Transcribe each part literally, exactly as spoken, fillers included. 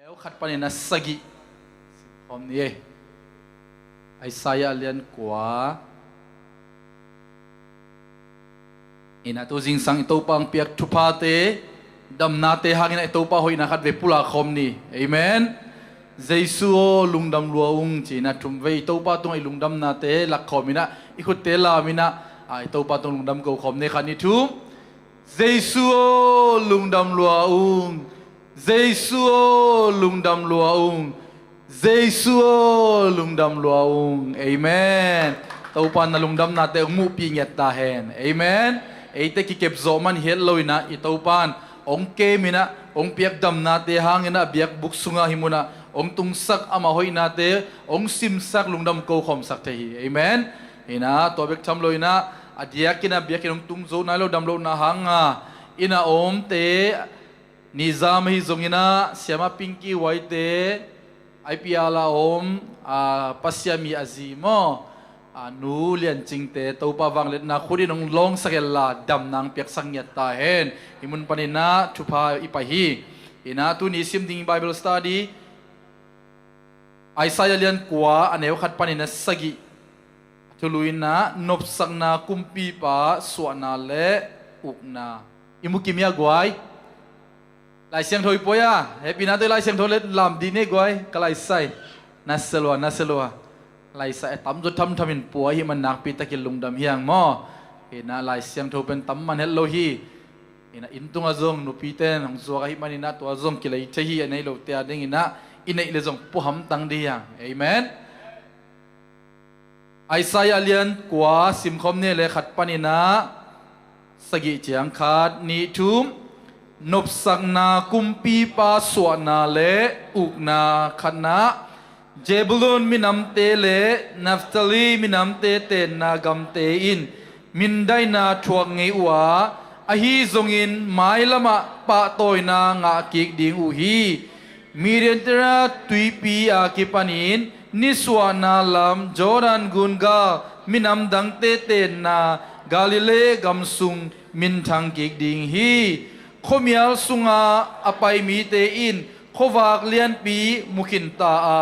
Neu khat panin a sagih simkhawm ni ei. Isaiah a lian kua. Ina tu zingsang i Topa ang piak thuphate, damnate hangina i Topa hoihna khat vei pulak khawm ni. Amen. Jesu aw lungdam lua ung ci-ina thum vei i Topa tungah i lungdamnate lakkhawm ina i khutte lam ina, a, i Topa tung lungdam ko khawm ni. Khat ni thum. Jesu aw lungdam lua ung. Jesu aw lungdam lua ung. Jesu aw lungdam lua ung. Amen. Topa na lungdamnate hong muhpih ngiat ta hen. Amen. Eite kikep zawh man hiat lo ina i Topan hong kem ina hong piak damnate hangina a biakbuk sunga hi muna hong tungsak ama hoihnate hong simsak lungdam ko khawmsak thei hi. Amen. Ina tua bek tham lo ina a diakin a biakin hong tung zo nai lo dam lohna hanga ina omte nizam ahi zongina siama Pinky Waite, I P R la om, a, Pasian mi a zi maw, a, Nu Lian Cingte Topa vangliatna khutin hong lawngsak ella damna hong piaksak ngiat ta hen. Hi mun panina thupha i pai hi. Ina tuni sim ding Bible study Isaiah lian kua a neu khat panin a sagih. A thulu ina nopsakna kumpipa suahna le ukna. I mu kim ia guai. Lai Siangtho i puai a hehpihna tawh i Lai Siangtho le lam dih ni guai ka laisai. Na selua na selua. Laisai a tamzaw thamtham in pua hi man nakpi takin lungdam hiang maw. Ina Lai Siangtho pen tam man het lo hi. Ina inn tungah zong nupiten hong zuak ahi manina tua zong kilei thei hi a nei lote a dingina i neih le zong puhamtang dih hiang. Amen. Isaiah lian kua simkhawm ni le khat panina sagih ciang khat ni thum. Nopsakna kumpipa suahna le ukna khatna. Zebulun minamte le Naphtali minamte tenna gamte in mindaina thuak ngei uh a, ahi zongin mailamah pahtawina ngah kik ding uh hi. Midian tera tuipi a kipanin nisuahna lam Jordan gun gal minam dangte tenna Galilee gam sung minthang kik ding hi. Khuamial sunga a pai mite in khuavak lianpi mukhin ta a,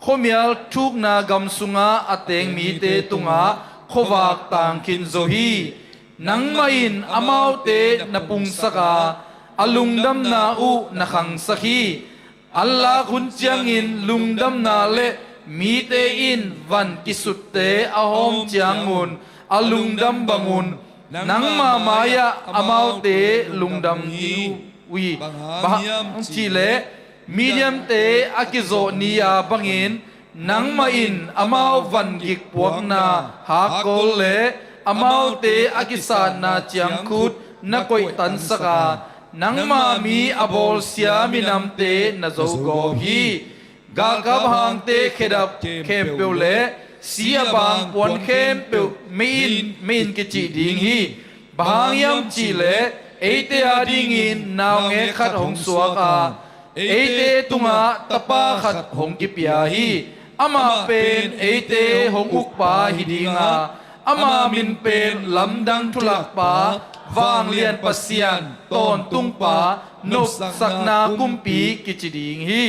khuamial thukna gam sunga a teng mite tungah khuavak tangkhin zo hi. Nangmah in amaute na pungsak a, a lungdamna uh na khangsak hi. An lak hun ciangin lungdamna le mite in van kisutte a hawm ciangun a lungdam bangun nangma mai-ah amaute lungdam ding uh hi. Bang hang hiam cihleh Midiante a kizawh ni-a bangin nangmah in amau vangik puakna hakkol le amaute a kisatna ciangkhut na koihtansak a, nangma mi a bawlsia minamte na zogawp hi. Galkap hangte khedap khempeuh le si a bang puan khempeuh mei-in mei-in kicih ding hi. Bang hang hiam cihleh eite adingin naungek khat hong suak a, eite tungah tapa khat hong kipia hi. Amah pen eite hong ukpa hi dinga, ama min pen lamdang thulakpa, vanglian Pasian, tawntungpa, nopsakna kumpi kici ding hi.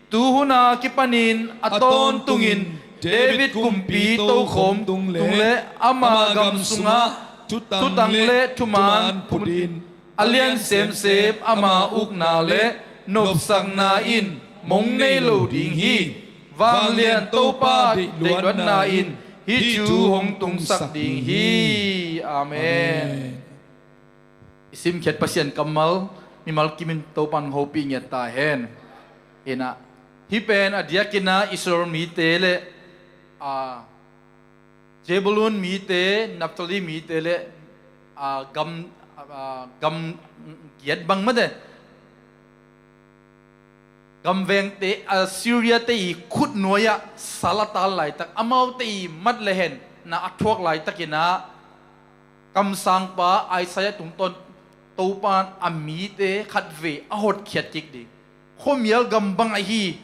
Tuhuna kipanin a tawntungin David kumpi tokhawm tung le ama gam sungah thutang le thuman phutin a lian semsem ama ukna le nopsakna in mong nei lo ding hi. Vanglian Topa deihluatna in hih thu hong tungsak ding hi. Amen. I simkhiat Pasian kammal mimal kimin Topan hopih ngiat ta hen. Ina hih pen a diakinah Israel mite le a Zebulun mite, Naphtali mite le a gam a gam giat bang mate gamvengte Assyria te i khutnuai-ah sal a tal laitak amaute i mat le hen na a thuak laitakinah kamsangpa Isaiah tungtawn Topan a mite khatvei a hotkhiat kik ding. Khuamial gam bang ahi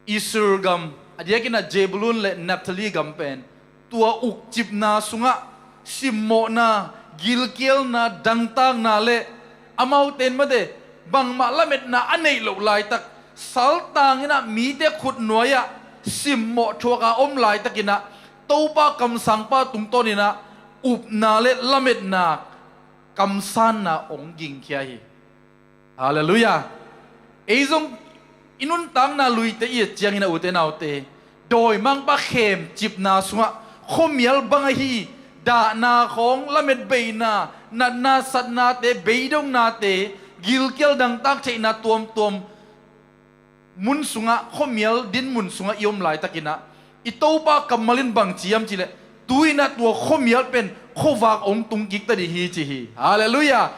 Israel gam a diakinah Zebulun le Naphtali gam pen tua ukcipna sungah simmawhna, gilkialna, dangtakna le amaute in mate bangmah lametna a neih loh laitak, saltang in ah mite khutnuai-ah simmawh thuak a om laitakin ah Topa kamsangpa tungtawnin ah upna le lametna, kamsanna hong gingkhia hi. Halleluiah. Ei zong i nuntakna luite i et ciangin ah, ute naute, dawimangpa khemcipna sungah khuamial bang ahi dahna khawng, lamet beina, natna satnate, beidongnate, gilkial dangtak theihna tuamtuam mun sungah, khuamial din mun sungah i om laitakin ah, i Topa kammal in bang ci hiam cihleh, tu-in ah tua khuamial pen khuavak hong tungkik ta ding hi, ci hi. Halleluiah.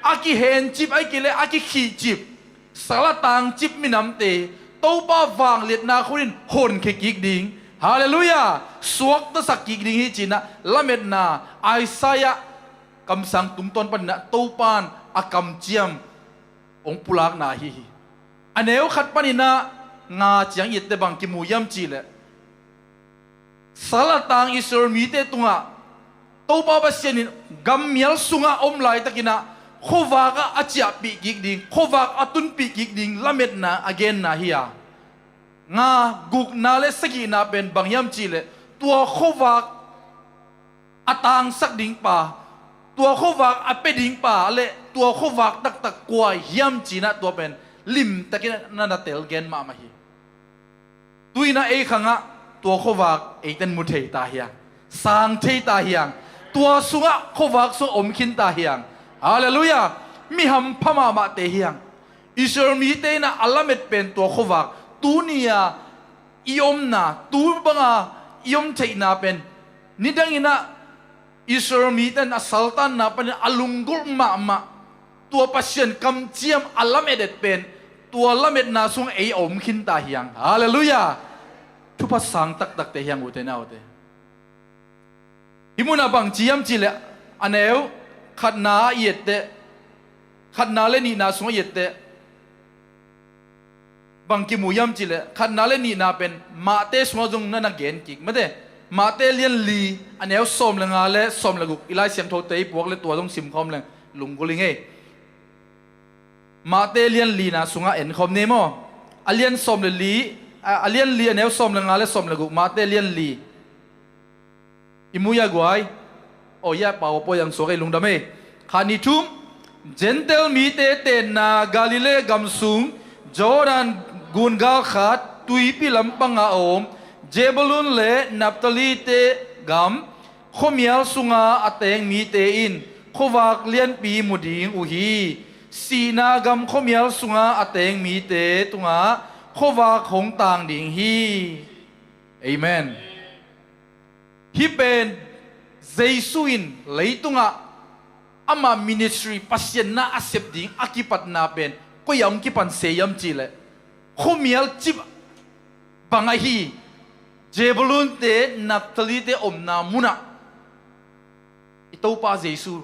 A kihencip, ahih kei leh a kikhihcip, sal a tangcip minamte Topa vangliatna khut in honkhia kik ding. Halleluiah. Suaktasak kik ding hi, ci-in ah lametna, Isaiah kamsang tungtawn panin ah Topa in a kamciam hong pulakna ahi hi. A neu khat panin ah nga ciang i et teh bang kimu hiam cihleh, sal a tang Israel mite tungah Topa Pasian in gammial sungah om laitakin ah khuavak ah a ciahpih kik ding, khuavak a tunpih kik ding lametna a genna hi a, nga gukna le sagihna pen bang hiam cihleh, tua khuavak a tangsak ding pa, tua khuavak a pia ding pa le tua khuavak taktak kua hiam, ci-in ah tua pen limtakin ah na na tel gen mahmah hi. Tu-in ah ei khangah tua khuavak eite'n mu thei ta hi hang, sang thei ta hi hang. Tua sungah, khuavak sungah om khin ta hi hang. Halleluiah. Mi hampha mahmahte hi hang. Israel mite in ah a lamet pen tua khuavak, tuni-a i omna, tu banga i om theihna pen, nidangin ah Israel mite in a saltanna panin a lunggulh mahmah, tua Pasian kamciam a lamet et pen, tua lametna sungah ei a om khin ta hi hang. Halleluiah. Thupha sang taktakte hi hang, ute naute. Hih munah bang ci hiam cihleh, a neu khatna i et teh, khatna le nihna sungah i et teh, bang kimu hiam cihleh, khatna le nihna pen Mate sungah zong na na gen kik mate. Mate lian li, a neu sawm le nga le sawm le guk, i Lai Siangthote i puak le tua zong simkhawm leng lunggulh ing ei. Mate lian lina sungah enkhawm ni maw. A lian sawm le li, a, a lian li, a neu sawm le nga le sawm le guk, Mate lian li. I mu hia guai? Aw, hia pau a poi ang suak ei, lungdam ei. Khat, nih, thum. Gentail mite tenna Galilee gam sung, Jordan gun galkhat tuipi lampangah a om Zebulun le Naphtali-te gam khuamial sunga a teng mite in khuavak lianpi mu ding uh hi. Sihna gam khuamial sunga a teng mite tungah khuavak hong tang ding hi. Amen. Hih pen Jesu in leitungah ama ministry, Pasian na a sep ding a kipatna pen koi-ah hong kipan se hiam cihleh, khuamial cip bang ahi Zebulun-te, Naphtali-te omna munah i Topa Jesu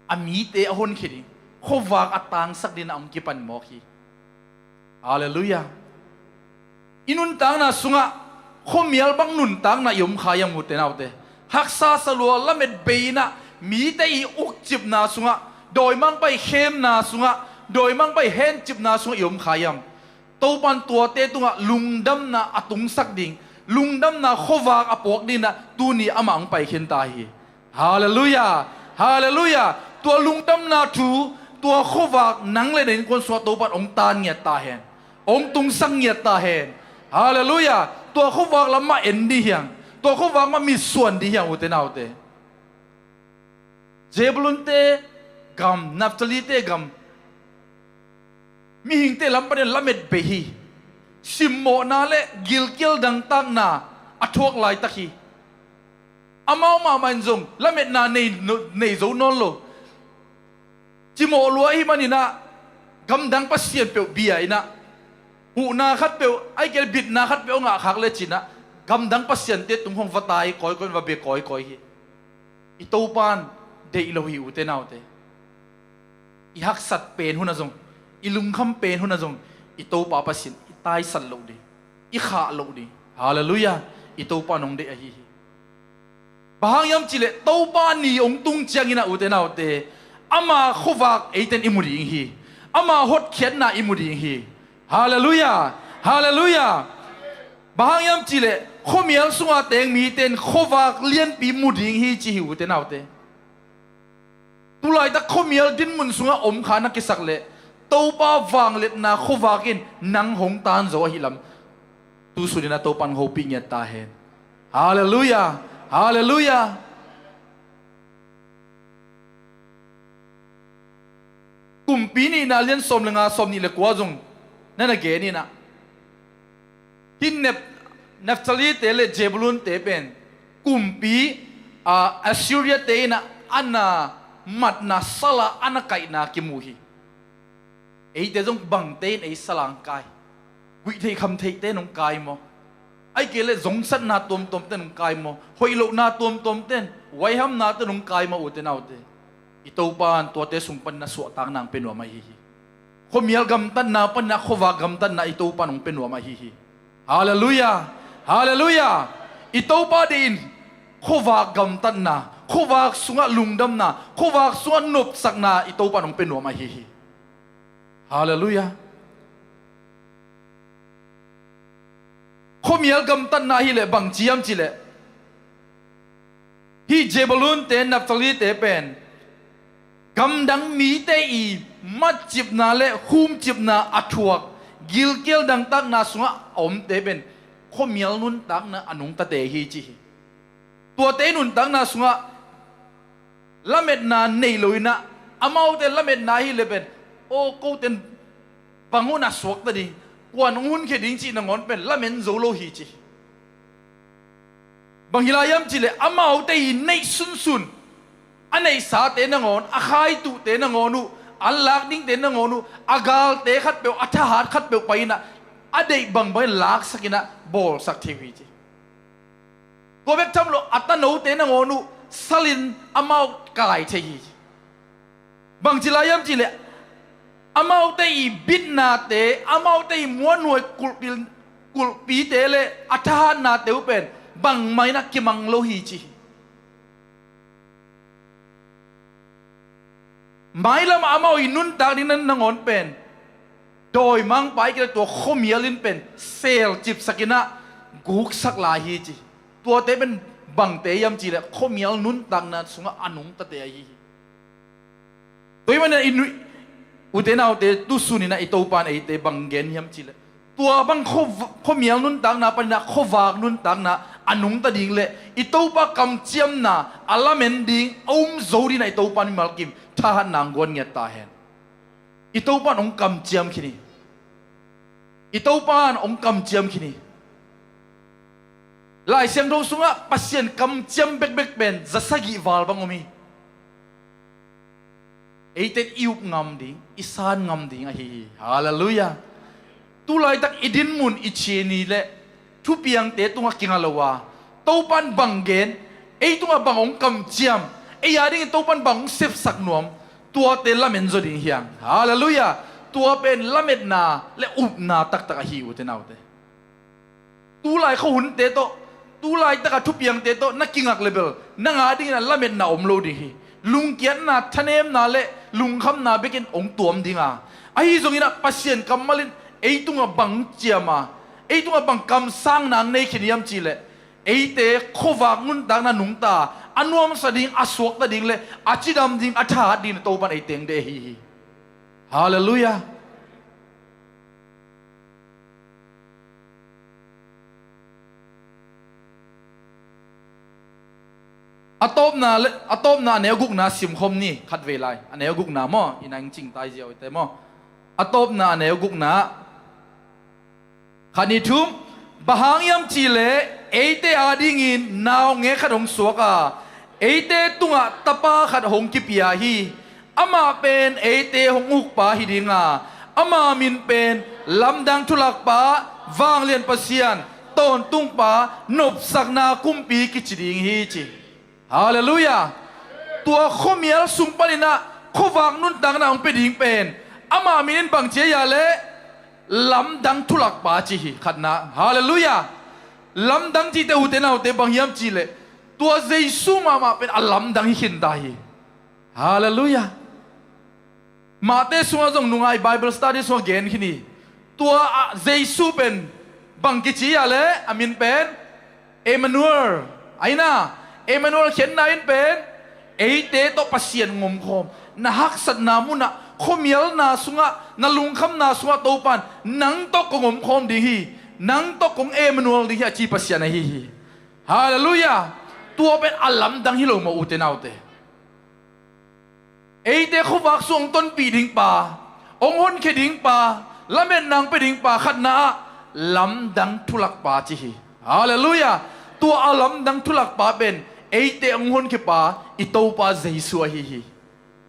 a mite a honkhia ding, khuavak a tangsak dingin ah hong kipan mawk hi. Halleluiah. I nuntakna sungah khuamial bang nuntakna i om kha hiam, ute naute? Haksa salua, lamet bei-in ah mite i ukcipna sungah, dawimangpa i khemna sungah, dawimangpa i hencipna sungah i om kha hiam? Topa in tuate tungah lungdamna a tungsak ding, lungdamna khuavak a puak dingin ah tuni amah hong pai khin ta hi. Halleluiah. Halleluiah. Tua lungdamna thu, tua khuavak nang le na innkuan sungah Topa in hong tan ngiat ta hen. Hong tungsak ngiat ta hen. Halleluiah. Tua khuavak lam mah en ding hi hang. Tua khuavak mah mitsuan ding hi hang, ute naute. Zebulun-te gam, Naphtali-te gam, mihingte lam panin lamet bei hi. Simmawhna le gilkial dangtakna a thuak laitak hi. Amau mahmah in zong lametna nei, nei zo nawn lo. Cimawh lua ahih manin ah gamdang pasian peuh bia-in ah, huhna khat peuh, ahih kei leh bitna khat peuh a ngahkhak lecin ah, gamdang pasiante tung khawng va tai kawikawi, va bia kawikawi hi. I Topa in deih lo hi, ute naute. I haksat pen hunah zong, i lungkham pen hunah zong, i Topa Pasian i taisat loh ding, i khah loh ding. Halleluiah. I Topa in hong deih ahi hi. Bang hang hiam cih leh Topa ni hong tung ciangin ah, ute naute, ama khuavak eite'n i mu ding hi. Ama hotkhiatna i mu ding hi. Halleluiah. Halleluiah. Bang hang hiam cihleh khuamial sunga teng mite in khuavak lianpi mu ding hi ci hi, ute naute. Tulaitak khuamial dinmun sungah om kha na kisak leh Topa vangliatna khuavak in nang hong tan zo ahi lam tu suninah Topa in hopih ngiat ta hen. Halleluiah. Halleluiah. Kumpi nihna lian sawm le nga, sawm nih le kua zong na na gen inah, hih Nep-, Naphtali-te le Zebulun-te pen kumpi, a, Assyria-te inah a na matna sala a na kaihna kimu hi. Eite zong bangte in ei sala hong kai? Guihtheih khamtheihte in hong kai maw? Ahih kei leh zongsatna tuamtuamte in hong kai maw? Hoih lohna tuamtuamte in, huaihamnate in hong kai maw, ute naute? I Topa in tuate sung panin a suahtakna hong pia nuam ahi hi. Khuamial gamtatna panin a khuavak gamtatna i Topa in hong pia nuam ahi hi. Halleluiah. Halleluiah. I Topa deih in khuavak gamtatna, khuavak sungah lungdamna, khuavak sungah nopsakna i Topa in hong pia nuam ahi hi. Halleluiah. Khuamial gamtatna hileh bangci hiam cihleh, hih Zebulun-te, Naphtali-te pen gamdang mite i matcipna le humcipna a thuak, gilkial dangtakna sungah a omte pen khuamial nuntakna a nungtate hi ci hi. Tuate nuntakna sungah lametna nei lo inah, amaute lametna hileh pen, aw, kote in bang hun a suakta ding, kuan hong hunkhia ding cih nangawn pen lamen zo lo hi ci hi. Bang hi lai hiam cihleh amaute i neih sunsun, a neihsate nangawn, a khaituhte nangawn uh, an lak dingte nangawn uh, a galte khatpeuh, a thahat khatpeuh pai inah a deih bangbang in laksak inah bawlsak thei uh hi ci. Tua bek tham lo, a tanote nangawn uh salin amau kai thei hi. Bangci lai hiam cihleh, amaute i bitnate, amaute i muanhuai kulhpil-, kulhpite le a thahatnate uh pen bangmah inah kimang lo hi ci hi. Mailamah amau i nuntak ding nangawn pen dawimangpa i kila tua khuamial in pen selcipsak inah guksak lai hi ci. Tuate pen bangte hiam cihleh khuamial nuntakna sungah a nungtate ahi hi. Tua ahih manin i nu-, ute naute, tu suninah i Topa in eite bang gen hiam cihleh, tua bang khua-, khuamial nuntakna paninah khuavak nuntakna a nungta ding le i Topa kamciamna a lamen ding a um zo dinah i Topa in mimal kim thahatna hong guan ngiat ta hen. I Topa in hong kamciam khin hi. I Topa in hong kamciam khin hi. Lai Siangtho sungah Pasian kamciam bekbek pen zasagih val bang om hi. Eite in i up ngam ding, i san ngam ding ahi hi. Halleluiah. Tulaitak i dinmun i chin hi leh thupiangte tungah kinga lo a, Topa in bang gen, ei tungah bang hong kamciam, ei a dingin Topa in bang hong sepsak nuam, tuate lamen zaw ding hi hang. Halleluiah. Tua pen lametna le upna taktak ahi, ute naute. Tulai khuahunte tawh, tulaitaka thupiangte tawh na kingak le bel nang a dingin a lametna om lo ding hi. Lungkiatna, thanemna le lungkhamna bekin hong tuam ding a, ahi zongin ah Pasian kammal in ei tungah bang ciam a, ei tungah bang kamsangna nei khin hiam cihleh, eite khuavak nuntakna nungta a, a nuamsa ding, a suakta ding le a cidam ding, a thahat ding Topa in ei teng deih ahi hi. Halleluiah. A tawpna le, a tawpna a neu gukna simkhawm ni, khatvei lai. A neu gukna maw, i nang cingtai zia uh te maw. A tawpna a neu gukna. Khat, nih, thum. Bang hang hiam cihleh, eite a dingin naungek khat hong suak a, eite tungah tapa khat hong kipia hi. Amah pen eite hong ukpa hi ding a, ama min pen Lamdang Thulakpa, Vanglian Pasian, Tawntungpa, Nopsakna Kumpi kici ding hi ci. Halleluiah. Tua khuamial sung panin ah khuavak nuntakna hong pia ding pen ama min in bang ci hiam cihleh, Lamdang Thulakpa ci hi, khatna. Halleluiah. Lamdang cihte, ute naute, bang hiam cihleh, tua Jesu mahmah pen a lamdang hi khin ta hi. Halleluiah. Mahte sungah zong nungai Bible study sungah gen khin hi. Tua ah Jesu pen bang kici a le a min pen Emmanuel. Aina Emmanuel khiatna in pen eite tawh Pasian ngomkhawm. Na haksatna munah, khuamialna sungah, na lungkhamna sungah Topan nang tawh kong omkhawm ding hi. Nang tawh kong Emmanuel ding hi a ci Pasian ahi hi. Halleluiah. Tua pen a lamdang hi lo maw, ute naute? Eite khuavak sung hong tonpih ding pa, hong honkhia ding pa, lametna hong pia ding pa khatna ah lamdang thulak pa ci hi. Halleluiah. Tua a lamdang thulak pa pen eite hong honkhia pa i Topa Jesu ahi hi.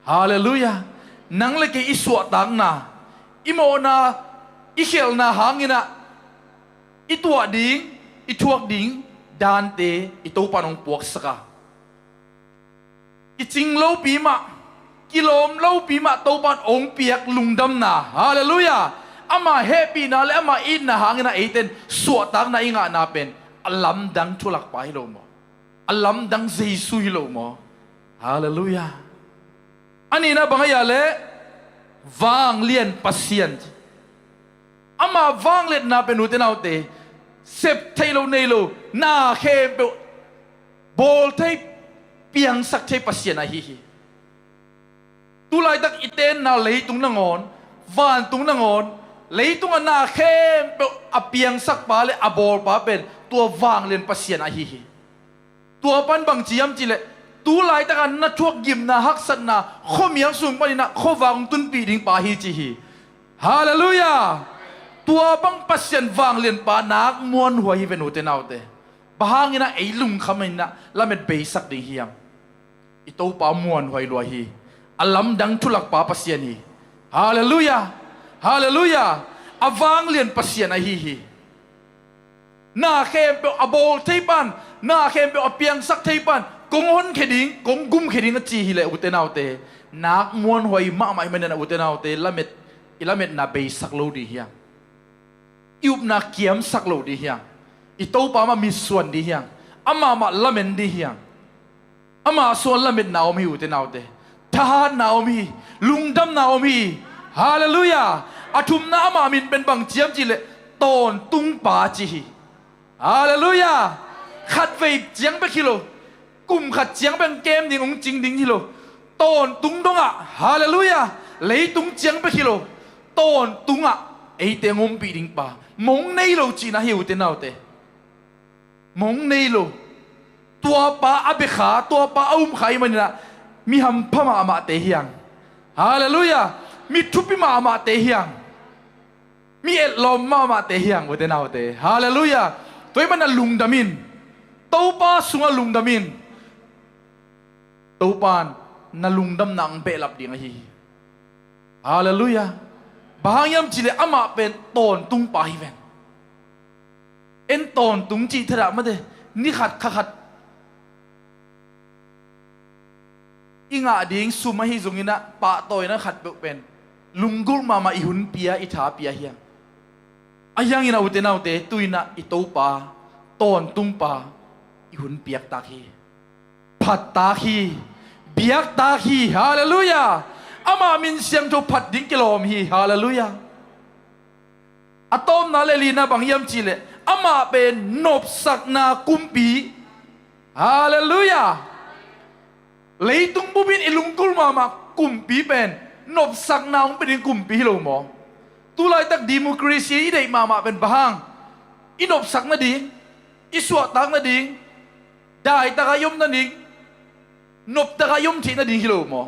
Halleluiah. Nang le kei i suahtakna, i mawhna, i khialhna hanginah i tuah ding, i thuak ding dante i Topan hong puaksak a, kicing lopi mah, kilawm lopi mah Topan hong piak lungdamna. Halleluiah. Ama hehpihna le ama itna hanginah eiten suahtakna i ngahna pen a lamdang thulak pa hi lo maw? A lamdang Jesu hi lo maw? Halleluiah. A nihna bang ahi a le, vanglian Pasian. Ama vangliatna pen, ute naute, sep theih lo nei lo, na khempeuh bawl thei, piangsak thei Pasian ahi hi. Tulaitak i tenna leitung nangawn, vantung nangawn, leitungah na khempeuh a piangsak pa le a bawl pa pen tua vanglian Pasian ahi hi. Tua pan bang ci hiam cihleh, tulaitak a na thuak gimna, haksatna, khuamial sung paninah khuavak hong tunpih ding pa hi ci hi. Halleluiah. Tua bang Pasian vanglian pa nak muanhuai hi ve, ute naute. Bang hanginah ei lungkham inah lamet beisak ding hiam? I Topa muanhuai lua hi. A lamdang thulak pa Pasian hi. Halleluiah. Halleluiah. A vanglian Pasian ahi hi. Na khempeuh a bawl thei pan, na khempeuh a piangsak thei pan kong honkhia ding, kong gumkhia ding a ci hileh, ute naute, nak muanhuai mahmah hi maninah, ute naute, lamet, i lametna beisak lo ding hiam? I upna kiamsak lo ding hiam? I Topa mah mitsuan ding hiam? Amah mah lamen ding hiam? Amah sungah lametna om hi, ute naute. Thahatna om hi. Lungdamna om hi. Halleluiah. A thumna, ama min pen bang ci hiam cihleh, tawntungpa ci hi. Halleluiah. Khatvei ciang bek hi lo, kum khat ciang bek kem ding, hong cing ding hi lo. Tawntung dongah, halleluiah, leitung ciang bek hi lo, tawntungah eite hong ompih ding pa. Mong nei lo cihna hi, ute naute. Mong nei lo. Tuapa a bia kha, tuapa a um kha ahih maninah mi hampha mahmahte hi hang. Halleluiah. Mi thupi mahmahte hi hang. Mi etlawm mahmahte hi hang, ute naute. Halleluiah. Tua ahih manin lungdam in. Topa sungah lungdam in. Topa in na lungdamna hong behlap ding ahi hi. Halleluiah. Bang hang hiam cihleh amah pen tawntungpa hi ven. En tawntung cih thadah mate, ni khat kha khat i ngah ding sum ahi zonginah pahtawina khatpeuh pen lunggulh mahmah i hun pia, i tha pia hi hang. Ahi hangin a, ute naute, tu-inah i Topa tawntungpa i hun piaktak hi. Phattak hi. Biaktak hi. Halleluiah. Amah min siangtho phat ding kilawm hi. Halleluiah. A tawpna le lina bang hiam cihleh, amah pen nopsakna kumpi. Halleluiah. Leitung bupin i lunggulh mahmah kumpi pen nopsakna hong pia ding kumpi hi lo maw? Tulaitak democracy i deih mahmah pen bang hang? I nopsak nading, i suahtak nading, daitakah i om nading, noptakah i om theih nading hi lo maw?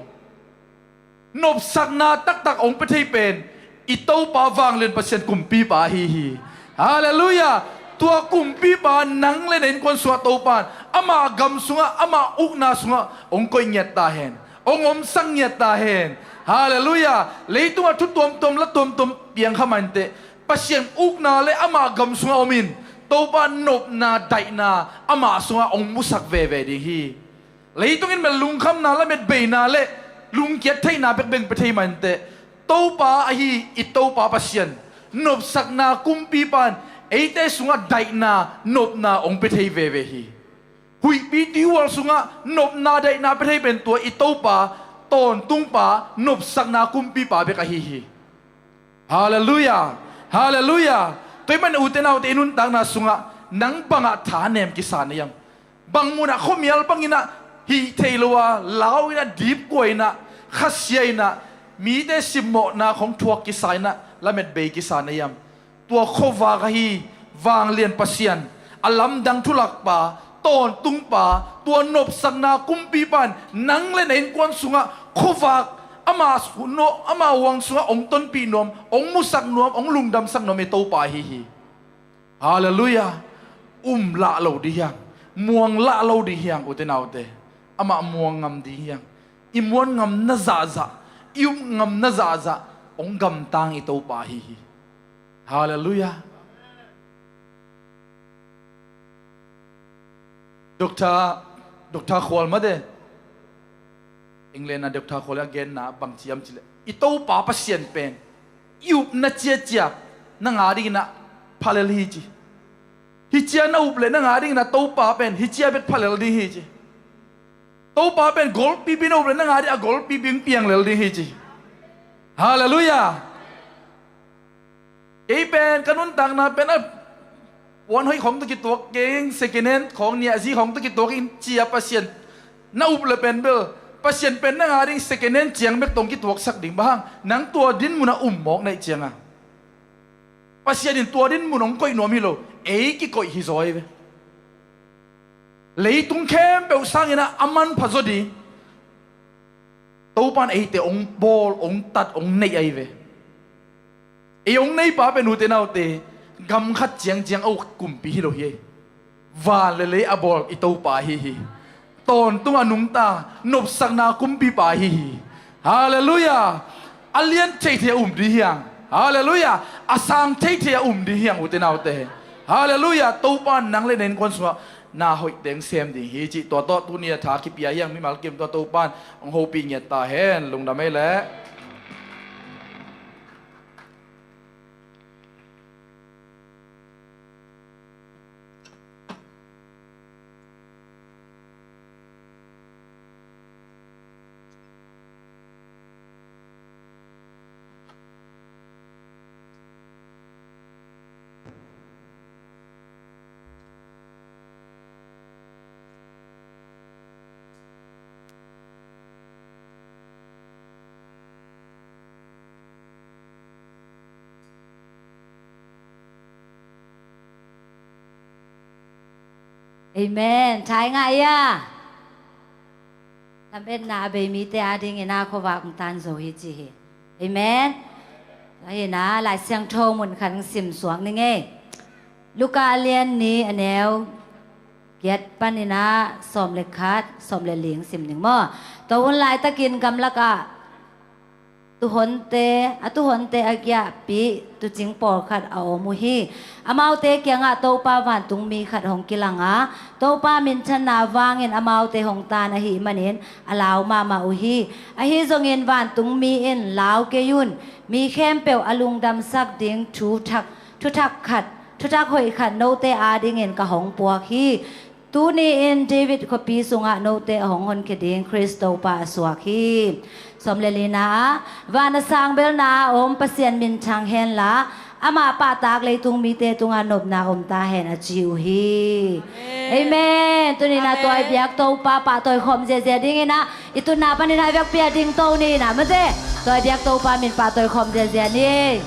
Nopsakna taktak hong pia thei pen i Topa vanglian Pasian kumpipa ahi hi. Halleluiah. Tua kumpipa nang le na innkuan sungah Topa in ama gam sungah, ama ukna sungah hong koih ngiat ta hen. Hong omsak ngiat ta hen. Halleluiah. Leitungah thu tuamtuam, la tuamtuam piang kha mah inteh, Pasian ukna le ama gam sungah om in, Topa nopna, daihna amah sungah hong musak veve ding hi. Leitungin mel lungkhamna, lamet beina le lungkiat theihna bekbek pia thei mah inteh, Topa ahi i Topa Pasian, nopsakna kumpipa in eite sungah daihna, nopna hong pia thei veve hi. Huihpi tuihual sungah nopna, daihna pia thei pen tua i Topa tawntungpa, nopsakna kumpipa bek ahi hi. Halleluiah. Halleluiah. Tua ahih manin ute naute, i nuntakna sungah nang bangah thanem kisa na hiam? Bang munah khuamial banginah hih thei lo a, lau inah, dipkua inah, khasia inah, mite simmawhna khong thuak kisa inah, lamet bei kisa na hiam? Tua khuavak ahi vanglian Pasian, a lamdang thulakpa, tawntungpa, tua nopsakna kumpipa in nang le na innkuan sungah khuavak, ama, ama huang sungah hong tonpih nuam, hong musak nuam, hong lungdamsak nuam i Topa ahi hi. Halleluiah. Um lah lo ding hiang, muang lah lo ding hiang, ute naute. Amah muang ngam ding hiang. I muan ngam na zahzah, i up ngam na zahzah, hong gamtang i Topa ahi hi. Halleluiah. Doctor, Doctor Khual mate. England a Doctor Khual a genna bang ci hiam cih leh, i Topa Pasian pen i upna ciacia nang a dinginah phalel hi ci. Hih cia na up leh nang a dinginah Topa pen hih cia bek phalel ding hi ci. Topa pen golpipi na up leh nang a ding a golpipi piang lel ding hi ci. Halleluiah. Kei pen ka nuntakna pen a puan hoih khong tawh kituak keng, second hand khong, niahzi khong tawh kituak in ci a, Pasian na up le pen bel, Pasian pen nang a ding second hand ciang bek tawh kituaksak ding. Bang hang? Nang tua dinmun a um mawk na hih ciangin. Pasian in tua dinmun hong koih nuam hi lo, ei kikoih hi zaw hi ve. Leitung khempeuh sanginah a manpha zaw ding Topa in eite hong bawl, hong tat, hong neih ahi ve. Ei hong neipa pen, ute naute, gam khat ciangciang a uk kumpi hi lo hi. Van le lei a bawl i Topa ahi hi. Tawntung a nungta nopsakna kumpipa ahi hi. Halleluiah. A lian theithei a um ding hiang. Halleluiah. A sang theithei a um ding hiang, ute naute. Halleluiah. Topa in nang le na innkuan sungah na hoih teng sem ding hi cih tua tawh tuni a tha kipia hiang. Mimal kim tua Topa in hong hopih ngiat ta hen. Lungdam ei leh. Amen. Thai ngah ia. Lametna a bei mite a dingin a khuavak hong tan zo hi ci hi. Amen. Tua hi-in a Lai Siangtho mun khat hong sim suak ning ei. Luka lian nih a neu giat panin a sawm le khat, sawm le li hong sim ning maw. Tua hun laitakin gamlak ah tuhonte, a tuhonte a giahpih tuucing pawlkhat a om uh hi. Amaute kiangah Topa vantungmi khat hong kilang a, Topa minthanna vangin amaute hong tan ahih manin a lau mahmah uh hi. Ahi zongin vantungmi in, "Lau kei un, mi khempeuh a lungdamsak ding thu thak, thu thak khat, thu thak hoih khat note a dingin ka hong puak hi. Tuni-in David khuapi sungah note a hong honkhia ding Khrist Topa a suak hi." Sawm le lina ah, "Van a sang belna a om Pasian minthang henla, amah pahtak leitung mite tungah nopna om ta hen," a ci uh hi. Amen. Amen. Tuni-in a, amen, tua i biak Topa pahtawi khawm ziazia dingin a, i tutna panin a vekpi a dingto ni in a, mate. Tua i biak Topa min pahtawi khawm ziazia ni.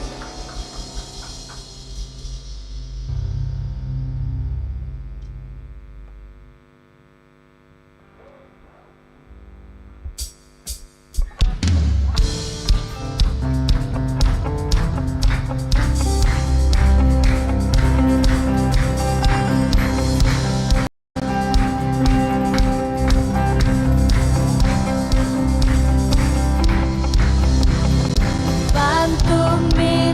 Vantungmi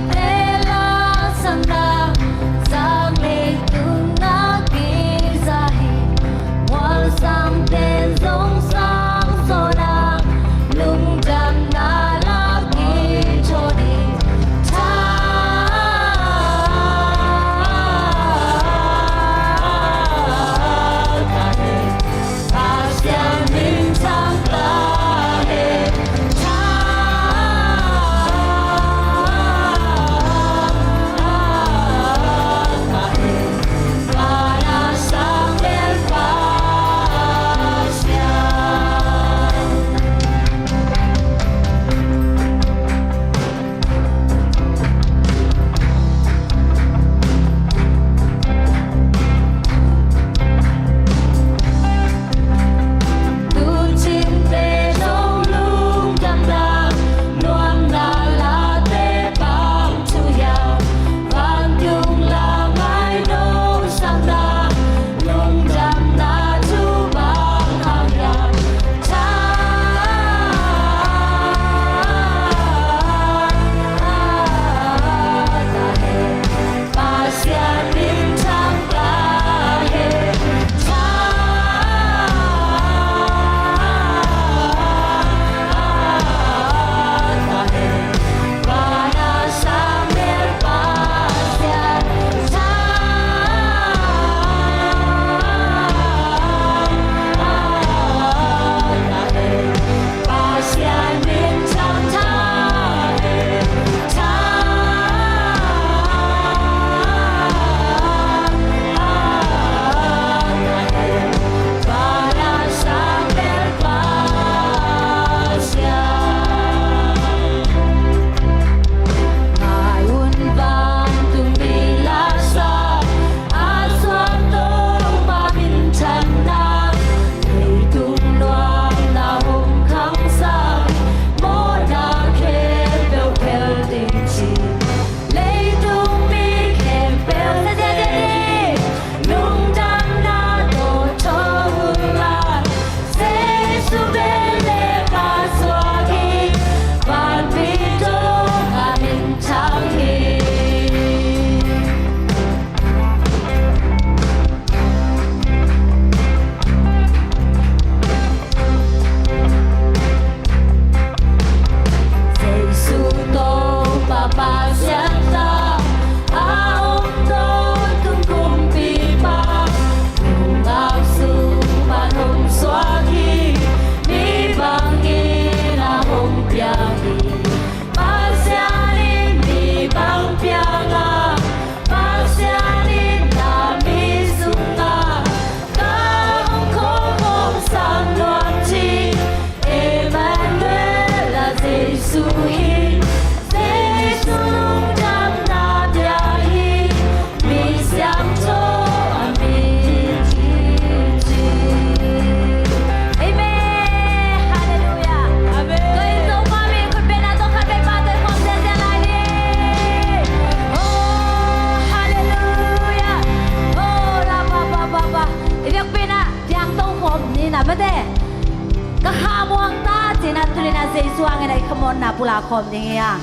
Jesu hangin a i khamuanna pulak khawm ding hi hang.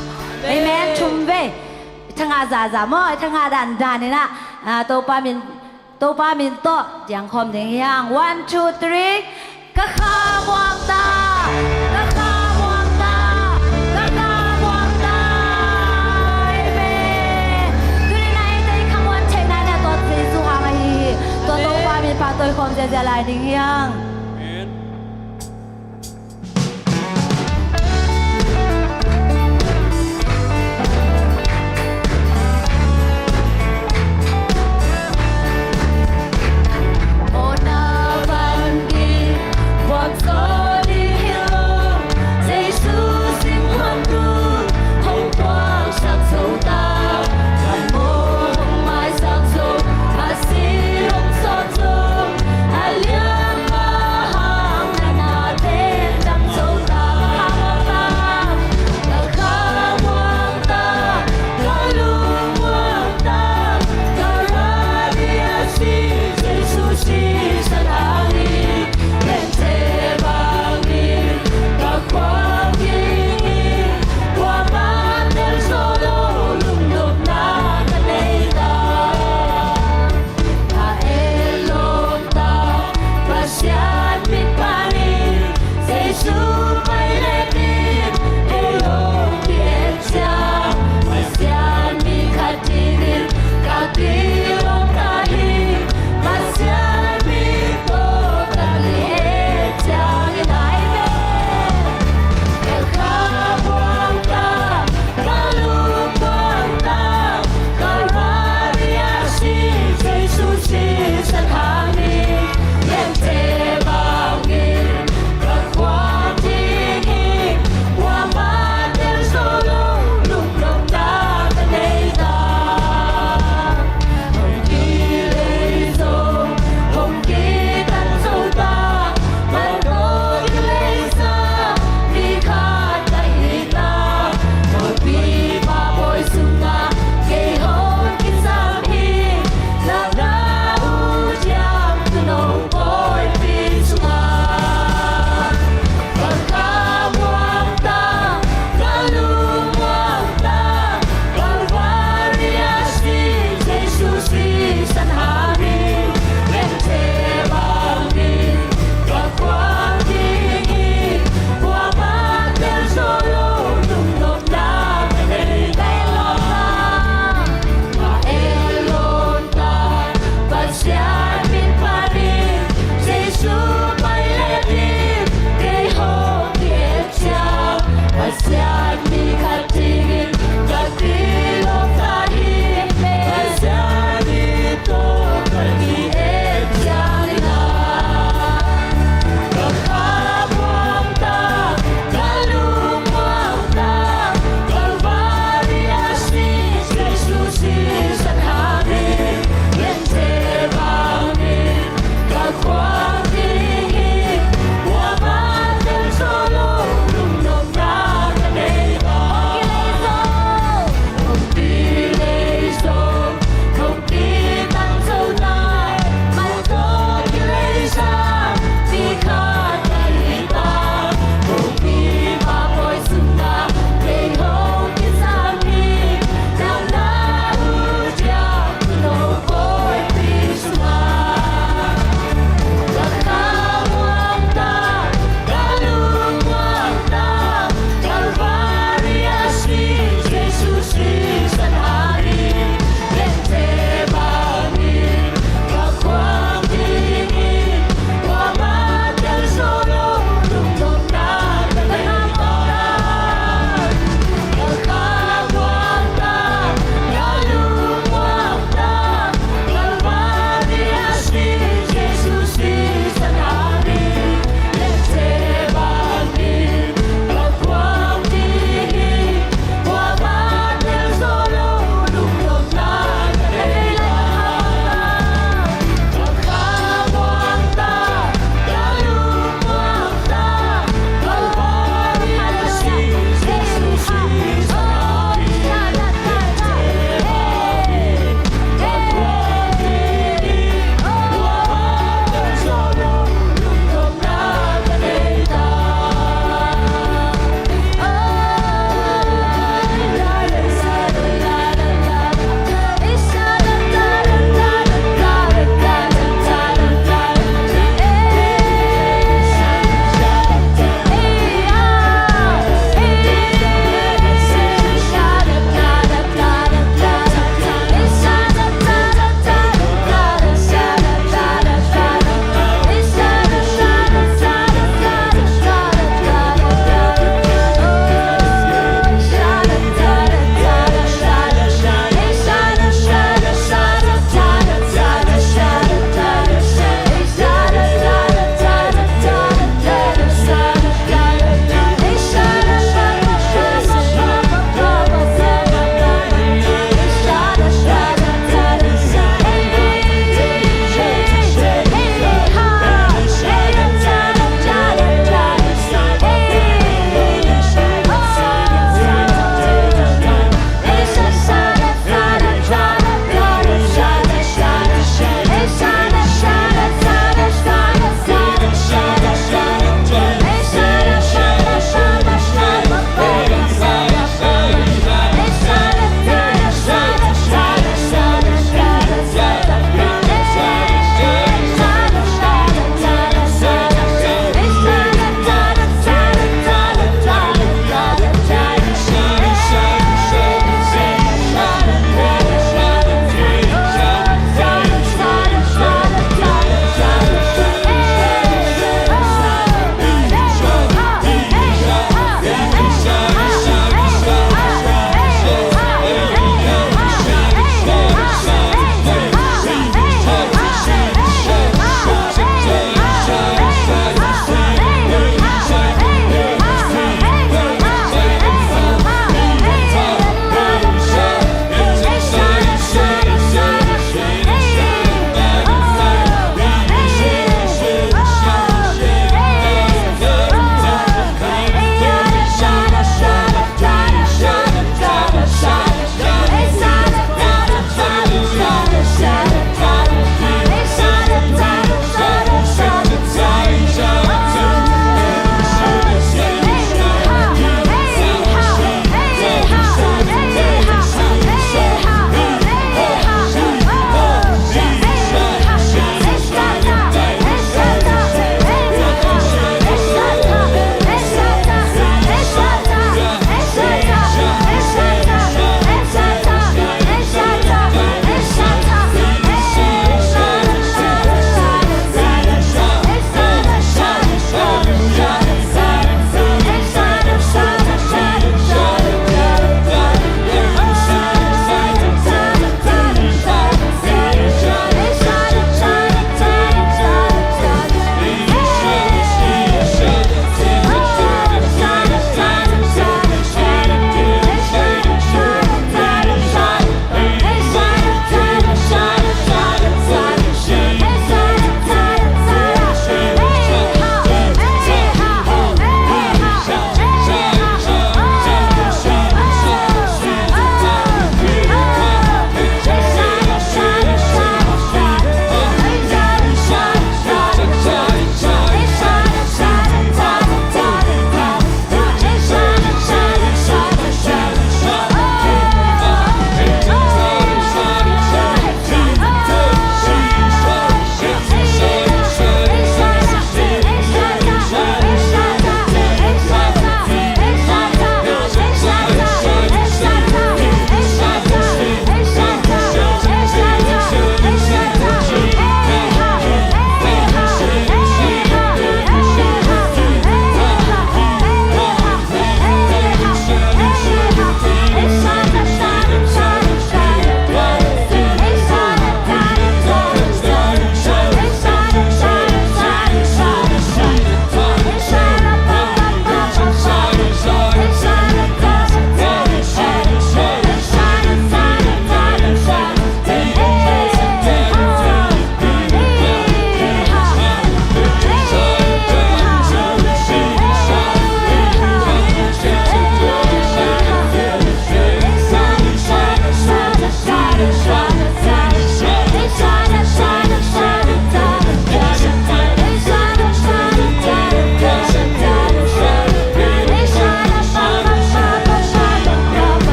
Amen. Thum vei. I thangah zaza maw, i thangah dandan in ah, ah, Topa min, Topa min tawh diang khawm ding hi hang. One, two, three. Ka khamuang ta, ka khamuang ta, ka khamuang ta. Amen. Tuni-in ah eite i khamuan theihna in ah tua Jesu hang ahi hi. Tua Topa min pahtawi khawm ziahziah lai ding hi hang. Amen.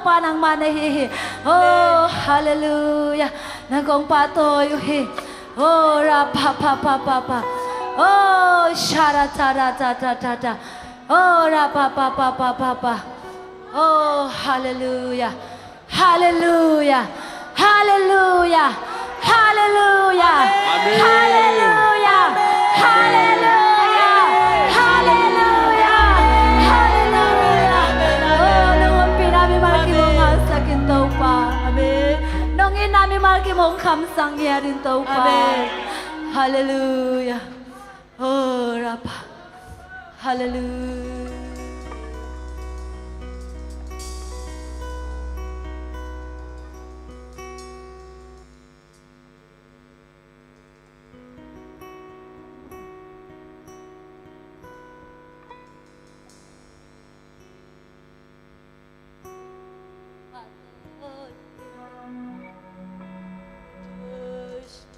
Pa nangmah na hi hi. Oh, halleluiah. Nang kong pahtawi uh hi. Oh, ra pa pa pa pa pa. Oh, sha ra ta ra ta ta ta ta. Oh, ra pa pa pa pa pa pa. Oh, halleluiah. Halleluiah. Halleluiah. Halleluiah. Amen. Halleluiah. Halleluiah. Halleluiah. Halleluiah. Oh, nong ompihna mimal kim hong ngalhsak in, Topa. Amen. Nong itna mimal kim hong khamsang ngiat in, Topa. Amen. Halleluiah. Oh, ra pa. Halleluiah.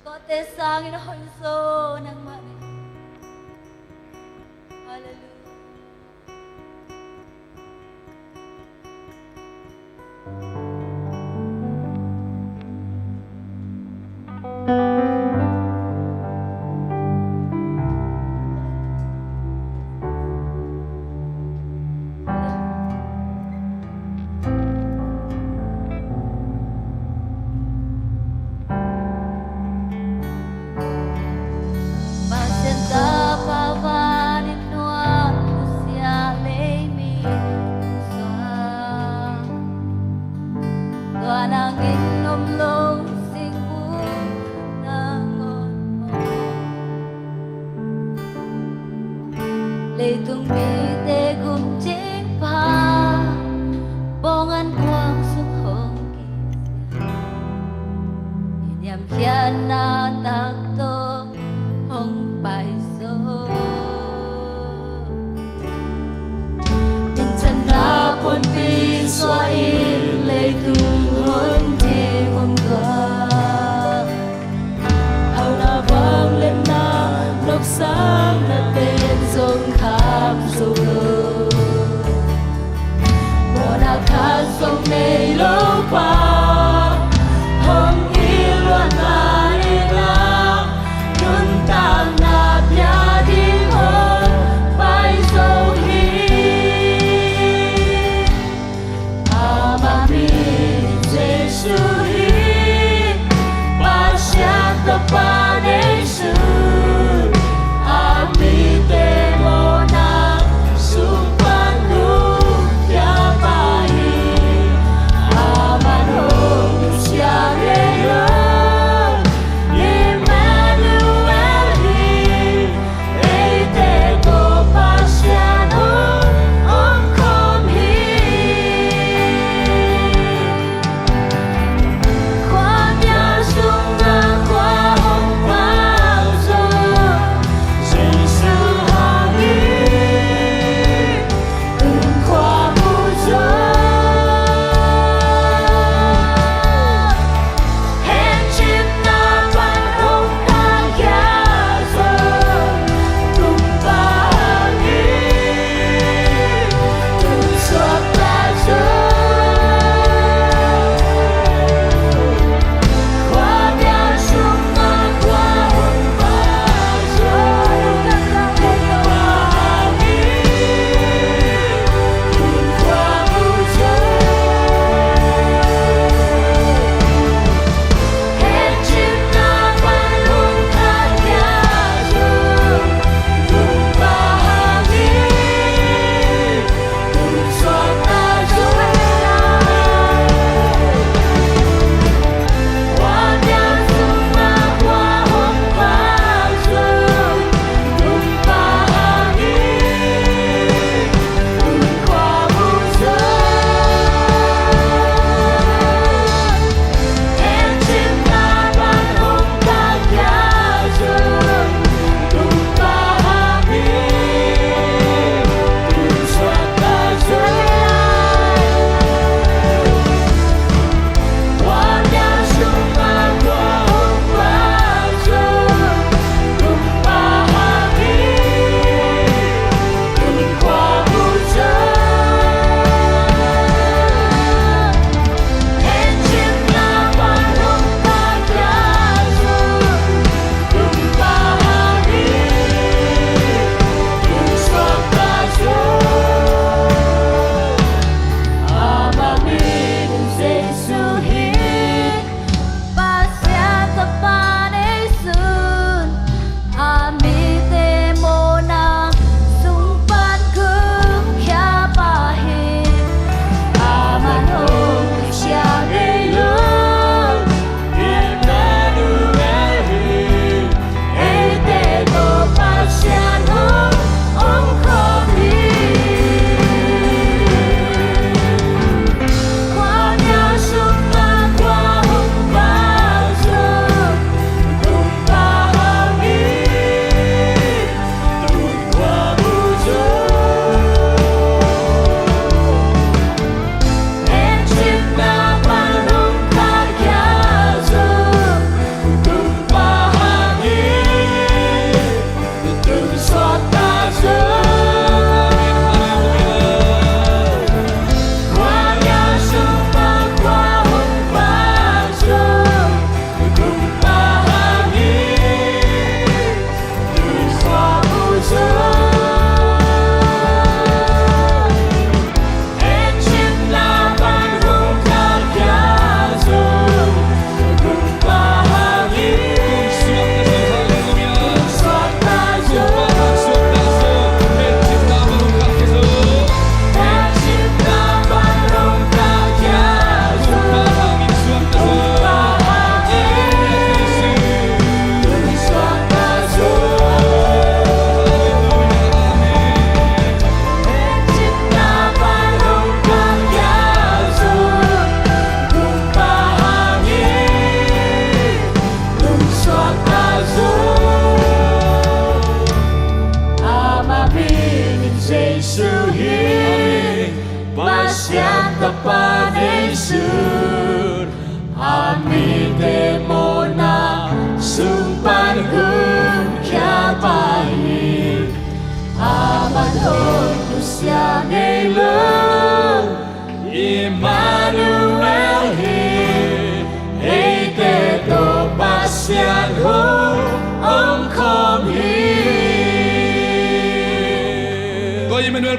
Kawte sangin hoih zaw nangmah na hi. Halleluiah. Pasian tapa vanin nuam nusia lei mi hong suak. Tua nangin om lo singbu nangawn maw? Leitung mite gum cing pha, bawng an kuang sung hong kisia. I niamkhiatna tak tawh hong pai zo. Minthanna pumpi suah in leitung hun ding hong tua. Hauhna vangliatna nopsakna ten zong kham zo lo. Mawhna khat zong nei lo pa hong it luat manin ah, nuntakna pia ding hong pai zo hi. Ama min Jesu hi, Pasian Tapa Jesu, a mite mawhna sung pan hong khia pa hi.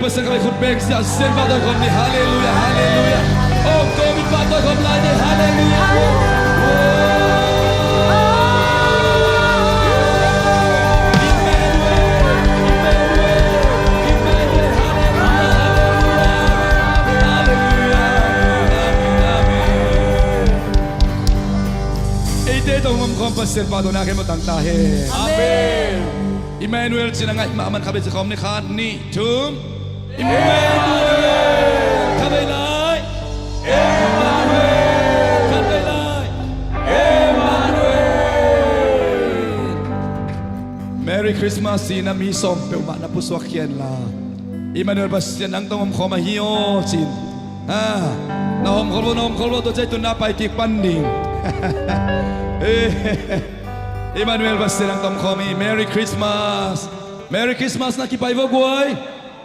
Pasian ka khut beng sia, Pasian pahtawi khawm ni. Halleluiah, halleluiah. Oh, Covid pahtawi khawm lai ni. Halleluiah. Emmanuel, Emmanuel, Emmanuel. Halleluiah, halleluiah. Amen, amen. Eite tawh hong om khawm Pasian pahtawina khempeuh tang ta hen. Amen. Emmanuel cih na ngaih mahmah khat vei ci khawm ni. Khat, nih, thum. Emmanuel. Khat vei lai. Emmanuel. Khat vei lai. Emmanuel. Merry Christmas ci-in a mi sawm peuhmah na pusuak khia inla, Emmanuel Pasian nang tawh hong om khawm ahi aw ci-in. Ah, na om khol lo, na om khol lo, tua ciang tun na pai kik pan ding. Eh, Emmanuel Pasian nang tawh om khawm hi. Merry Christmas. Merry Christmas na kipai vo guai.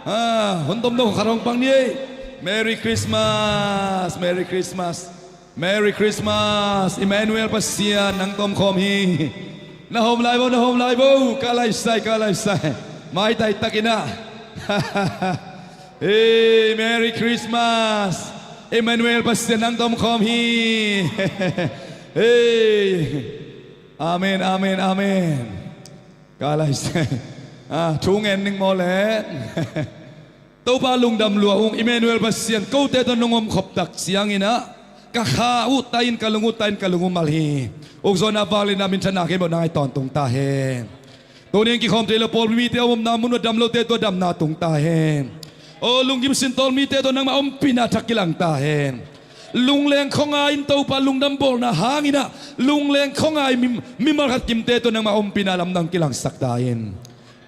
Ah, hun tom dong khat hong pang ni ei. Merry Christmas, Merry Christmas. Merry Christmas. Emmanuel Pasian nang tawh om khawm hi. Na hawm lai vo, na hawm lai vo. Ka laisai, ka laisai. Maitai takin ah. Hey, Merry Christmas. Emmanuel Pasian nang tawh om khawm hi. Hey. Amen, amen, amen. Ka laisai. Ah, thu ngen ning maw le. Topa lungdam lua ung. Emmanuel Pasian kote tawh nong om khop tak ciangin ah, ka kha uh ta in, ka lung uh ta in, ka lung uh mal hi. Ukzawhna, vangliatna, minthanna khempeuh nang ahi tawntung ta hen. Tuni-in kikhawm thei lo pawlpi mite a omna mun uh a dam lote tua damna tung ta hen. Aw, lunggim sintawl mite tawh nangmah ompihna thak kilang ta hen. Lungleng khuangai in Topa lungdam bawlna hangin ah, lungleng khuangai mi, mimal khat kimte tawh nangmah ompihna lamdang kilangsak ta in.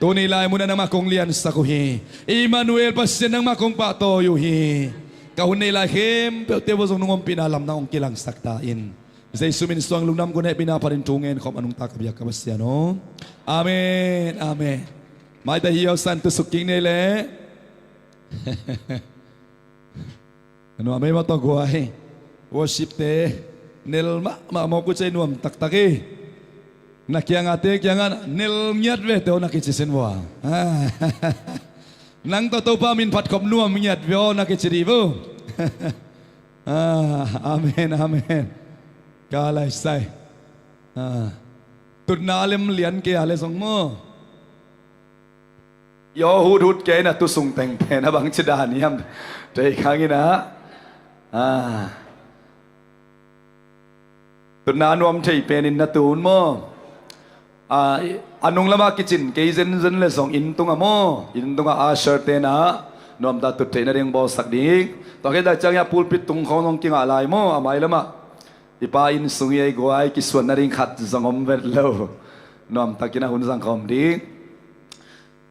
Tuni lai munah nangmah kong liansak uh hi. Emmanuel Pasian nangmah kong pahtawi uh hi. Ka hun nei lai khempeuhte uh zong nong ompihna lamdang hong kilangsak ta in. Jesu min suang lungdam, gu, hehpihna phatin thu ngen khawm a nungta ka biak ka Pasian aw. Amen, amen. Maitai hi aw, san tusuk kik ni ei leh. Nuam ei maw tawh guai. Worship-te nel mahmah maw, kucei nuam taktak hi. Na kiangahte kiangah nel ngiat vete aw na kici sin vua. Nang tawh Topa min phat khop nuam ngiat ve aw na kici dih vo. Ah, amen, amen. Ka laisai. Ah. Tutna lem lian kei a le zong maw. Yo, huthut kei na tusung teng pen a bangci dan hiam. Tei khang in ah. Ah. Tutna nuam thei penin na tun maw. Ah, a nung lamah kicin kei zenzen le zong inn tungah maw. Inn tungah usher-te na nuamta tut theih nading bawlsak ding. Tua khit tak ciang hiah pulpit tung khawng zong kingah lai maw. A mai lamah i pa inn sung hi ei guai, kisuan nading khat zong om vet lo. Nuamtakin a hun zang khawm ding.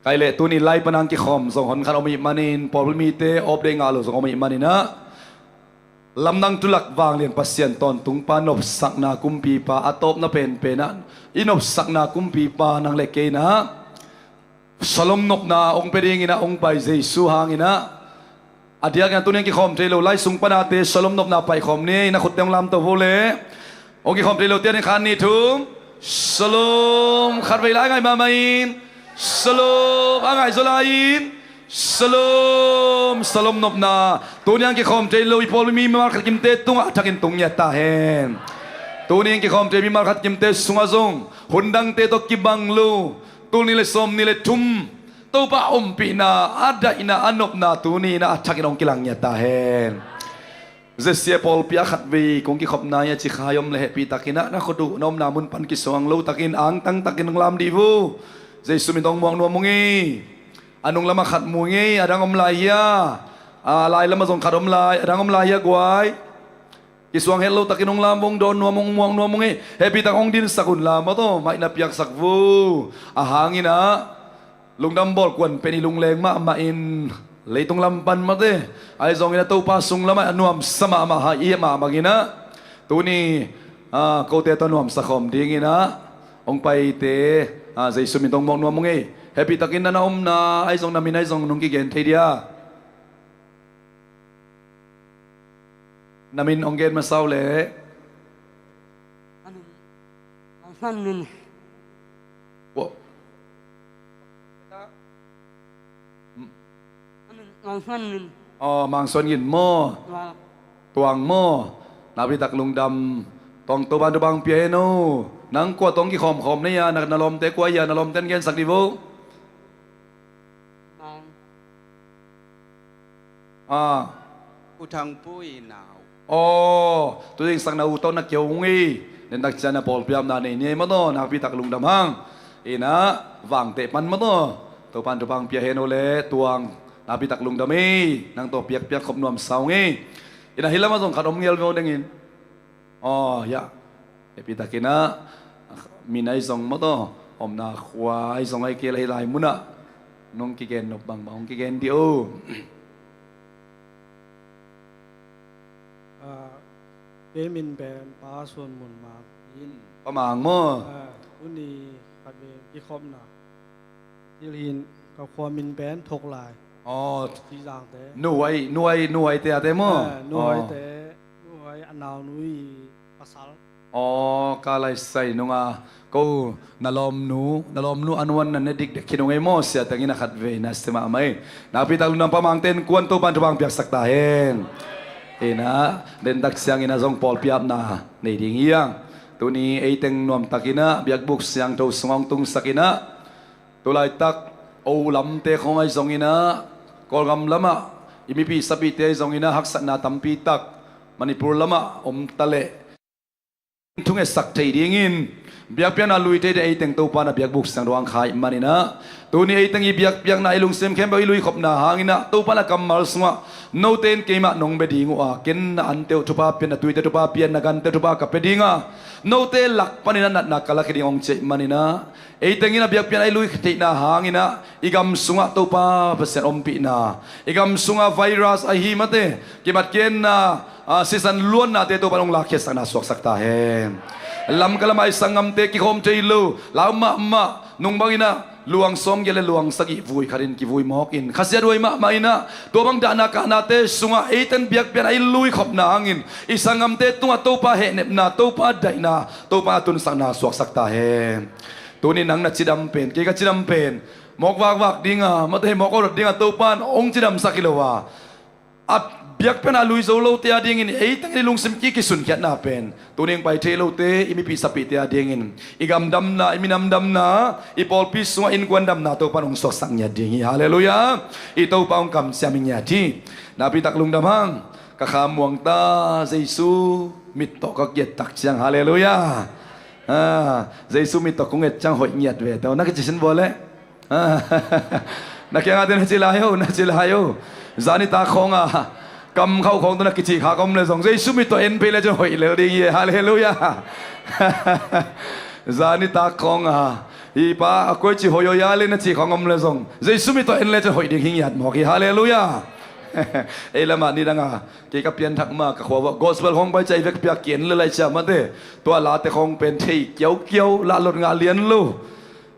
Kai leh tuni lai panang kikhawm zong hon khat om ih manin, pawlpi mite off day ngah lo zong om ih manin ah, lamdang tulak vanglian Pasian tawntungpa, nopsakna kumpipa, a tawpna penpen ah i nopsakna kumpipa nang le kei in ah, shalom nopna hong pia dingin ah hong pai Jesu hangin ah, a diakin ah tuni-in kikhawm thei lo lai sung panate shalom nopna paikhawm ni. Na khutte hong lamto vo le. Hong kikhawm thei lo tianin khan ni thum. Shalom. Khat vei lai a ngai mahmah in. Shalom. A ngai zaw lai in. Shalom. Shalom nopna. Tuni-in kikhawm thei lo i pawlpi mimal khat kimte tungah a thakin tung ngiat ta hen. Tuni-in kikhawm thei mimal khat kimte sungah zong hun dangte tawh kibang lo, tul nih le sawm nih le thum Topa ompihna, a daihna, a nopna tuni-in ah a thakin hong kilang ngiat ta hen. Zesia pawlpi ah khat vei kong kikhopna hi a ci kha i om le hehpihtakin ah na khut uh na omna mun pan kisuang lo takin angtang takin hong lam dih vo. Jesu min tawh hong muak nuam ung ei. A nung lamah khat mu ung ei, a dang om lai hia? A lai lamah zong khat om lai, a dang om lai hia guai? Kisuang het lo takin hong lam, hong dawn nuam, hong muak nuam ung ei. Hehpihtak hong dinsak un la maw taw, maihna piaksak vo. A hangin ah lungdam bawl kuan pen i lungleng mahmah in leitung lam pan mate, ahi zongin a Topa sung lamah a nuamsa mahmah ha i mahmah in ah, tuni, ah, kote tawh nuamsa khawm dingin ah hong paite, ah, Jesu min tawh hong muak nuam ung ei. Hehpihtakin na na omna ahi zong, na min ahi zong nong kigen thei dia? Na min hong gen masa uh leh. Ka min, ka min. Wo-, hmm. Ka min Mang Suan Ngin. Aw, Mang Suan Ngin maw? Mang. Tuang maw? Nakpi tak lungdam. Tuang Topan thupha pia hen aw. Nang kua tawh hong kikhawmkhawm na hia, na, na lawmte kua hia, na lawmte in gensak dih vo. Mang. Ah. U Thang Pui nau. Aw, tu ding sakna u tawh na keu ung hi. Dentak ciang na pawlpi apna nei ni ei maw taw, nakpi tak lungdam hang. Ina, Vangteh pan maw taw. Topan thupha pia hen aw le, Tuang, nakpi tak lungdam hi. Nang tawh piakpiak khop nuam sa ung hi. Ina, hih lamah zong khat om ngel ve aw dengin. Aw, ya. Hehpih takin ah, min ahi zong maw taw, omna khua ahi zong ahi kei leh hih lai munah nong kigen nop bangbang hong kigen dih o. Ah, kei min pen Pa Suan Mun Mang in. Pa Mang maw? Ah, tuni khatvei kikhopna. Thil hin ka khua min pen Thok Lai. Aw. Ci Zangte. Nuai, nuai, nuaite ate maw? Ah, nuaite, aw. Nuai a naunu i pasal. Aw, ka lai sai nunga ko na lawmnu, na lawmnu a nuan na ne dikdek khin ung ei maw, sia tengin a khatvei na sia mahmah ei. Nakpi tak lungdam, Pa Mangte innkuan Topan thupha piaksak ta hen. Ina, dentak ciangin a zong pawlpi apna nei ding hi hang. Tuni ei teng nuamtakin ah biakbuk siangtho sungah hong tungsakin ah, tu laitak o lamte khawng ahi zongin ah, Kawlgam lamah i mipi sapite ahi zongin ah haksatna tampi tak Manipur lamah om ta leh thungetsak thei dingin, biakpiakna lui thei dingin ei teng Topan a biakbuk siangtho hong khia ahih manin ah, tuni ei teng i biakpiakna, i lungsim khempeuh i luikhopna hangin ah, Topan a kammal sungah note in keimah nong bia ding uh a, ken na ante uh thupha pia in, na tuite thupha pia in, na gante uh thupha ka pia ding a, note lak panin ah natna ka lakhia ding hong ci ahih manin ah, ei tengin a biakpiakna i lui theihna hangin ah, i gam sungah Topa Pasian ompihna, i gam sungah virus ahi mate, kimatkiatna, ah, sisan luannate Topan hong lakkhiatsakna suaksak ta hen. Lamka lamah i sanggamte kikhawm thei lo, lau mahmah, nung bangin ah luang sawmgiat le luang sagih vui khatin kivui mawkin, khasiathuai mahmah in ah, tua bang dahna kahnate sungah ei teng biakpiakna i luikhopna hangin, i sanggamte tungah Topa hehnepna, Topa daihna, Topa a tunsakna suaksak ta hen. Tuni nang na cidam pen, kei ka cidam pen, mawk vakvak ding a, mate mawk awdawt ding a Topan hong cidamsak hi lo a, a biakpiakna a lui zo lote a dingin ei tengin i lungsim ki, kisunkhiatna pen, tuni hong pai thei lote, i mipi sapite a dingin, i gam damna, i minam damna, i pawlpi sungah innkuan damna Topan hong suaksak ngiat ding hi. Halleluiah. I Topa hong kamciam hi ngiat hi. Nakpi tak lungdam hang. Ka kha muang ta, Jesu mit tawh ka nget tak ciang. Halleluiah. Ah, Jesu mit tawh kong nget ciang hoih ngiat ve tawh na kici sin vua leh. Ah, na kiangah te na ci lai o, na ci lai o. Zani tak khawng a kam khauh khawng tawh na kici kha ka om le zong, Jesu mit tawh en phei le cin hoih lel ding hi. Halleluiah. Zani tak khawng a, hi pa a koi ci hoih hoih a le na ci khawng om le zong, Jesu mit tawh en le cin hoih ding hi ngiat mawk hi. Halleluiah. Ei lamah nidang a kei ka pianthak ma ka khua uah gospel hong pai ciah i vekpi a kian le lai ciah mate, tua late khawng pen thei kiaukiau, lahlot ngah lian lo.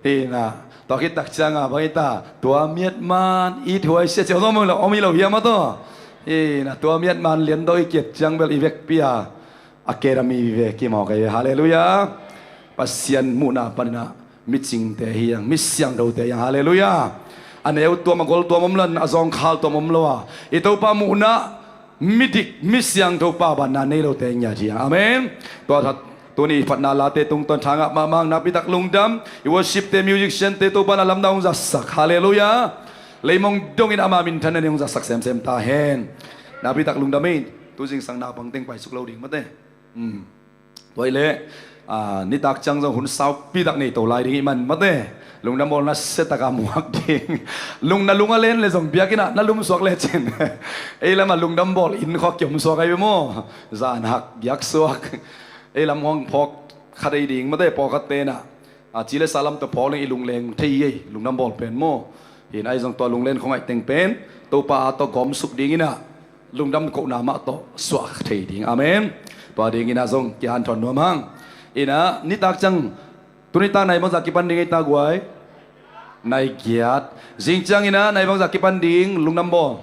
Hi na, tua khit tak ciang a bang hi ta, tua miat man it huai sia ciah om hi lo, om hi lo hiam a taw. Hi na, tua miat man lian daw i kiat ciang bel i vekpi a academy vive kimawk ahi ve. Halleluiah. Pasian muhna panin ah micingte hi hang, mi siangthote hi hang. Halleluiah. A neu tuam, a gol tuam om lo, a zawngkhal tuam om lo a, i Topa muhna midik, mi siangtho, pabanna nei lote ngiat hi hang. Amen. Tua tuni phatna late tungtawn thangah mahmah hang. Nakpi tak lungdam. I worshipte, musiciante Topa na lamdang hong zasak. Halleluiah. Leimong dongin ama minthanna nei hong zasak semsem ta hen. Nakpi tak lungdam hi. Tu zingsang naupang teng paisuk lo ding mate. Hmm. Tua hi leh, ah, nitak ciang zong hun saupi tak nei to lai ding hi man mate. Lungdam bawl na se taka muak ding. Lung na lung a len le zong biakinn ah na lum suak le cin. Ei lamah lungdam bawl inn khawng kiom suak ahi ve maw. Zan hak giak suak. Ei lam hong phawk khat ei ding mate, pawlkhat tenah. A, ci le sa lam tawh phawk leng i lungleng thei hi ei, lungdam bawl pen maw. Hi na, ahi zong tua lunglen khong aih teng pen Topa a tawh gawmsuk dingin ah, lungdam kohna mah tawh suak thei ding. Amen. Tua dingin ah zong kihanthawn nuam hang. Hi na, nitak ciang, tuni tak nai bangzah kipan ding ei ta guai? Nai giat. Zing ciangin ah nai bangzah kipan ding, lungdam bawl?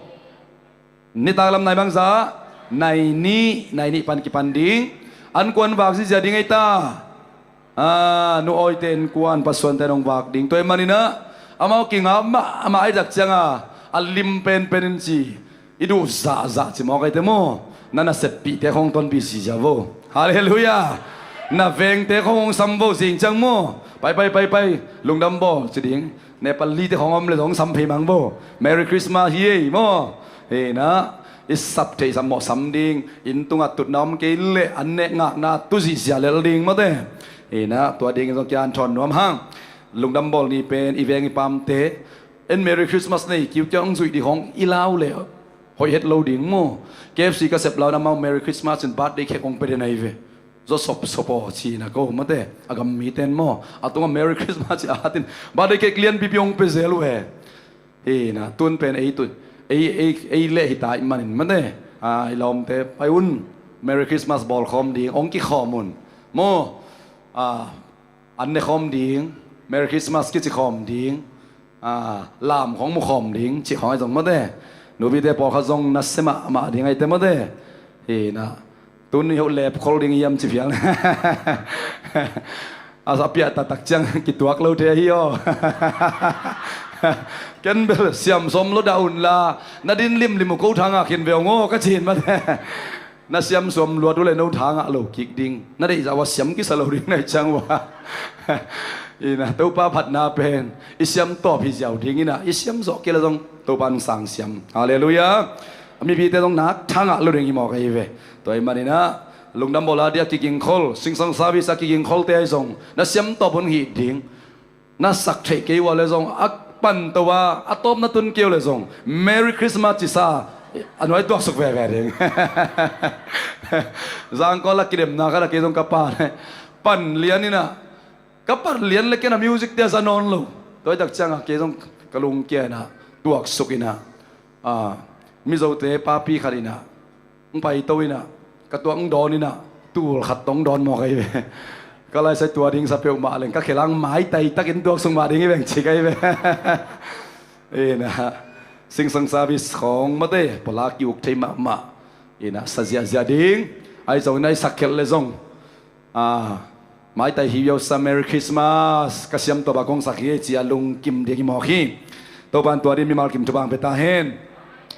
Nitak lam nai bangzah? Nai nih, nai nih pan kipan ding. An kuan vak zizia ding ei ta? Ah, Nu Awite innkuan, Pa Suante nong vak ding. Tua ahih manin ah, amau kingap mah, amah aih tak ciang a, A lim penpen in ci, i duh zahzah ci mawk aite maw. Na naseppihte khawng tonpih si zia vo. Halleluiah. Na vengte khawng hong sam vo zing ciang maw. Pai, pai, pai, pai. Lungdam bawl ci ding. Nepalite khawng om le zong sam phei mang vo. Merry Christmas hi ei maw. Hi na, i sap theih sam mawh sam ding. Inn tungah tutna om kei leh an nek ngakna tu zihziah lel ding mawte. Hi na, tua ding zong kian thawn nuam hang. Lungdam bawl ni pen i veng i pamte en Merry Christmas nei kiu kiang hong zuih ding hong i lau le hoih het lo ding maw. K F C ka sep lau na mau Merry Christmas in birthday cake hong pe den ahi ve. Zaw sop sop aw ci na ko mawte, a gam mi ten maw. A tungah Merry Christmas ci a hatin birthday cake lianpipi hong pe zel uh he. Hi na, tun pen ei tu, ei, ei, ei leh hi ta i manin mawte. A, i lawmte pai un, Merry Christmas bawl khawm ding hong kikhawm un maw. A, an ne khawm ding, Merry Christmas kici khawm ding, a, lam khawng mu khawm ding, ci khawng ahi zong mawte. Nupite pawlkhat zong nasia mahmah ding aite mawte. Hi na, tun i hoh lep khol ding hiam ci phial. A sa piah taktak ciang kituak lo thei hi aw. Ken bel siam sawm lo dah un la, na din limlim uh ko thangah khin ve ung aw ka cin mawte. Na siam suam luat uh le no thangah lo kik ding. Na deihzah uh a siam kisa lo ding na hi ciang uh a. Hi na, Topa phatna pen i siam tawp hi ziau ding hi na, i siam zawh kei le zong Topa hong sang siam. Halleluiah. A mipite zong nak thangah lo ding hi mawk ahi ve. Tua hi manin ah, lungdam bawl a dia kigingkhol, singsang service a kigingkholte ahi zong na siam tawp hun hih ding. Na sak theih kei uh a le zong a pan to a, a tawpna tun kei uh le zong Merry Christmas cisa a nuai tuaksuk veve ding. Zangkol a kidemna khat a kei zong ka pa le pan lian inah, ka pan lian le ken a music te a za nawn lo. Tua i tak ciangah kei zong ka lungkia inah tuaksuk inah, a, Mizote papi khat inah hong paito inah, ka tuak hong dawn inah, tul khat tawh hong dawn mawk ahi ve. Ka laisai tua ding sa peuhmah leng ka khelang maitai takin tuaksuk mah ding hi veng cik ahi ve. Inah, singsang service khawng mate pawla ki-uk thei mahmah. Inah, sa ziahziah ding. Ahi zong inah i sak khelh le zong, a, maitai hi viausa Merry Christmas ka siam tawp a kong sak hi ci a lungkim ding hi mawk hi. Topan tua din mimal kim thupha hong pia ta hen.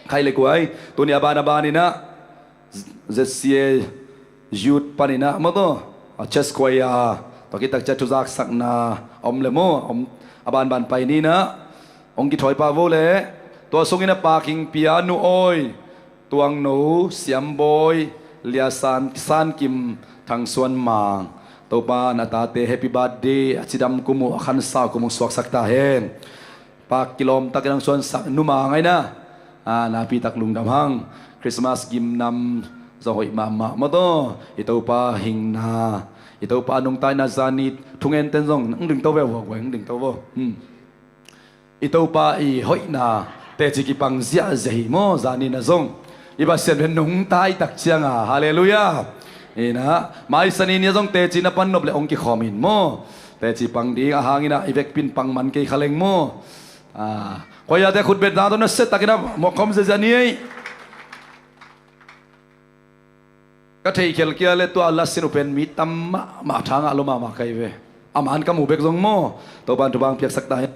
Khai le kuai, tuni a ban a ban inah Z C A Youth pan inah maw taw, a, chest choir, tua kitak ciah thuzaksakna a om le maw, a om, a banban pai ni inah hong kithawi pah vo le. Tua sungin a Pa King Pia, Nu Awi, Tuangno, Siambawi, Lia San, San Kim, Thang Suan Mang, Topa in a tate happy birthday a cidam kum uh, a khansa uh kum uh suaksak ta hen. Pak kilawm takin hong suansak Nu Mang ahi na, a, napi tak lungdam hang. Christmas gimnam zong hoih mahmah maw taw. I Topa hingna, i Topa nungta inah zani thungenten zong hong dingto ve uh, hong dingto vo. Hmm. I Topa i hoihna teci kipang ziahziah hi maw, zani inah zong i Pasian pen nungta i tak cianga, halleluiah. Inah, mai Sani ni a zong teci na pan nop le hong kikhawm in maw. Teci pang ding a hang inah i vekpi in pang man kei kha leng maw. A, koiate khutbet na tawh na set takin a mawhkhawm ziahziah ni ei. Ka theihkhial kia le tua lasin uh pen mi tam mahmah, thangah lo mahmah ka hi ve. A man ka mu bek zong maw. Topan thupha hong piaksak ta hen.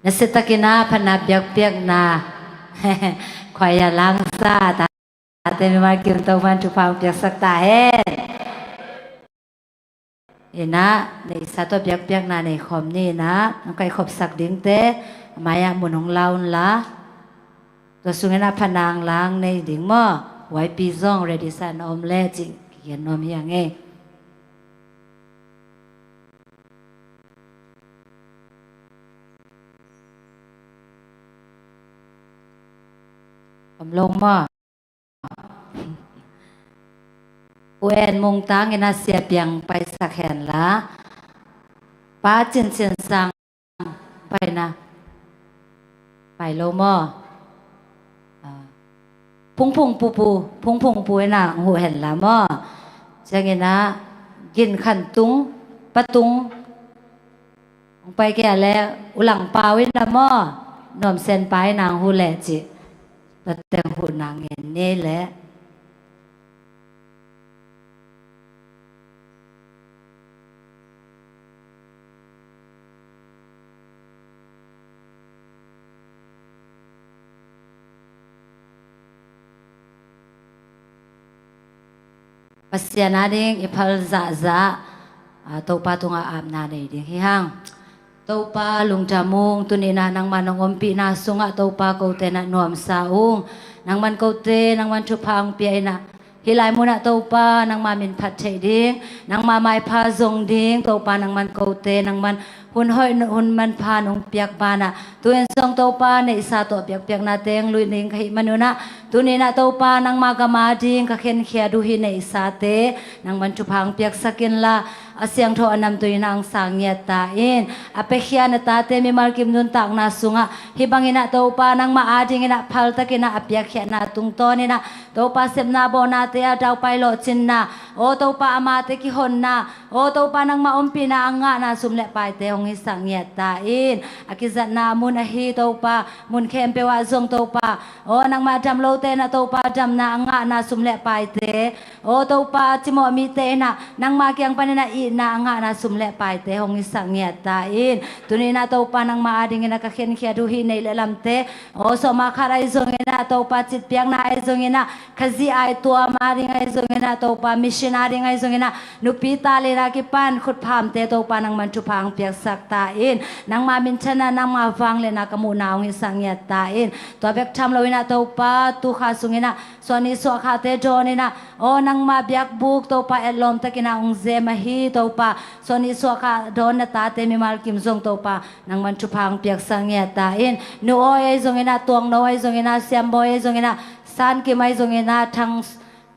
Nasiatakin a phatna biakpiakna khuaia langsa tate mimal kim Topa'n thupha hong piaksak ta hen. Inah neihsa tawh biakpiakna nei khawm ni inah, hong kaihkhopsak dingte a mai-ah mun hong la unla, tua sungin a phatna hong lang nei ding maw? Y P zong ready sa na om leh cih kigen nuam hi a ngei. Om lo maw? U En Mungtang inah Sia Piang paisak henla, Pa Cin Cin Sang paina pai lo maw? Ah, Phungphung Pupu, Phungphung Pu inah hong huh henla maw? Cianginah Gin Khan Tung, Pa Tung hong pai kei a le U Lang Pau inah maw? Nuam Sen Pa inah hong huh leh cih. Tua teng huhna ngen ni leh. Pasian ading i phal zahzah, a, Topa tungah apna nei ding hi hang. Topa lungdam ung, tuni inah nangmah nong ompihna sungah Topa kote inah nuamsa ung. Nangman kote, nangman thupha hong pia inah, hih lai munah Topa nangmah min phat theih ding, nangmah maipha zong ding, Topa nangman kote, nangman hun hoih, hun manpha nong piak banah, tu-in zong Topa neihsa tawh biakpiakna teng lui ding ka hih manunah, tuni inah Topa nangmah gam ading ka khenkhiat uh hih neihsate nangman thupha hong piaksak inla, a siangtho a namtui inah hong sang ngiat ta in. A piakhia na tate mimal kim nuntakna sungah hih bang inah Topa nangmah ading inah phaltak inah a piakkhiatna tungtawn inah Topa sepna bawhnate a daupai lawhcinna, aw Topa amate kihonna, aw Topa nangmah ompihna a ngahna sum le paite hong hisak ngiat ta in. A kizatna mun ahi Topa, mun khempeuh ah zong Topa, aw nangmah dam lote inah Topa damna a ngahna sum le paite, aw Topa cimawh mite inah nangmah kiang panin a itna a ngahna sum le paite hong hisak ngiat ta in. Tuni inah Topa nangmah ading inah ka khenkhiat uh hih neih le lamte, aw sawma khat ahi zong inah Topa citpiakna ahi zong inah, Khazih ai tuam ading ahi zong inah Topa, mission ading ahi zong inah, nupi talent a kipan khutphamte Topa nangman thupha hong piaksak ta in. Nangma minthanna, nangma vangliatna ka muhna hong hisak ngiat ta in. Tua bek tham loinah Topa, tukha sunginah suahnih suahkhate dawninah, aw nangma biakbuk Topa etlawm takinah hong zem ahi Topa, suahnih suahkhah dawn na tate mimal kim zong Topa nangman thupha hong piaksak ngiat ta in. Nu aw ei zonginah, Tuangno ei zonginah, Siambawi ei zonginah, Sankim ei zonginah, Thang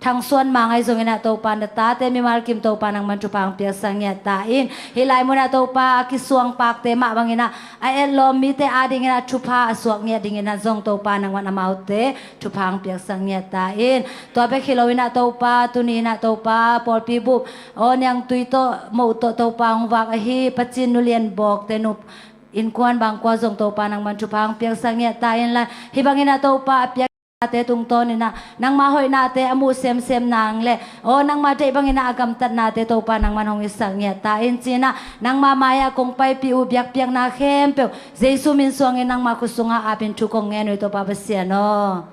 Thangsuan Mang ei zonginah Topa na tate mimal kim Topa nangman thupha hong piaksak ngiat ta in. Hih lai munah Topa a kisuang pakte mah banginah a etlawm mite adinginah thupha a suak ngiat dinginah zong Topa nangman amaute thupha hong piaksak ngiat ta in. Tua bek hi loinah Topa, tuni inah Topa pawlpi bup aw niangtui tawh moh tawh Topa hong vak ahi Pacin nu Lian Bawkte nu innkuan bangkua zong Topa nangman thupha hong piaksak ngiat ta in la. Hih banginah Topa a piak te tungtawninah nangma hoihnate a muh semsem nang le aw nangma deih banginah a gamtatnate Topa nangman hong hisak ngiat ta in cinah nangma mai-ah kong paipih uh biakpiakna khempeuh Jesu min suangin nangma khut sungah apin thu kong ngen uh hi Topa Pasian aw.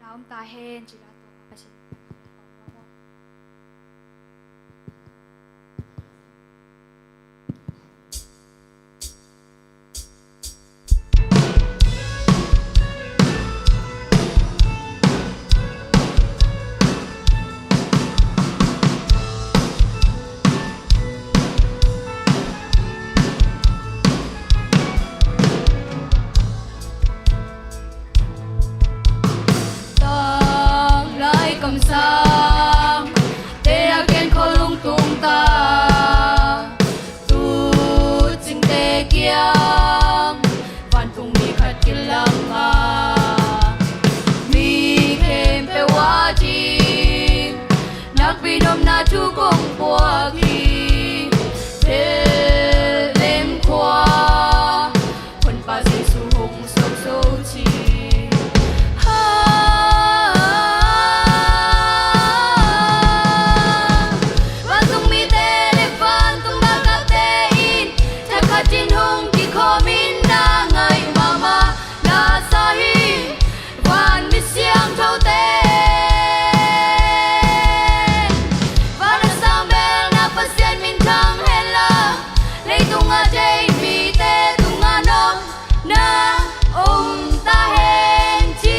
Na om ta hen, ci la tua Pasian. Tanglai kamsang te a ken kholung tung ta, tu cingte kiang vantung mi khat kilang a, mi khempeuh a ding nakpi nopna thu kong puak hi. Bethlehem khua Honpa Jesu hong suak zo ci. Ha. Vantung mite le vantung galkapte in thakhatin hong kikhawmin na ngaih mahmah na sa hi. Van mi siangthote van a sang bel na Pasian min thang hen la, leitung a deih mite tungah nopna om ta hen ci.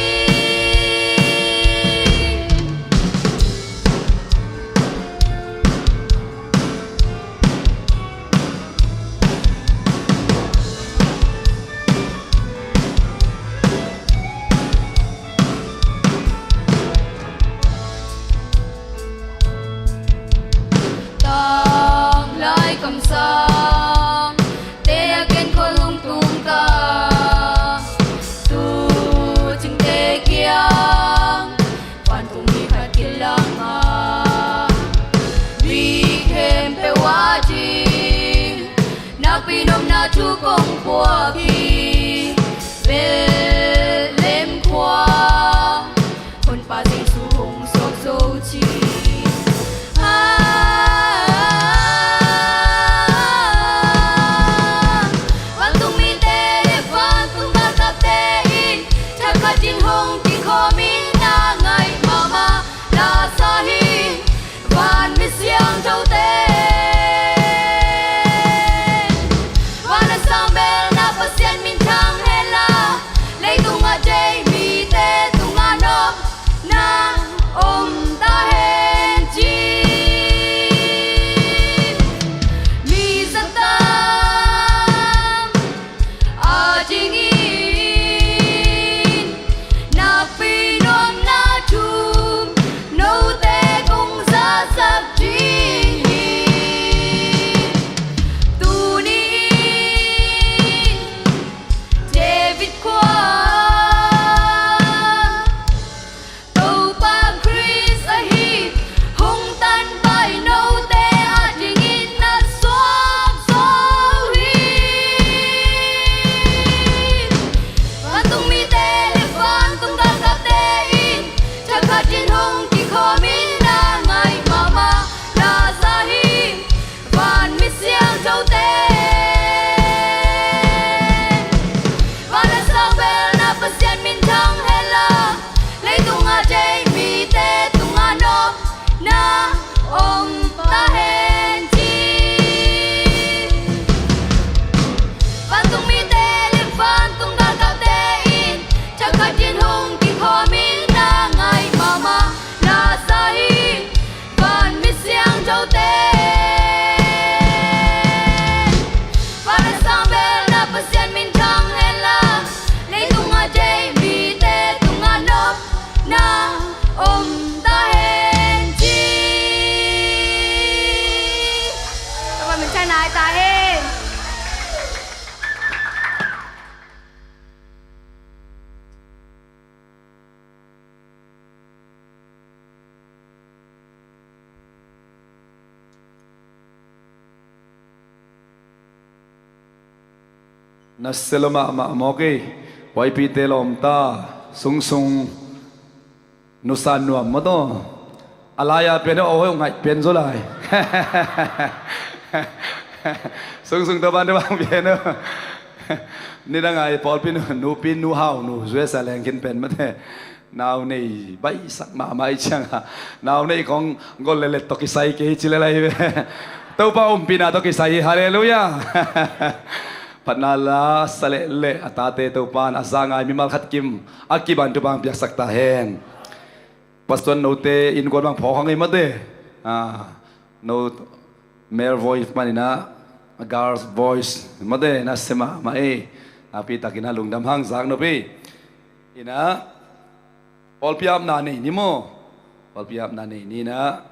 Tanglai kamsang te a ken kholung tung ta, tu cingte kiang vantung mi khat kilang a, mi khempeuh a ding nakpi nopna thu kong puak hi. Bethlehem khua Honpa Jesu hong suak zo ci. Ah, vantung mite le vantung galkapte in thakhatin hong kikhawmin na ngaih mahmah na sa hi. Van mi siangthote van a sang bel na Pasian min Na selo mahmah mawk ei. Huaipite lawmta, sungsung nusa nuam maw taw. A lai-a pen aw hoi ngaih pen zaw lai. Sungsung tawh ban tawh bang pen aw. Nidang ai pawlpi nu, nupi nu hau nu zuesa leng khin pen mate. Nau nei baihsak mahmah i cianga, nau nei kong gol lelet tawh kisai kei ci lelai ve. Topa umpihna tawh kisai hi. Halleluiah. Phatna la sa lehleh a tate Topan a za ngai mimal khat kim a kiban tupang piaksak ta hen. Pastor note innkuan bang phawk hang ei mate. Ah, no male voice paninah a girls voice mate na sema mah ei. Nakpitakinah lungdam hang zak nop ei. Inah pawlpi apna nei ni maw? Pawlpi apna nei ni inah.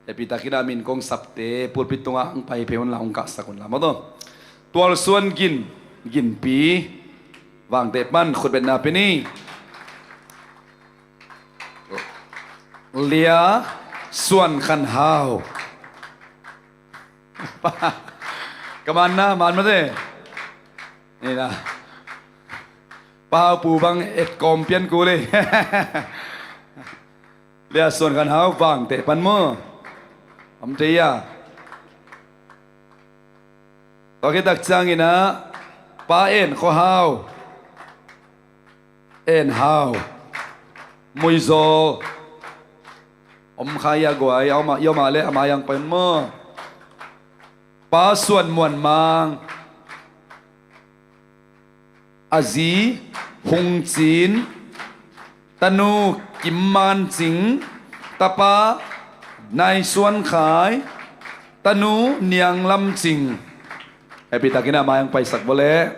Hehpitakinah min kong sapte pulpit tungah ang pai phei unla ong kahsak unla maw taw. Tualsuan Gin, Ginpi, Vangteh pan khutbetna pia ni. Lia Suan Khan Hau. Ka manna man mate. Ni na. Pa Hau Pu bang et kawm pian kul ei. Lia Suan Khan Hau Vangteh pan maw? Om tei a. Tua khit tak cianginah Pa En Khua Hau, En Hau, Muizawl, om kha ia guai, i om a le a mai ang pai maw? Pa Suan Muan Mang, a zi Hung Cin, tanu Kim Man Cing, tapa Nai Suan Khai, tanu Niang Lam Cing. Hehpitakinah mai ang paisak vawleh.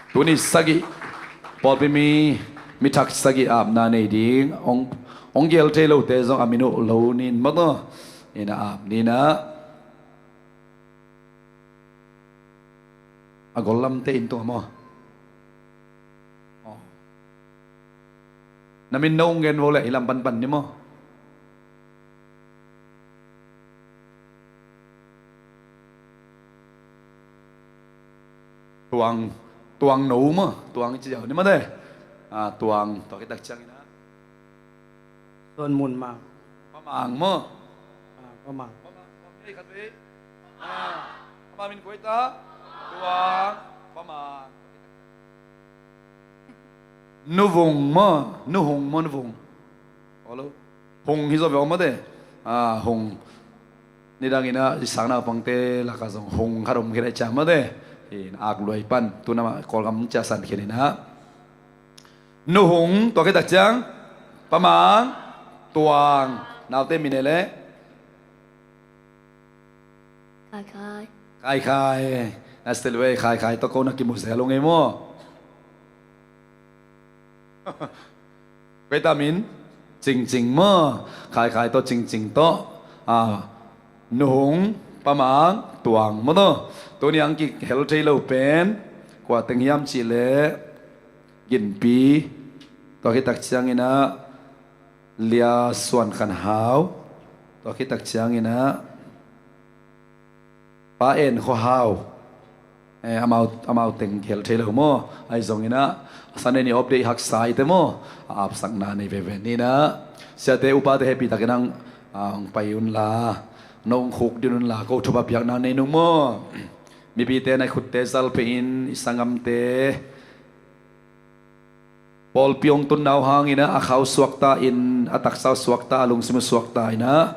Tuni sagih pawlpi mi, mi thak sagih apna nei ding. Ong, ong gel thei lote zong a min uh lo nin maw taw. Inah ap ninah. A gollamte in tung a maw? Aw. Na min no ong gen vawleh i lam panpan ni maw? Tuang, Tuang no maw? Tuang i ci ziau ni maw te? Ah, Tuang, tua khit tak cianginah. Suan Mun Mang. Pa Mang maw? Ah, Pa Mang. Pa Mang, Pa Mang, ei khat vei. Ah, Pa Mang min koi ta? Tuang, Pa Mang. Nu Vung maw? Nu Hung maw, Nu Vung? Aw lo. Hung hi zaw ve aw mate. Ah, Hung. Nidanginah i sang naupangte lakah zong Hung khat om khin a i ciang mate. Hi, ak luai pan tunamah Kawlgam ciah san khin inah. Nu Hung, tua khit tak ciang Pa Mang, Tuang, naute min e leh. Khai Khai. Khai Khai. Na stel ve, Khai Khai tawh ko na kimu zel ung ei maw? Koi ta min? Cing Cing maw? Khai Khai tawh Cing Cing tawh. Ah, Nu Hung, Pa Mang, Tuang maw taw. Tuni ang kihel thei lo pen kua teng hiam cihleh Ginpi, tua khit tak cianginah Lia Suan Khan Hau, tua khit tak cianginah Pa En Khua Hau. Eh, amau, amau teng kihel thei lo maw? Ahi zonginah a Sunday ni off day haksa i te maw? A apsakna nei veve ninah. Siate upate hehpitakinah ang, ah, ang pai unla, nong khuk din unla, ko thupha piakna nei nung maw? Mipite na i khutte zal pei in, i sanggamte pawlpi hong tunna uh hanginah a khau suakta in, a taksa uh suakta, a lungsim uh suakta inah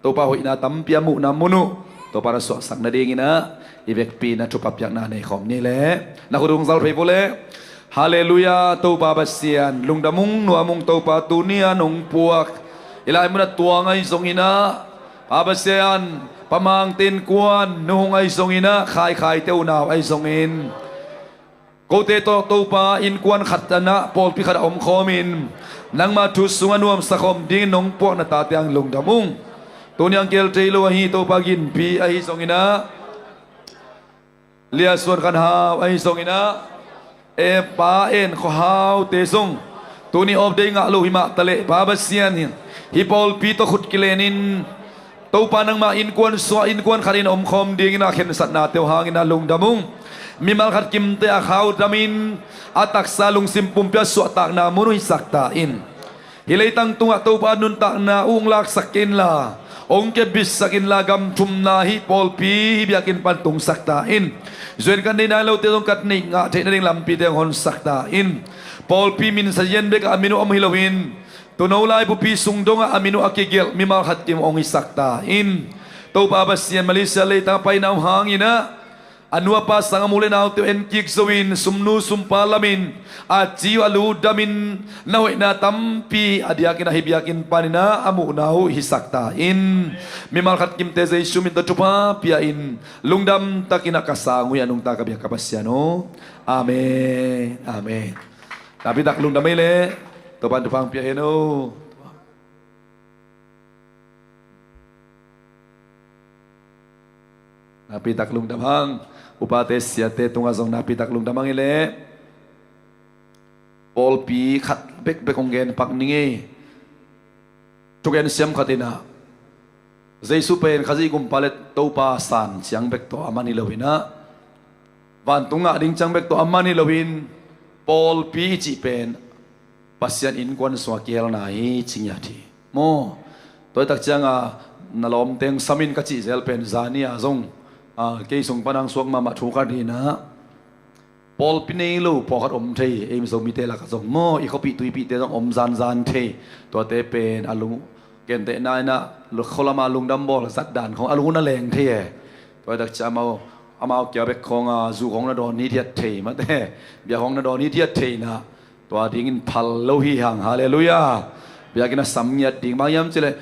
Topa hoihna tampi a muhna mun uh Topa na suahsak nadinginah i vekpi na thupha piakna nei khawm ni leh. Na khut hong zal phei vawleh. Halleluiah. Topa Pasian lungdam ung, nuam ung Topa, tuni-a nong puak i lai munah Tuang ahi zonginah, Pa Pasian, Pa Mang te innkuan, Nu Hung ahi zonginah, Khai Khai te unau ahi zongin kote tawh Topa innkuan khat anah pawlpi khatah omkhawmin nangma thu sungah nuamsa khawm dingin nong puakna tate ang lungdam ung. Tuni ang gel thei lo ahi Topa Ginpi ahi zonginah, Lia Suan Khan Hau ahi zonginah, e Pa En Khua Hau te zong Tuni awpdei ngah lo hi mah taleh Pa Pasian, hih pawlpi tawh khut kilenin Topa nangmah innkuan sungah innkuan khatin omkhawm dingin a khensatnate uh hangin a lungdam ung. Mimal khat kimte a khaudamin a taksa lungsim pumpi a suahtakna mun uh hisak ta in. Hih leitang tungah Topa nuntakna uh hong laksak kei inla, hong kepbitsak inla, gam thumna hih pawlpi hih biakinn pan tungsak ta in. Zuan kan nei nai lote zong kan neih ngah theih nading lampite hong honsak ta in. Pawlpi min sazian bekah a min uh om hi loin, tuuno laibupi sung dongah a min uh a kigelh mimal khat kim hong hisak ta in. Topa Pasian, Malaysia leitang a paina uh hangin ah a nu a pa sang a mu le naute uh enkik zo-in sumnu sumpa lamin a ci uh a lu damin na hoihna tampi a diakin a hih biakinn panin ah a muhna uh hisak ta in. Mimal khat kimte Jesu min tawh thupha pia-in lungdam takin ah ka sang uh hi a nungta ka biak ka Pasian aw. Amen. Amen. Napitak lungdam ei leh Topan thupha hong pia hen aw. Napitak lungdam hang. Upate siate tungah zong napitak lungdam hang ei leh. Pawlpi khat bekbek hong gen pak ning ei. Thugen siam khat in ah Jesu pen Khazih gumpa le Topa san ciang bek tawh a man hi loin ah, vantung ngah ding ciang bek tawh a man hi loin, pawlpi i cih pen Pasian innkuan sungah kihelna hi ci ngiat hi maw. Tua hi tak cianga na lawmteng samin ka cih zel pen zani a zong, a, kei sung pan hong suak mahmah thu khat hi in ah, pawlpi nei lo pawlkhat om thei, ei Zomite lakah zong maw, i khuapih tuipihte zong om zanzan thei. Tuate pen a lung, gentehna in ah khualama lungdam bawl zat dan khawng a lung hun a leng thei e. Tua hi tak ciang amau, amau kia bek khawng a zu khawng na dawn hi thiat thei mate, bia khawng na dawn hi thiat thei in ah, tua dingin phal lo hi hang. Halleluiah. Biakinn a sam ngiat ding bang hiam cih leh,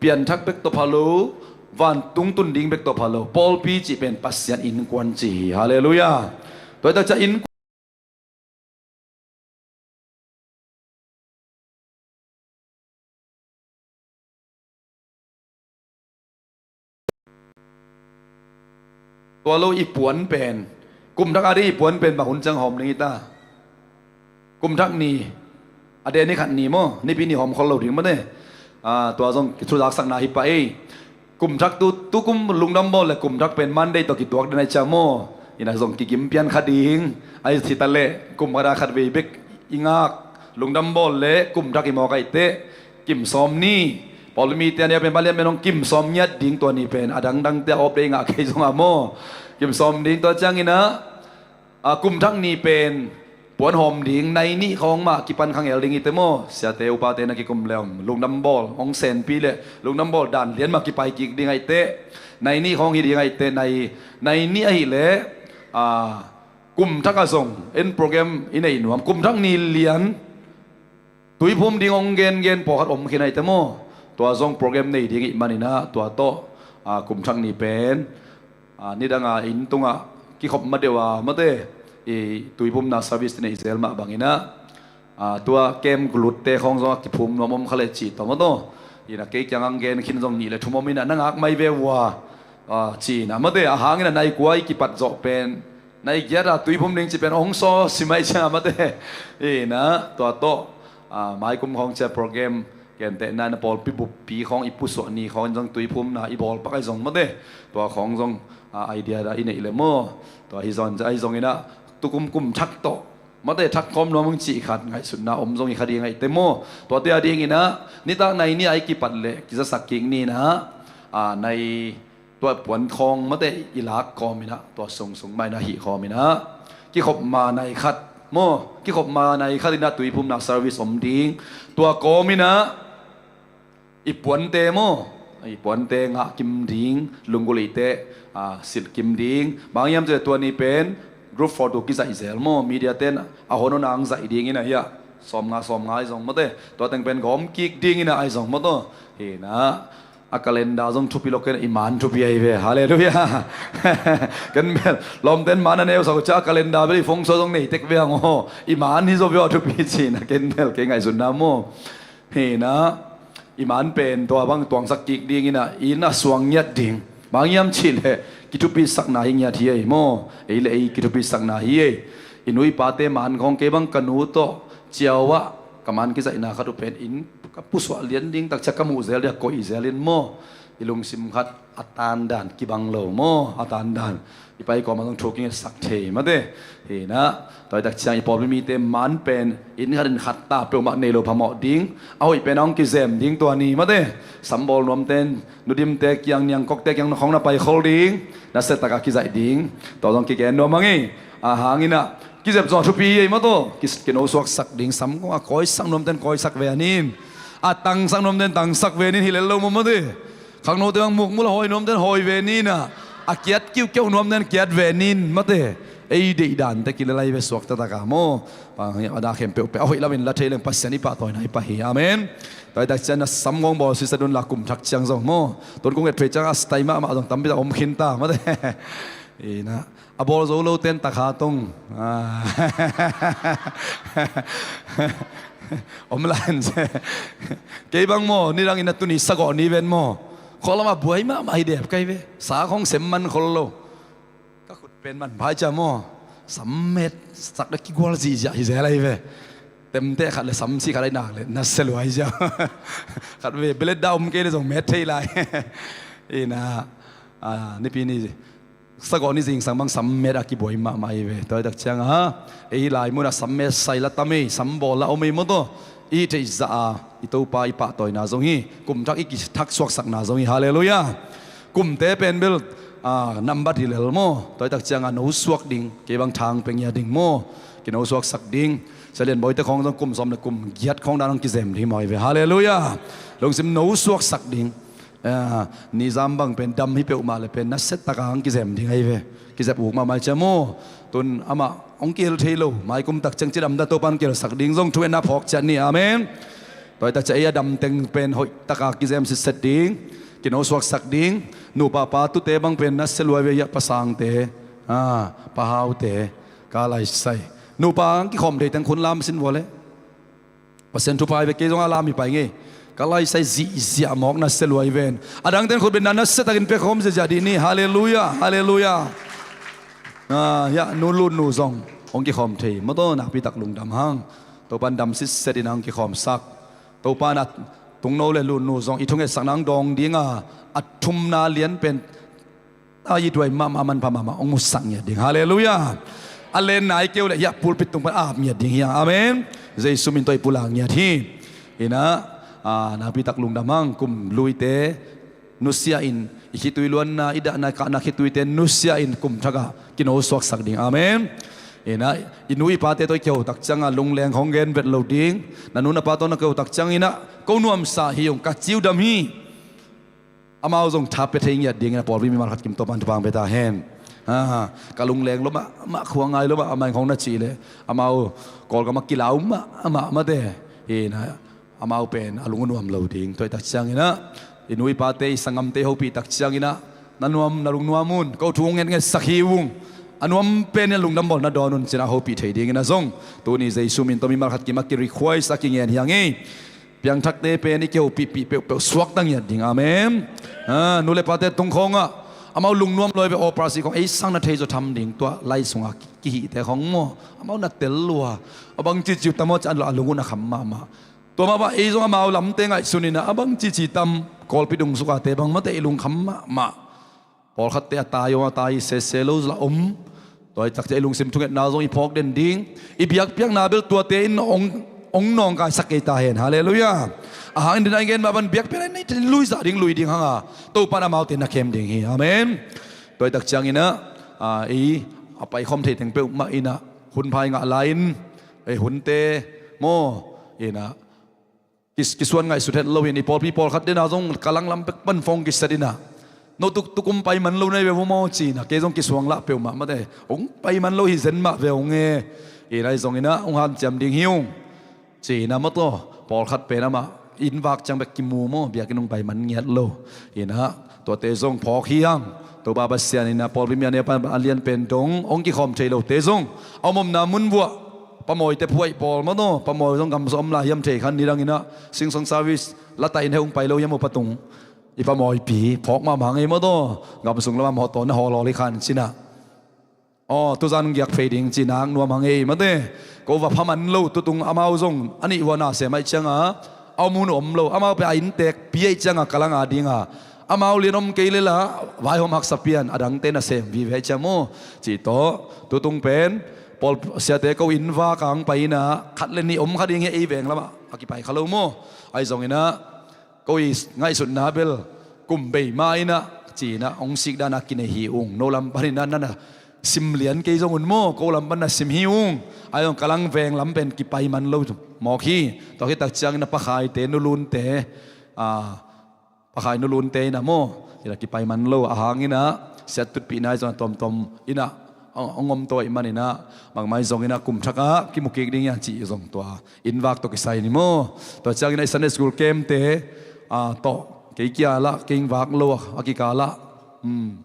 pianthak bek tawh pha lo, vantung tun ding bek tawh pha lo, pawlpi cih pen Pasian innkuan ci hi. Halleluiah. Tua hi tak ciang innkuan tua lo i puan pen, kum thak a ding i puan pen bang hun ciang hawm ding hi ta? Kum thak ni, a deh ni khat ni maw, Nipi ni hawm khol lo ding mate. A, tua zong kithuzak sakna hi pah ei. Kum thak tu, tu kum lungdam bawl le kum thak pen Monday tawh kituak den ai cia maw. Ina zong kikim pian kha ding. Ai thita le kum khat a khat vei bek i ngak lungdam bawl le kum thak i mawk ai teh. Kim sawm ni. Pawlpi mite a neu pen balian pen hong kim sawm ngiat ding tua ni pen. A dangdangte a awpdei ngah kei zong a maw. Kim sawm ding tua ciangin ah, a, kum thak ni pen puan hawm ding, nai nih khawng mah kipan khangel ding hi teh maw. Siate upate na kikum leh om lungdam bawl hong senpi leh lungdam bawl dan lian mah kipai kik ding ai teh. Nai nih khawng hi ding ai teh, nai, nai nih ahih leh, a, kum thak a zong en program i nei nuam, kum thak ni lian tuiphum ding hong gengen pawlkhat om khin ai teh maw. Tua zong program nei ding ih manin ah tua tawh, a, kum thak ni pen, a, nidang a inn tungah kikhop ma deuh a mate, i tuiphumna service neih zel mah bangin ah, a, tua kem glutte khawng zong a kiphum nuam om kha leh cih tawh maw taw. Ina kei kiang ang gen khin zong nih le thum om ina na ngak mai ve uh a, a, ci ina mate, a hangin a nai kua i kipat zawh pen nai giat a tuiphum ding ci pen hong saw si mai cia mate. Ina tua tawh, a, maikum khawng cia program gentehna in a pawlpi buppi khawng i pusuah ni khawng in zong tuiphumna i bawl pak ai zong mate. Tua khawng zong, a, idea da i neih le maw. Tua hi zong, ahi zongin ah tukum kum thak tawh mate, thak khawm nuam hong cih khat ngaihsutna om zong hi kha ding ai teh maw. Tuate a dingin ah nitak nai ni a i kipat leh kizasak kik ni in ah, a, nai tua puan khawng mate i lak kawm in ah, tua sungsung mah in ah hih kawm in ah, kikhop ma nai khat maw, kikhop ma nai khat in ah tuiphumna service om ding. Tua kawm in ah i puante maw, i puante ngah kim ding, lunggulhte, a, silh kim ding. Bang hiam cih leh tua ni pen group photo kizaih zel maw, media ten a hon hon ang zaih ding in ah hiah sawmnga sawmnga ai zong mate. Tua teng pen gawm kik ding in ah ai zong maw taw. Hi in ah a calendar zong thupi lo ken, i man thupi ahi ve. Halleluiah. Ken bel lawmten man a neusak uh cia a calendar bel i phone sua zong nei tek ve ang aw. I man hi zaw ve aw thupi ci in ah ken bel kei ngaihsutna maw. Hi in ah i man pen tua bang tuangsak kik ding in ah i inn a suang ngiat ding. Bang hiam cih leh kithupisakna hi ngiat hi ei maw. Ei le ei kithupisakna hi ei. I nu i pate man khawng kei bang ka nu tawh ciau ah Ka man kizaihna khat uh pen inn ka pusuah lian ding takciang ka muh zel ding a koih zel in maw, i lungsim khat a tandan kibang lo maw, a tandan i pai kawm a zong thu kingetsak thei mate. Hi na, tua i takciang i pawlpi mite man pen inn khat in khat ta peuhmah nei lo phamawh ding, a hoih pen a hong kizem ding tua ni mate. Sambawl nuamten, nudimte kiang, niangkokte kiang khawng na pai khol ding, na se takah kizaih ding, tua zong kigen nuam hang hi. A hang inah kizep zong a thupi hi ei mataw. Ki, kino suaksak ding, sam kong a kawisak nuamten kawisak ve a nin, a tangsak nuamten tangsak ve nin hi lel lo maw mate. Khangnote bang mukmul a hawi nuamten hawi ve ninah, a kiat kiukiau nuamten kiat ve nin mate. Ei deih dante kilelai ve suak taktak a maw. A da khempeuh peuh a hoih lamin la thei leng Pasian i pahtawina i pah hi. Amen. Tua i takciang na sam kong bawl sisa dun la kum thak ciang zong maw. Tun kong et phei ciang a stai mahmah zong tampi tak om khin ta mate. Ina a bawl zo lo ten takha tong. Ah. Om lan se. Kei bang maw, nidang ina tuni sagawh ni ven maw. Khualam a buai mahmah hi dep kai ve. Sa khong sem man khol lo. Ka khut pen man phai cia maw. Sam met sak da kigual zihziah hi zel ahi ve. Temte khat le sam si khat ai nak le na se luai cia. Khat ve belet da om kei le zong met thei lai. Ina, ah, nipi ni sagawh ni zingsang bang sam met a kibuai mahmah hi ve. Tua i takciang a ei lai munah sam met sai la tam ei, sam bawl la om ei maw tawh. I theih zah a i Topa i pahtawina zong hi. Kum thak i kithak suaksakna zong hi. Halleluiah. Kumte pen bel, ah, nambat hi lel maw. Tua i takciang a no suak ding, kei bang thang peng ia ding maw. Kino suaksak ding. Sia Lian Bawi te khawng zong kum sawm le kum giat khawng dan hong kizem ding maw hi ve. Halleluiah. Lungsim no suaksak ding. Ah, nizam bang pen dam hi peuhmah le pen nasia taka hong kizem ding ahi ve. Kizep uk mahmah cia maw. Tun amah hong kihel thei lo. Mai kum takciang cidam da Topan kihelsak ding zong thu enna phawk ciat ni. Amen. Tua i takciang ei a dam teng pen hoih taka kizem sitset ding. Kino suaksak ding. Nupa pa tute bang pen nasia luai ve ia, pasangte, ah, pahaute, ka laisai. Nupa hong kikhawm thei teng khun lam sin vua le. Pasian thupha hi ve, kei zong a lam hi pai ngei. Ka laisai zihziah mawk nasia luai ven. A dangten khut ven na nasia takin pia khawm ziahziah dih ni. Halleluiah. Halleluiah. Ah, hiah nu lut nu zong hong kikhawm thei. Maw tawh nakpi tak lungdam hang. Topan dam sitset in hong kikhawmsak. Topan a tungno le lut nu zong i thungetsakna hong dawng dinga a thumna lian pen a i duai mahmah, a manpha mahmah hong musak ngiat ding. Halleluiah. A lenna i keu le hiah pulpit tung pan a ap ngiat ding hiang. Amen. Jesu min tawh i pulak ngiat hi. Inah, ah, nakpi tak lungdam hang. Kum luite nusia in, i khitui luanna, i dahna kahna khituite nusia in kum thakah kino suaksak ding. Amen. Inah i nu i pate tawh i kiho takcianga lungleng hong gen vet lo ding. Na nu na pa tawh na kiho takciang inah ko nuamsa hi ung, ka ciu dam hi. Amau zong tha pia thei ngiat dingin a pawlpi mimal khat kim Topan thupha hong pia ta hen. Ah, ka lungleng lo mahmah, khua ngai lo mahmah in khong na cih leh amau Kawlgam a kilau mahmah mate. Hi na, amau pen a lung a nuam lo ding. Tua i takciang inah i nu i pate, i sanggamte i hopih takciang inah na nuam, na lung nuam un, ko thu hong ngetngetsak hi ung. A nuam pen in a lungdam bawl na dawn un ci-in a hopih thei dingin a zong tuni Jesu min tawh mimal khat kim a ki-request a kingen hi a ngei. Piangthakte pen i kihopihpih peuhpeuh suakta ngiat ding. Amen. Ah, nu le pate tung khawngah amau lungnuam luai ve, operasi khawng ei sang na thei zaw tham ding, tua lai sungah kihihte khawng maw, amau na tel lua. A bang cici uh tam aw ci a lung un a kham mahmah. Tua mah bang ei zong amau lamte ngaihsun inah a bang cici tam, Kawlpi dung sukate bang mate i lungkham mahmah. Pawlkhatte a tai om, a tai sese lo zula om. Tua i takciang i lungsim thungetna zong i phawk den ding. I biakpiakna bel tuate in ong, ong nawngkaisak kei ta hen. Halleluiah. A hang in din a i gen mah ban biakpiakna i neite luizah ding, lui ding hanga Topan amaute na khem ding hi. Amen. Tua i takciang inah, ah, ei a paikhawm thei teng peuhmah inah hun phai ngah lai-in ei hunte maw inah kis, kisuan ngaihsut het loin i pawlpi pawlkhat dena zong ka langlam pek pan phone kiset inah no tuktuk hong pai man lo na hi ve vo maw ci-inah kei zong kisuang lah peuhmah mate. Hong pai man lo hi zen mah ve hong e. Inah i zong inah hong hanciam ding hi ung ci-inah maw tawh pawlkhat pen amah inn vak ciang bek kimu maw, biakinn hong pai man ngiat lo. Inah tuate zong phawk hi hang. Topa Pasian inah pawlpi mi a ne pan a lian pen dong hong kikhawm thei lote zong a om omna mun vuah pamawite phuaih pawl maw tawh, pamawi zong gamsa om lai hiam thei khan nidang inah sing song service la tahin he hong pai lo hiam uh patung. I pamawipi phawk mahmah ngei maw tawh, gamsung lamah mawtaw na hawlhawl hi khan cinah. Aw, tuzan giak phei ding ci nak nuam hang ei mate. Ko va pha man lo, tutung amau zong a nih vua na sem aih cianga a om hun om lo, amau pe a inntek pi aih cianga ka langa dinga amau lian om kei lela vaihawm haksa pian a dangte na sem vive aih ciang maw? Ci tawh tutung pen pawl siate ko inn vak ang pai ina khat le nih om kha ding hi ei veng lamah a kipai kha lo maw? Ahi zongina ko i ngaihsutna bel kum bei ma ina ci ina hong sik dana kinei hi ung. No lam panina nana sim lian kei zong un maw, ko lam pan na sim hi ung. Ahi zong ka lang veng lam pen kipai man lo mawk hi. Tua khit tak ciangin a pakhaite nulunte, a, pakhaite nulunte ina maw, ina kipai man lo a hangina siat tutpihna ahi zong a tuamtuam ina hong om to ahih manina bangmai zongina kum thakah kimu kik ding hian cih zong tua inn vak tawh kisai ni maw? Tua ciangina i Sunday school camp te, a, tawh kei kia lah kei vak lo a kikalah, um,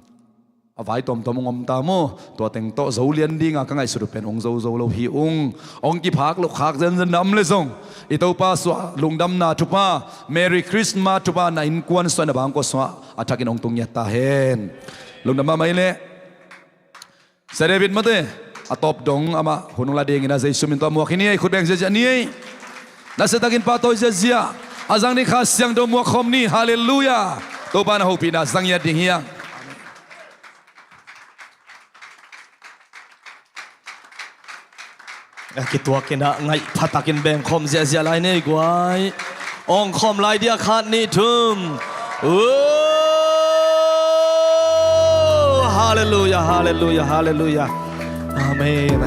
a vai tuamtuam hong om ta maw? Tua teng tawh zo lian dinga ka ngaihsut uh pen hong zo zo lo hi ung. Hong kiphak loh khak zenzen na om le zong i Topa suah lungdamna thupha, Merry Christmas thupha na innkuan suah na bangkua suah a thakin hong tung ngiat ta hen. Lungdam mahmah i leh Sia David mate a tawp dong amah hun hong la dingina Jesu min tawh muak hi ni ei, khut beng ziahziah ni ei. Nasia takin pahtawi ziahziah a zang ding Kha Siangtho muak khawm ni. Halleluiah. Topa na hopihna zang ngiat ding hiang. A kituakinah ngaih phatakin bengkhawm ziahziah lai nei guai. Awngkhawm lai dia khat nih thum. Halleluiah, halleluiah, halleluiah. Amen.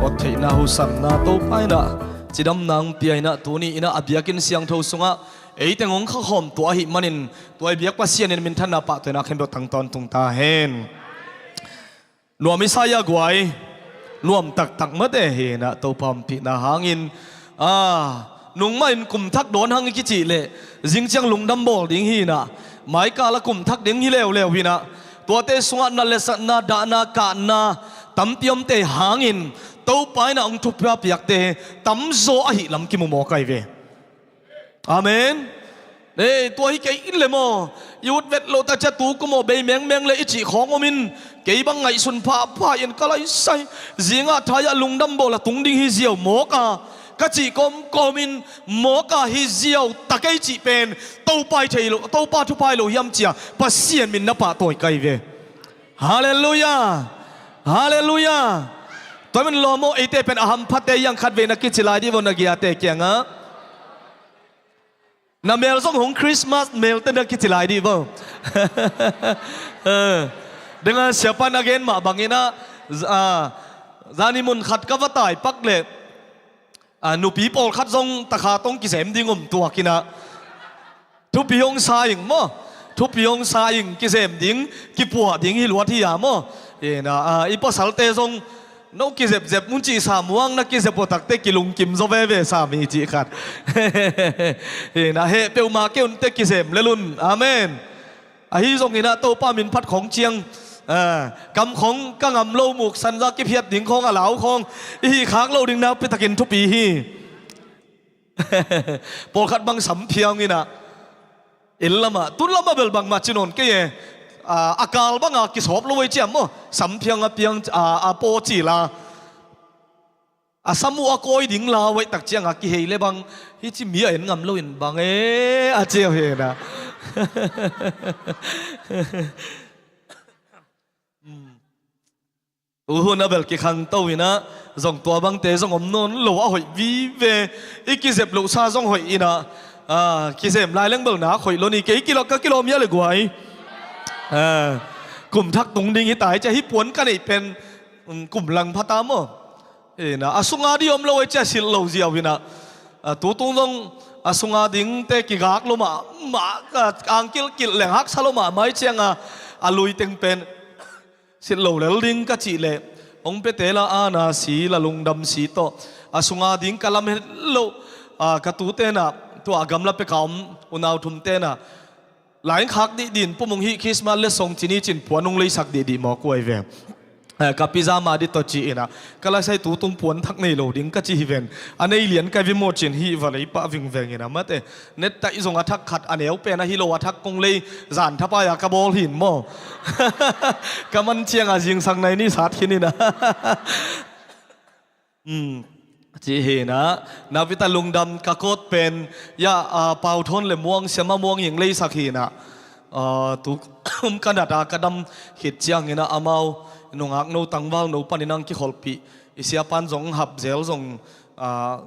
Awtheihna husanna Topa inah cidamna hong pia inah tuni inah a biakinn siangtho sungah eiteng hong khakhawm tua ahih manin tua i biak Pasian in minthanna pahtawina khempeuh tang tawntung ta hen. Nuam i sa ia guai. Nuam taktak mate hinah Topa ompihna hangin, a, nungmah in kum thak dawn hang i kicih leh zingciang lungdam bawl ding hinah maikal a kum thak ding hi leuleu hinah tuate sungah na lesatna, dahna, kahna tampi omte hangin Topa inah hong thupha piakte tamzaw ahih lam kimu mawk ahi ve. Amen. Ei, tua hi kei in le maw? I ut vet loh ta cia tu kum aw bei mengmeng le i cih khawng om in kei bang ngaihsun phapha in ka laisai. Zingah thai-ah lungdam bawl a tung ding hi ziau mawk a ka cih kawmkawm in mawk a hi ziau ta kei cih pen Topa i thei lo, Topa thupha i lo hiam cia Pasian min na pahtawi kai ve. Halleluiah. Halleluiah. Tua min lawm aw, eite pen a hamphate hiang khat vei na kici lai dih vaw na giate kiangah. Na mel zong hong Christmas melte na kici lai dih vaw. Denga siapan a gen mah banginah, a, zani mun khat ka va tai pak leh, a, nupi pawlkhat zong takha tong kisem ding om tuakinah thupi hong sa ing maw? Thupi hong sa ing kisem ding, kipuah ding hi luat hi a maw? Ina, a, i pasalte zong no kizepzep mun cih sa muang na kizep aw takte kilungkim zaw veve sa mi cih khat. Ina heh peuhmah kei unte kisem lelun. Amen. Ahi zonginah Topa min phat khawng ciang, a, kam khawng ka ngam lo muk sanza kiphiat ding khawng a lau khawng i hih khak lo ding nakpi takin thupi hi. Pawlkhat bang samphiang inah inn lamah tun lamah bel bangmah ci nawn kei e. A, a kal banga kisawp lo ei ciam maw? Samphiang a piang, a, a paw cila a sam uh a kawi ding lau ei tak cianga kihei le bang hi ci mi a en ngam lo in bang e a ciau hinah. Uhun a bel kikhangto inah zong tua bangte zong om nawn lo a hoih vive. I kizep lohsa zong hoih inah, a, kizem lai leng bel nak hoih lo ni kei kilawh ka kilawm ia le guai. A, kum thak tung ding hi tai cia hi puan ka neih pen, um, kum lang phata maw? Inah a sunga dih om lo ei cia silh lo ziau inah, a, tutung zong a sunga dingte kigak lo mahmah, a, angkilhkilh leng haksa lo mahmah ei cianga a lui teng pen silh lo lel ding ka cih leh hong pete la ana si la lungdam si tawh a sunga ding ka lam het loh, a, ka tu tenah tua a gamla peka om unau thum tenah lain khak dihdih in pumung hih Christmas le song cini cin puan hong leisak dihdih mawk uh ahi ve. Eh, ka pizza mah dih tawh ci-in ah, ka lasai tu tung puan thak nei lo ding ka ci hi ven. A nei lian ka vimawh cin hi va lei pah vingveng in ah mate. Net taih zong a thak khat a neu pen ahi lo a thak kong lei zan thapai a ka bawl hin maw. Ka man ciang a zingsang nai ni sat khin in ah. Ci hi in ah, na vita lungdam ka kawt pen, ya, ah, Pau Thawn le Muang, Siama Muang in leisak hi in ah. Ah, tu um ka nat a ka dam khit ciangin ah amau nungak no tangval no panin ang kikholhpih. I siapan zong hap zel zong, ah,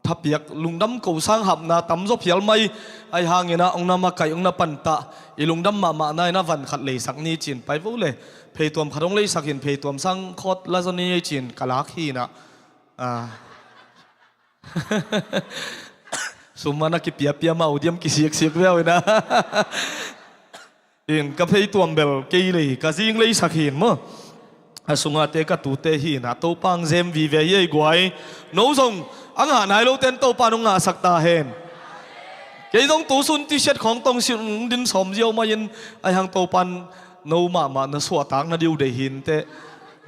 thapiak lungdam ko sang hapna tamzaw phial mai. Ahi hangin ah ong na makaih ong na pantah. I lungdam mahmahna in ah van khat leisak ni cin pai vo le. Pheituam khat ong leisak in pheituam sang khawt la zaw ni cin ka lak hi in ah. Ah. Sum a na kipiapia mah uh diam kisiksiak viau in ah. In ka pheituam bel kei lei ka zing leisak hin maw. A sungate ka tute hi in ah Topa ang zem vive hi ei guai. No zong a ngah nai loten Topa nong ngahsak ta hen. Kei zong tusun T-shirt khawng tong sin din sawm ziau mai in ahi hang Topan no mahmah na suahtak na diu dei hin teh.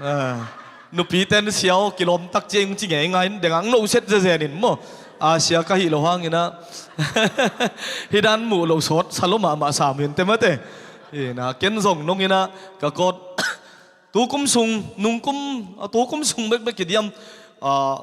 Ah, nupiten siau kilawm tak ciang ci ngeingai in deng ang no set zezen in maw. A sia ka hi lo hangin ah. Hi dan muh lo sawt sa lo mahmah sam hin teh mate. Hi in ah ken zong nong in ah ka kawt. Tu kum sung, nung kum, ah, tu kum sung bekbek i diam, ah,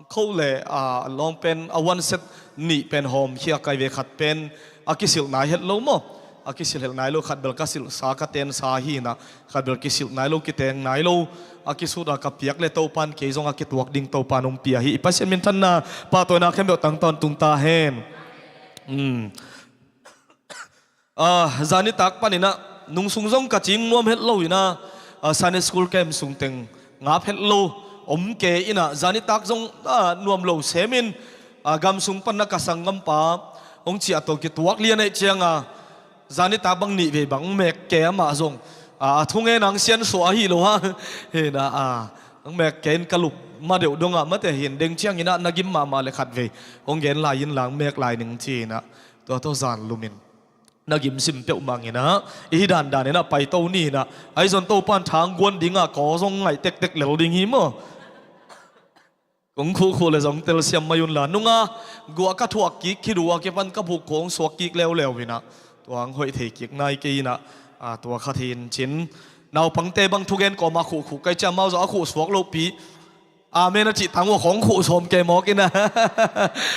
kho le, ah, lawng pen a one set nih pen hawm khia kai ve khat pen a kisilh nai het lo maw. A kisilh het nai lo khat bel ka silhsa ka tensa hi in ah khat bel kisilh nai lo kiteng nai lo. A kisut a ka piak le Topan kei zong a kituak ding Topan hong pia hi. I Pasian minthanna pahtawina khempeuh tang tawntung ta hen. Hmm. Ah, zanitak panin ah nung sung zong ka cing nuam het lo in ah, ah, Sunday school camp sung teng ngap het lo om ke in ah zanitak zong, ah, nuam lo semin, ah, gam sung pan ah ka sanggampa hong ciah tawh kituak lian eh ciang a zanitak bang nih vei bang mek ke amah zong, ah, a thungen ang sian suah ahi lo ha. Hi in ah, ah, ang mek ke in ka lup ma deuh dong ah mate hin deng ciangin ah na gim mahmah le khat vei hong gen lai in lang mek lai ning ci in ah tua tawh zan lumin na gimsim peuhmah in ah, i hi dandan in ah paito ni in ah, ahi zong Topan thang guan ding ah kaw zong ngaih tektek lel ding hi maw. Kong khuhkhuh le zong telsiam mai un la nunga guah ka thuak kik khi duh a kipan ka buk kong suak kik leuleu in ah tua ang hoih thei kik nai kei in ah, ah, tua khat hi in cin. Naupangte bang thugen kawm a khuhkhuh kai ciah mau zong a khuh suak lohpi. Amen a cih tang uh a khong khuh sawm ke mawk in ah.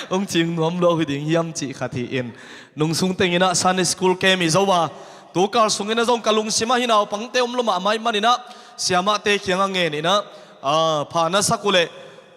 Hong cing nuam lo hi ding hiam cih khat hi in. Nung sung teng in ah Sunday school camp i zo a. Tu kal sung in ah zong ka lungsim ah hi naupangte om lo mahmah ahih manin ah siamahte kiang a ngen in ah, ah, pha na sak uh leh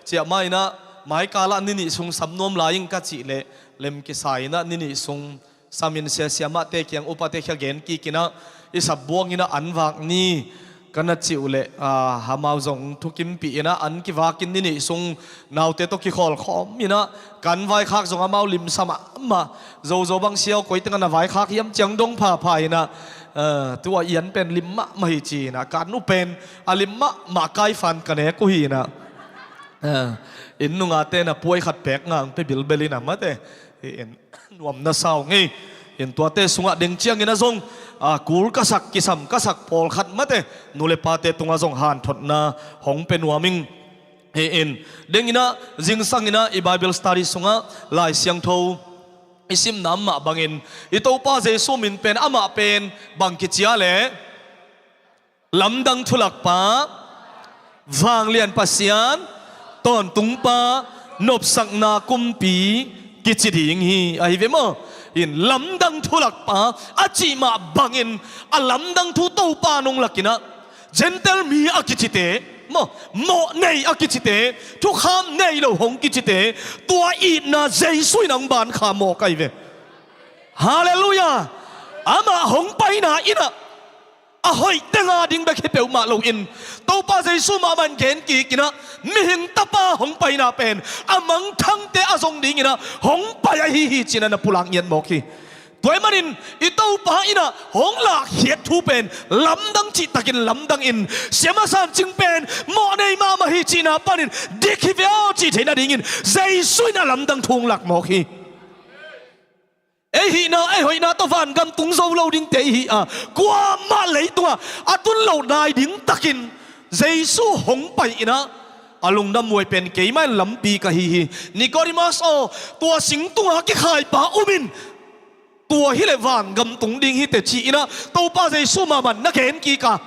ciah mah in ah mai kal ah ni nih sung sam nuam lai ing ka cih leh lem kisa in ah ni nih sung samin sia siamahte kiang upate kia gen kik in ah i sap buang in ah an vak ni ka na cih uh leh, ah, amau zong thukimpih in ah an kivak in ni nih sung naute tawh kikhawl khawm in ah kan vaikhak zong amau limsa mahmah. Zozo bang siau koi teng a na vaikhak hiam ciang dong phapha in ah, ah, tu a i an pen lim mahmah hi ci in ah kan uh pen a lim mahmah kaifan ka nek uh hi in ah, ah, inn nungate na puai khat pek ngang pe bilbel in ah mate. Hi in nuam na sau ngei. In tuate sungah deng ciangin ah zong, ah, kul ka sak kisam ka sak pawlkhat mate nu le pate tungah zong hanthotna hong pe nuam ing. Hi in deng in ah zingsang in ah i Bible study sungah Lai Siangtho i simna mah bangin i Topa Jesu min pen amah pen bang kici a leh lamdang thulakpa, vanglian Pasian, tawntungpa, nopsakna kumpi kici ding hi ahi ve maw. In lamdang thulakpa a cih mah bangin a lamdang thu Topa nong lak in ah Gentile mi a kicite maw, mawh nei a kicite, thukham nei lo hong kicite, tua itna Jesu in ah hong ban kha mawk ahi ve. Halleluiah. Amah hong paina in ah a hoih teng a ding bek hi peuhmah loin Topa Jesu mahmah in gen kik in ah mihing tapa hong paina pen a mangthangte a zong ding in ah hong pai ahi hi ci in ah na pulak ngiat mawk hi. Tua ahih manin i Topa in ah hong lahkhiat thu pen lamdang cihtakin lamdang in siama san cing pen mawh nei mahmah hi cihna panin dik hi ve aw cih theihna dingin Jesu in ah lamdang thu hong lak mawk hi. Ei hihna, ei hoihna tawh vangam tung zo lo dingte i hi a, kuamah leitungah a tun loh nai ding takin Jesu hong pai in ah a lungdam huai pen keimah in lampi ka hi hi. Nicodemus aw, tua sing tungah kikhaipa um in, tua hileh vangam tung ding hi teh ci in ah Topa Jesu mahmah in na gen kik a.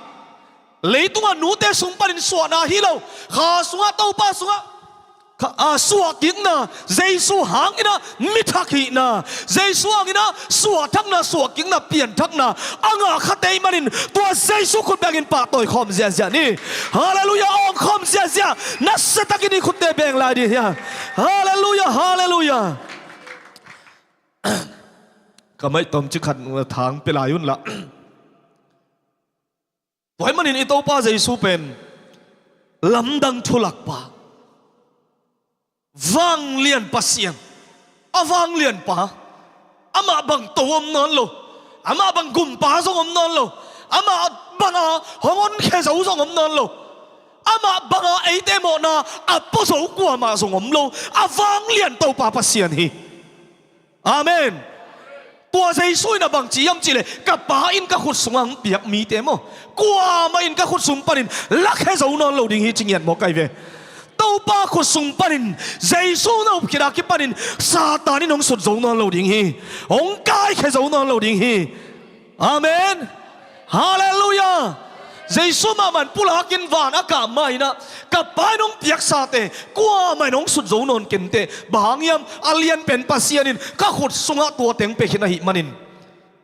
Leitungah nute sung panin suahna hi lo, kha sungah, Topa sungah kha, a, suahkikna, Jesu hang in ah mi thak hihna, Jesu hang in ah suahthakna, suahkikna, pianthakna a ngah khate ahih manin tua Jesu khut bengin pahtawi khawm ziahziah ni. Halleluiah, awng khawm ziahziah. Nasia takin i khutte beng lai ding hi hang. Halleluiah, halleluiah. Ka mic tomcik khat thang pia lai un la. Tua ahih manin i Topa Jesu pen lamdang thulakpa, vanglian Pasian, a vanglianpa, amah bang to om nawn lo, amah bang gumpa zong om nawn lo, amah banga hong honkhia zo zong om nawn lo, amah banga eite mawhna a pua zo kuamah zong om lo, a vanglian Topa Pasian hi. Amen. Tua Jesu in a bangci hiam cihleh, ka Pa in ka khut sungah hong piak mite maw, kuamah in ka khut sung panin lakhia zo nawn lo ding hi ci ngiat maw kai ve. Topa khut sung panin Jesu na up khit a kipanin Satan in hong sut zo nawn lo ding hi. Hong kaikhia zo nawn lo ding hi. Amen. Halleluiah. Jesu mahmah in pulak in van a kah ma in ah, ka Pa in hong piaksate kuamah in hong sut zo nawn kei inteh. Bang hang hiam? A lianpen Pasian in ka khut sungah tua teng pia khin ahih manin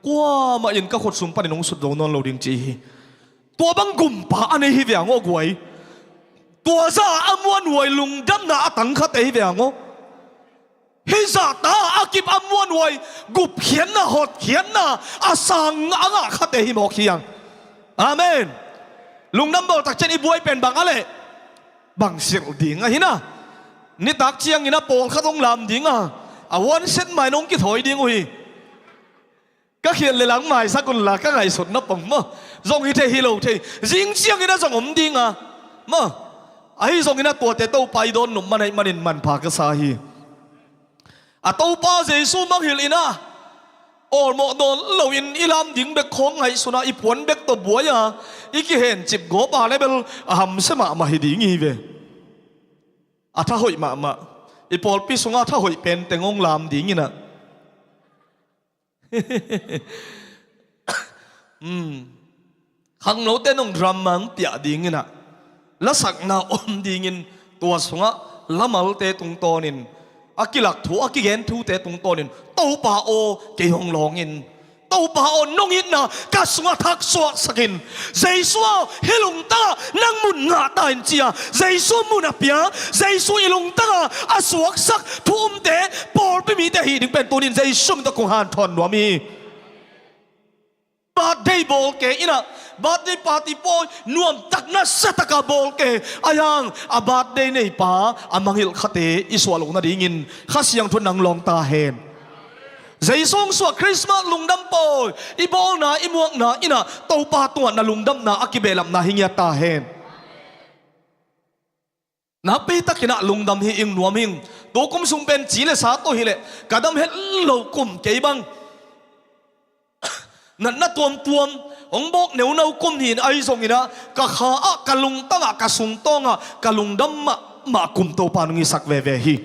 kuamah in ka khut sung panin hong sut zo nawn lo ding ci hi. Tua bang gumpa a nei hi ve hang aw guai. Tua zah a muanhuai lungdamna a tangkhate hi ve hang aw. Hih zahta a kip a muanhuai, gupkhiatna, hotkhiatna a sang a ngah khate hi mawk hi hang. Amen. Lungdam bawl tak ciang i buai pen bang a leh, bang silh ding a hi na. Nitak ciangin a pawlkhat hong lam ding a, a one set mah in hong kithawi ding uh hi. Ka khialh leh lang maisak un la, ka ngaihsutna pong maw. Zong hi thei, hi lo thei. Zing ciangin a zong om ding a maw. Ahi zongin a tuate Topa i dawn nop man ahih manin manpha ka sa hi. A Topa Jesu mangngilh in a, awlmawh nawn loin i lam ding bek khawng ngaihsun a, i puan bek tawh buai a, i kihencip gawp a leh bel a hamsia mahmah hi ding hi ve. A tha hoih mahmah. I pawlpi sungah a tha hoih pen teng hong lam ding in a. Hmm. Khangnote nong drama hong piah ding in a, lasakna om dingin tua sungah lamalte tungtawnin a kilak thu, a kigen thute tungtawnin, Topa aw, kei hong lawng in. Topa aw, nong itna ka sungah thaksuaksak in. Jesu aw, hih lungtangah nang mun ngah ta in ci a, Jesu mun a pia, Jesu i lungtangah a suaksak thu umte, pawlpi mite hih ding pen tunin Jesu min tawh kong hanthawn nuam hi. Birthday bawl kei in a, birthday party pawi nuamtak nasia taka bawl kei a, ahi hang a birthday neipa a mangngilh khate i suah loh nadingin Kha Siangtho in nang lawng ta hen. Jesu hong suah Christmas lungdam pawi i bawlna, i muakna in a, Topa tungah na lungdamna a kibehlapna hi ngiat ta hen. Nakpi takin a lungdam hi ing, nuam hi ing. Tu kum sung pen ci le sa tawh hileh ka dam het lo kum, kei bang natna tuamtuam, hong bawk neuneu kum hi in, ahi zongin a, ka kha ah, ka lungtang ah, ka sungtawng ah ka lungdam mahmah kum Topa nong hisak veve hi.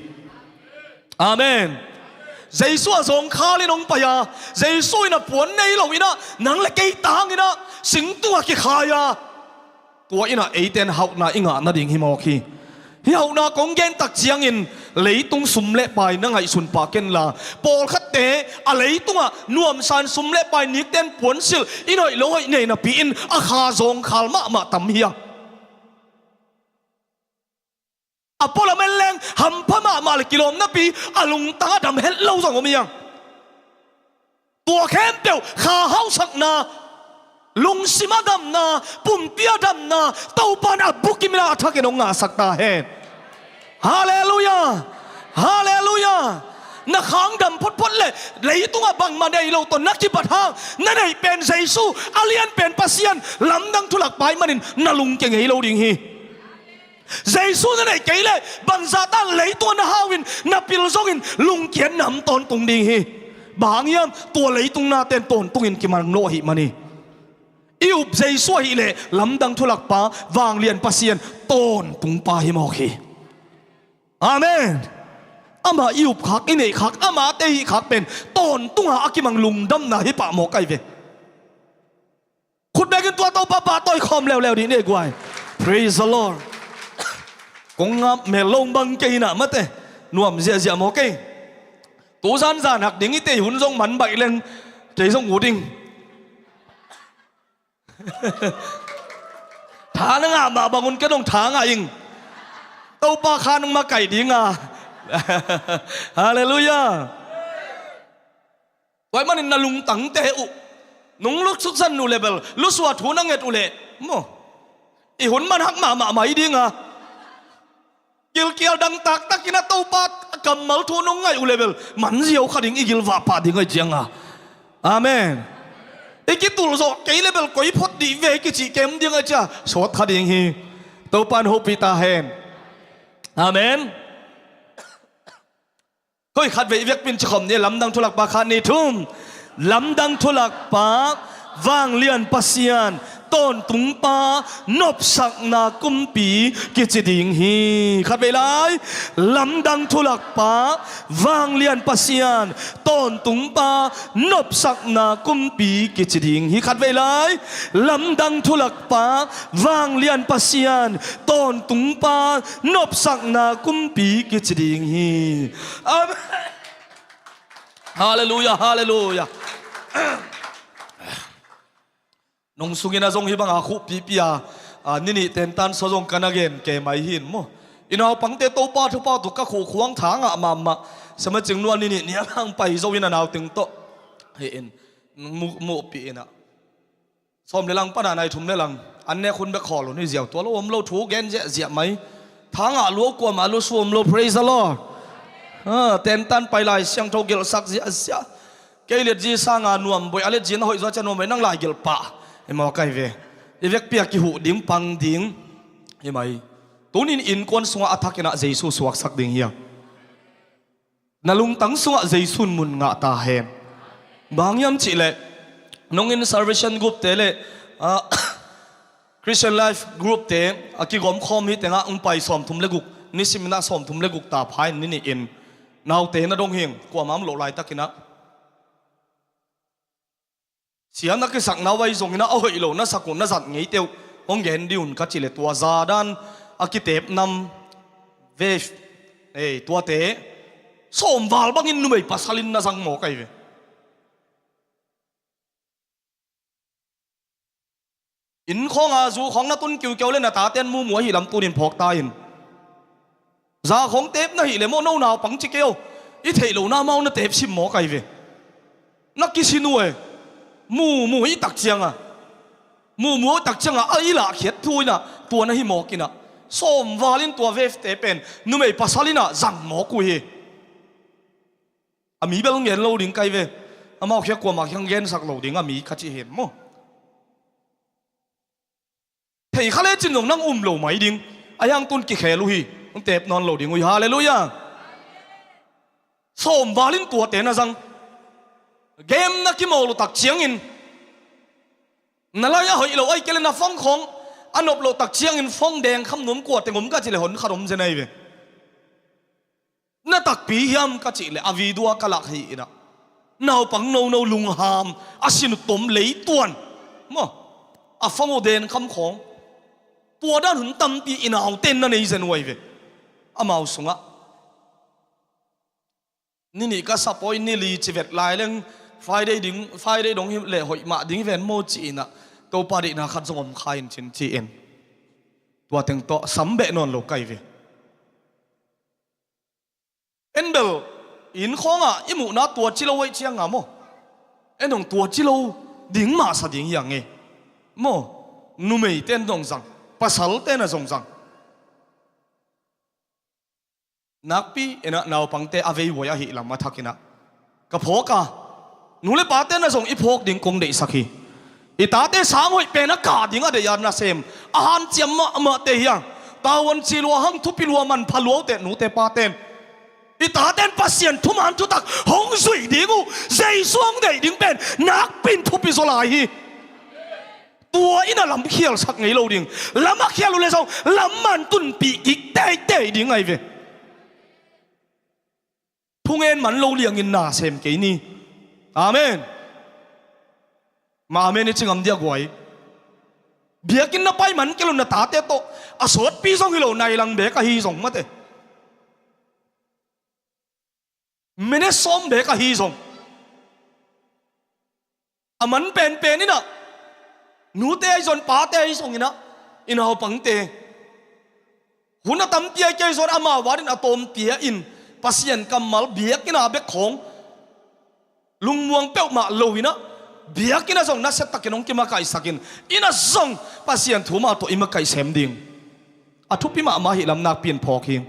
Amen. Jesu a zawngkhal in hong pai a, Jesu in a puan nei lo in a, nang le kei tang in a, sing tungah kikhai a, tua in a eite in hauhna i ngah nading hi mawk hi. Hih hauhna kong gen tak ciangin leitung sum le pai na ngaihsun pah ken la, pawlkhatte a leitungah nuamsa in sum le pai nikten puansilh in hoih lo hoih nei napi in a kha zawngkhal mahmah tam hi a. A pualam en leng hampha mahmah le kilawm napi a lungtang a dam het lo zong om hi hang. Tua khempeuh kha hausakna, lungsim a damna, pumpi a damna, Topa in a bukim in a thakin hong ngahsak ta hen. Halleluiah. Halleluiah. Na khang dam photphot le leitungah bangmah nei lo tawh na kibat hang, na neih pen Jesu, a lianpen Pasian, lamdang thulakpa ahih manin na lungkia ngei lo ding hi. Jesu na neih kei leh bangzah ta leitungah na hau in, na pil zongin lungkiatna om tawntung ding hi. Bang hang hiam? Tua leitung nate'n tawntungin kimang lo ahih man hi. I up Jesu ahileh lamdang thulakpa, vanglian Pasian, tawntungpa hi mawk hi. Amen. Amah i upkhak, i neihkhak, amahte i hihkhak pen tawntunga a kimang lungdamna hi pah mawk ahi ve. Khut bekin tua Topa pahtawi khawm leuleu dih ni guai. Praise the Lord. Kong ngap mel lo bang kei inah mate, nuam ziahziah maw kei. Tu zanzan hak ding i tei hun zong man baih leng kei zong uh ding. Tha na ngah mah bangun kei dong tha ngah ing. Topa kha nong makaih dinga. Halleluiah. Tua ahih manin na lungtangte uh nong luksuk zan uh le bel lusua thu na nget uh leh maw, i hun man hak mahmah mai dinga. Gilkial dangtak takin a Topa kammal thu nong ngaih uh le bel man ziau kha ding, i gilvah pah ding ahi cianga. Amen. I kitulzawh kei le bel koi phot dih ve kicih kem ding ahi cia sawt kha ding hi. Topa in hopih ta hen. Amen. Koi khat vei i vekpin cikhawm ni, lamdang thulakpa khat ni thum. Lamdang thulakpa, vanglian Pasian, tawntungpa, nopsakna kumpi kici ding hi. Khat vei lai. Lamdang thulakpa, vanglian Pasian, tawntungpa, nopsakna kumpi kici ding hi. Khat vei lai. Lamdang thulakpa, vanglian Pasian, tawntungpa, nopsakna kumpi kici ding hi. Amen. Halleluiah, halleluiah. Nong sungin a zong hih banga khuhpipi a, a, ni nih tentan saw zong ka na gen kei mai hi in maw. I naupangte Topa thupha tuk ka khuhkhuang tha ngah mahmah. Sia Macing nu a ni nih ni a hang pai zo in a nauteng tawh hi in mu, muhpih in ah. Sawm le lang pana nai thum le lang an nek hun bek khawl un hi ziau, tua lo om lo thu gen ziahziah mai. Tha ngah lua uh kuamah lusu om lo. Praise the Lord. Ha, tentan pai Lai Siangtho gelhsak ziahziah. Kei letzi sanga nuam boih, a letzi na hoih zaw cia nuam boih, nang lai gelh pah. Hi maw kai ve. I vekpi a kihuh ding pang ding hi mai. Tunin innkuan sungah a thakin ah Jesu suaksak ding hiam? Na lungtang sungah Jesu in mun ngah ta hen. Bang hiam cihleh nong in Salvation Group te le, ah, Christian Life Group te a kigawm khawm hi tengah hong pai sawmthum le guk, nisim in ah sawmthum le guk ta pha in ni nih in naute na dong hing, kuamah om loh laitakin ah. Sia na kisakna uh ahi zongin ah a hoih lo na sak uh na zat ngeite uh hong gen dih un ka cih leh tua za dan a kitep nam ve, ei, tuate sawmval bangin numei pasal in na zang maw kai ve. Inn khawnga zu khawng na tun kiukiau le na taten mumu ahi lam tunin phawk ta in. Za khawng tep na hih le maw, no naupang ci kei aw. I theih lohna amau na tep sim maw kai ve. Na kisin uh e. Mumu i tak cianga, mumu i tak cianga a i lahkhiat thu inah tua na hi mawk inah. Sawmval in tua vevte pen numei pasal inah zang mawk uh hi. A mi bel ngen lo ding kai ve. Amau khia kuamah khiang gensak lo ding a mi ka cih hen maw. Thei kha lecin zong nang um lo mai ding. A hiang tun kikhel uh hi. Hong tep nawn lo ding uh hi. Halleluiah. Sawmval in tuate na zang. Game na kimawl uh tak ciangin, na lai a hoih lo ahi kei le na phone khawng a nop loh tak ciangin phone deng kham nuam kua teng om ka cih le hon khat om zen ahi ve. Na takpi hiam ka cih leh a video a ka lak hi inah. Naupang nono lungham a sin uh tom leituan maw, a phone uh den kham khawng. Tua dan hun tampi i nauten na nei zen uh ahi ve. Amau sungah ni nih ka sapawi ni li ci vet lai leng Friday ding, Friday dong hi leh hoih mah ding hi ven maw ci inah. Topa deihna khat zong om kha in cin ci in. Tua teng tawh sam beh nawn lo kai ve. En bel inn khawngah i muhna tua ci lo aih cianga maw, en hong tua ci lo ding mahsa ding hiang e maw. Numeite in zong zang, pasalte in a zong zang. Nakpi inah naupangte a veihuai ahih lam a thakinah ka phawk a, nu le pate na zong i phawk ding kong deihsak hi. I tate sang hoih pen a kah ding a deih a nasem a hanciam mahmahte hi a, tavuan ci lua hang thupi lua manpha luaute nute paten i taten Pasian thuman thutak hong zuih ding uh Jesu hong deih ding pen nakpi in thupi zaw lai hi. Tua in a lam khialsak ngei lo ding. Lam a khial uh le zong lam man tunpih kik teitei ding ahi ve. Thungen man lo liangin na sem kei ni. Amen. Ma amen i ci ngam dia guai. Biakinn na pai man kei lo, na tate tawh a sawtpi zong hi lo, nai lang bek ahi zong mate. Minute sawm bek ahi zong, a man penpen in ah, nute ahi zong, pate ahi zong in ah, i naupangte, hun a tampi ahi kei zong, amau adingin a tawmte in Pasian kammal biakinn ah bek khawng lungmuang peuhmah lo in ah, biakinn ah zong nasia takin hong kimakaihsak in, inn ah zong Pasian thu mah tawh i makaih sem ding. A thupi mahmah ahih lam nakpi in phawk hi.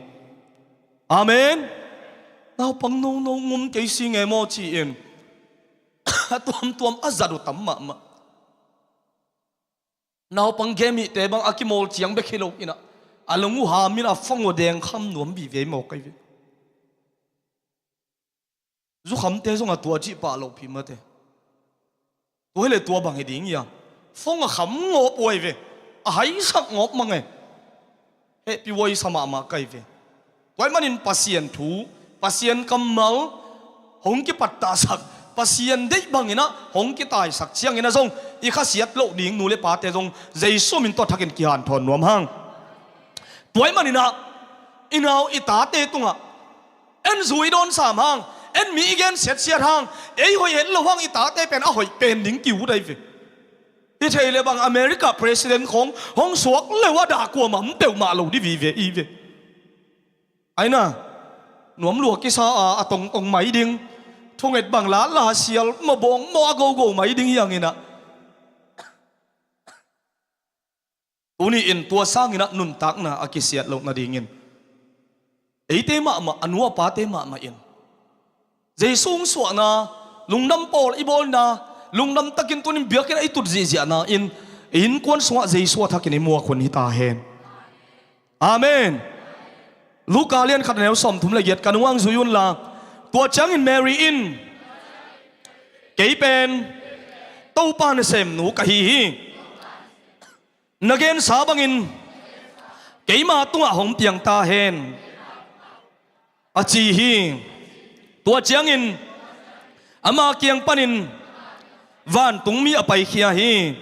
Amen. Naupang nono ngum kei si nge maw ci-in a tuamtuam a zat uh tam mahmah. Naupang game hihte bang a kimawl ciang bek hi lo in ah, a lung uh ham in a phone uh dengkham nuam vive maw kai ve. Zukhamte zong a tua cih pah loh phim mate. Tua hi le tua bang hi ding hiam? Phone a kham ngawp uh ahi ve. A haisak ngawp mang e. Hehpih huai sa mahmah kai ve. Tua ahih manin Pasian thu, Pasian kammal hong kipattahsak, Pasian deih bangin ah hong kitaisak ciangin ah zong i khasiat loh ding nu le pate zong Jesu min tawh thakin kihanthawn nuam hang. Tua ahih manin ah i nau i tate tungah en zu i dawn sam hang, en mi i gen siatsiat hang, ei hoih het lo hang i tate pen a hoih pen ding ki-ut ahi ve. Hi thei le bang America president khawng hong suak le uh a dah kuamah om peuhmah lo ding vive i ve. Aina, nuam lua kisa a, a tongtong mai ding, thunget bang la la sial, mawbawng maw a gogo mai ding hi hang in ah. Tuni in tua sangin ah nuntakna a kisiat loh nadingin eite mahmah, a nu a pate mahmah in Jesu hong suahna, lungdam pawl i bawlna, lungdam takin tunin biakinn ah i tut zihziahna in i innkuan sungah Jesu a thakin i muak hun hi ta hen. Amen. Luka lian khat a neu sawmthum le giat, ka nungah zui un la. Tua ciangin Mary in, "Kei pen Topa nasemnu ka hi hi. Na gensa bangin keima tungah hong piang ta hen," a ci hi. Tua ciangin ama kiang panin vantungmi a paikhia hi.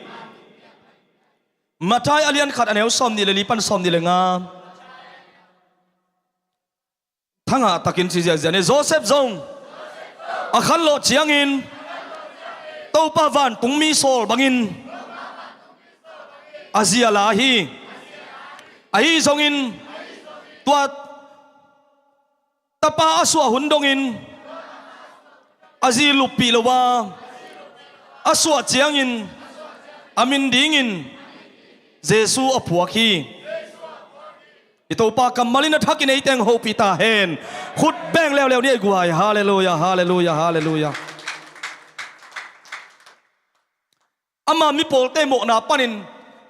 Matthai a lian khat a neu sawmnih le li pan sawmnih le nga. Thangah takin ci ziahziah ni. Joseph zong a khanlawh ciangin Topa vantungmi sawl bangin a zi a la hi. Ahi zongin tua tapa a suah hun dongin a zi luppih lo a, a suah ciangin a min dingin Jesu a phuak hi. I Topa kammal in a thakin ei teng hopih ta hen. Khut beng leuleu ni ei guai. Halleluia, halleluia, halleluia. Ama mipawlte mawhna panin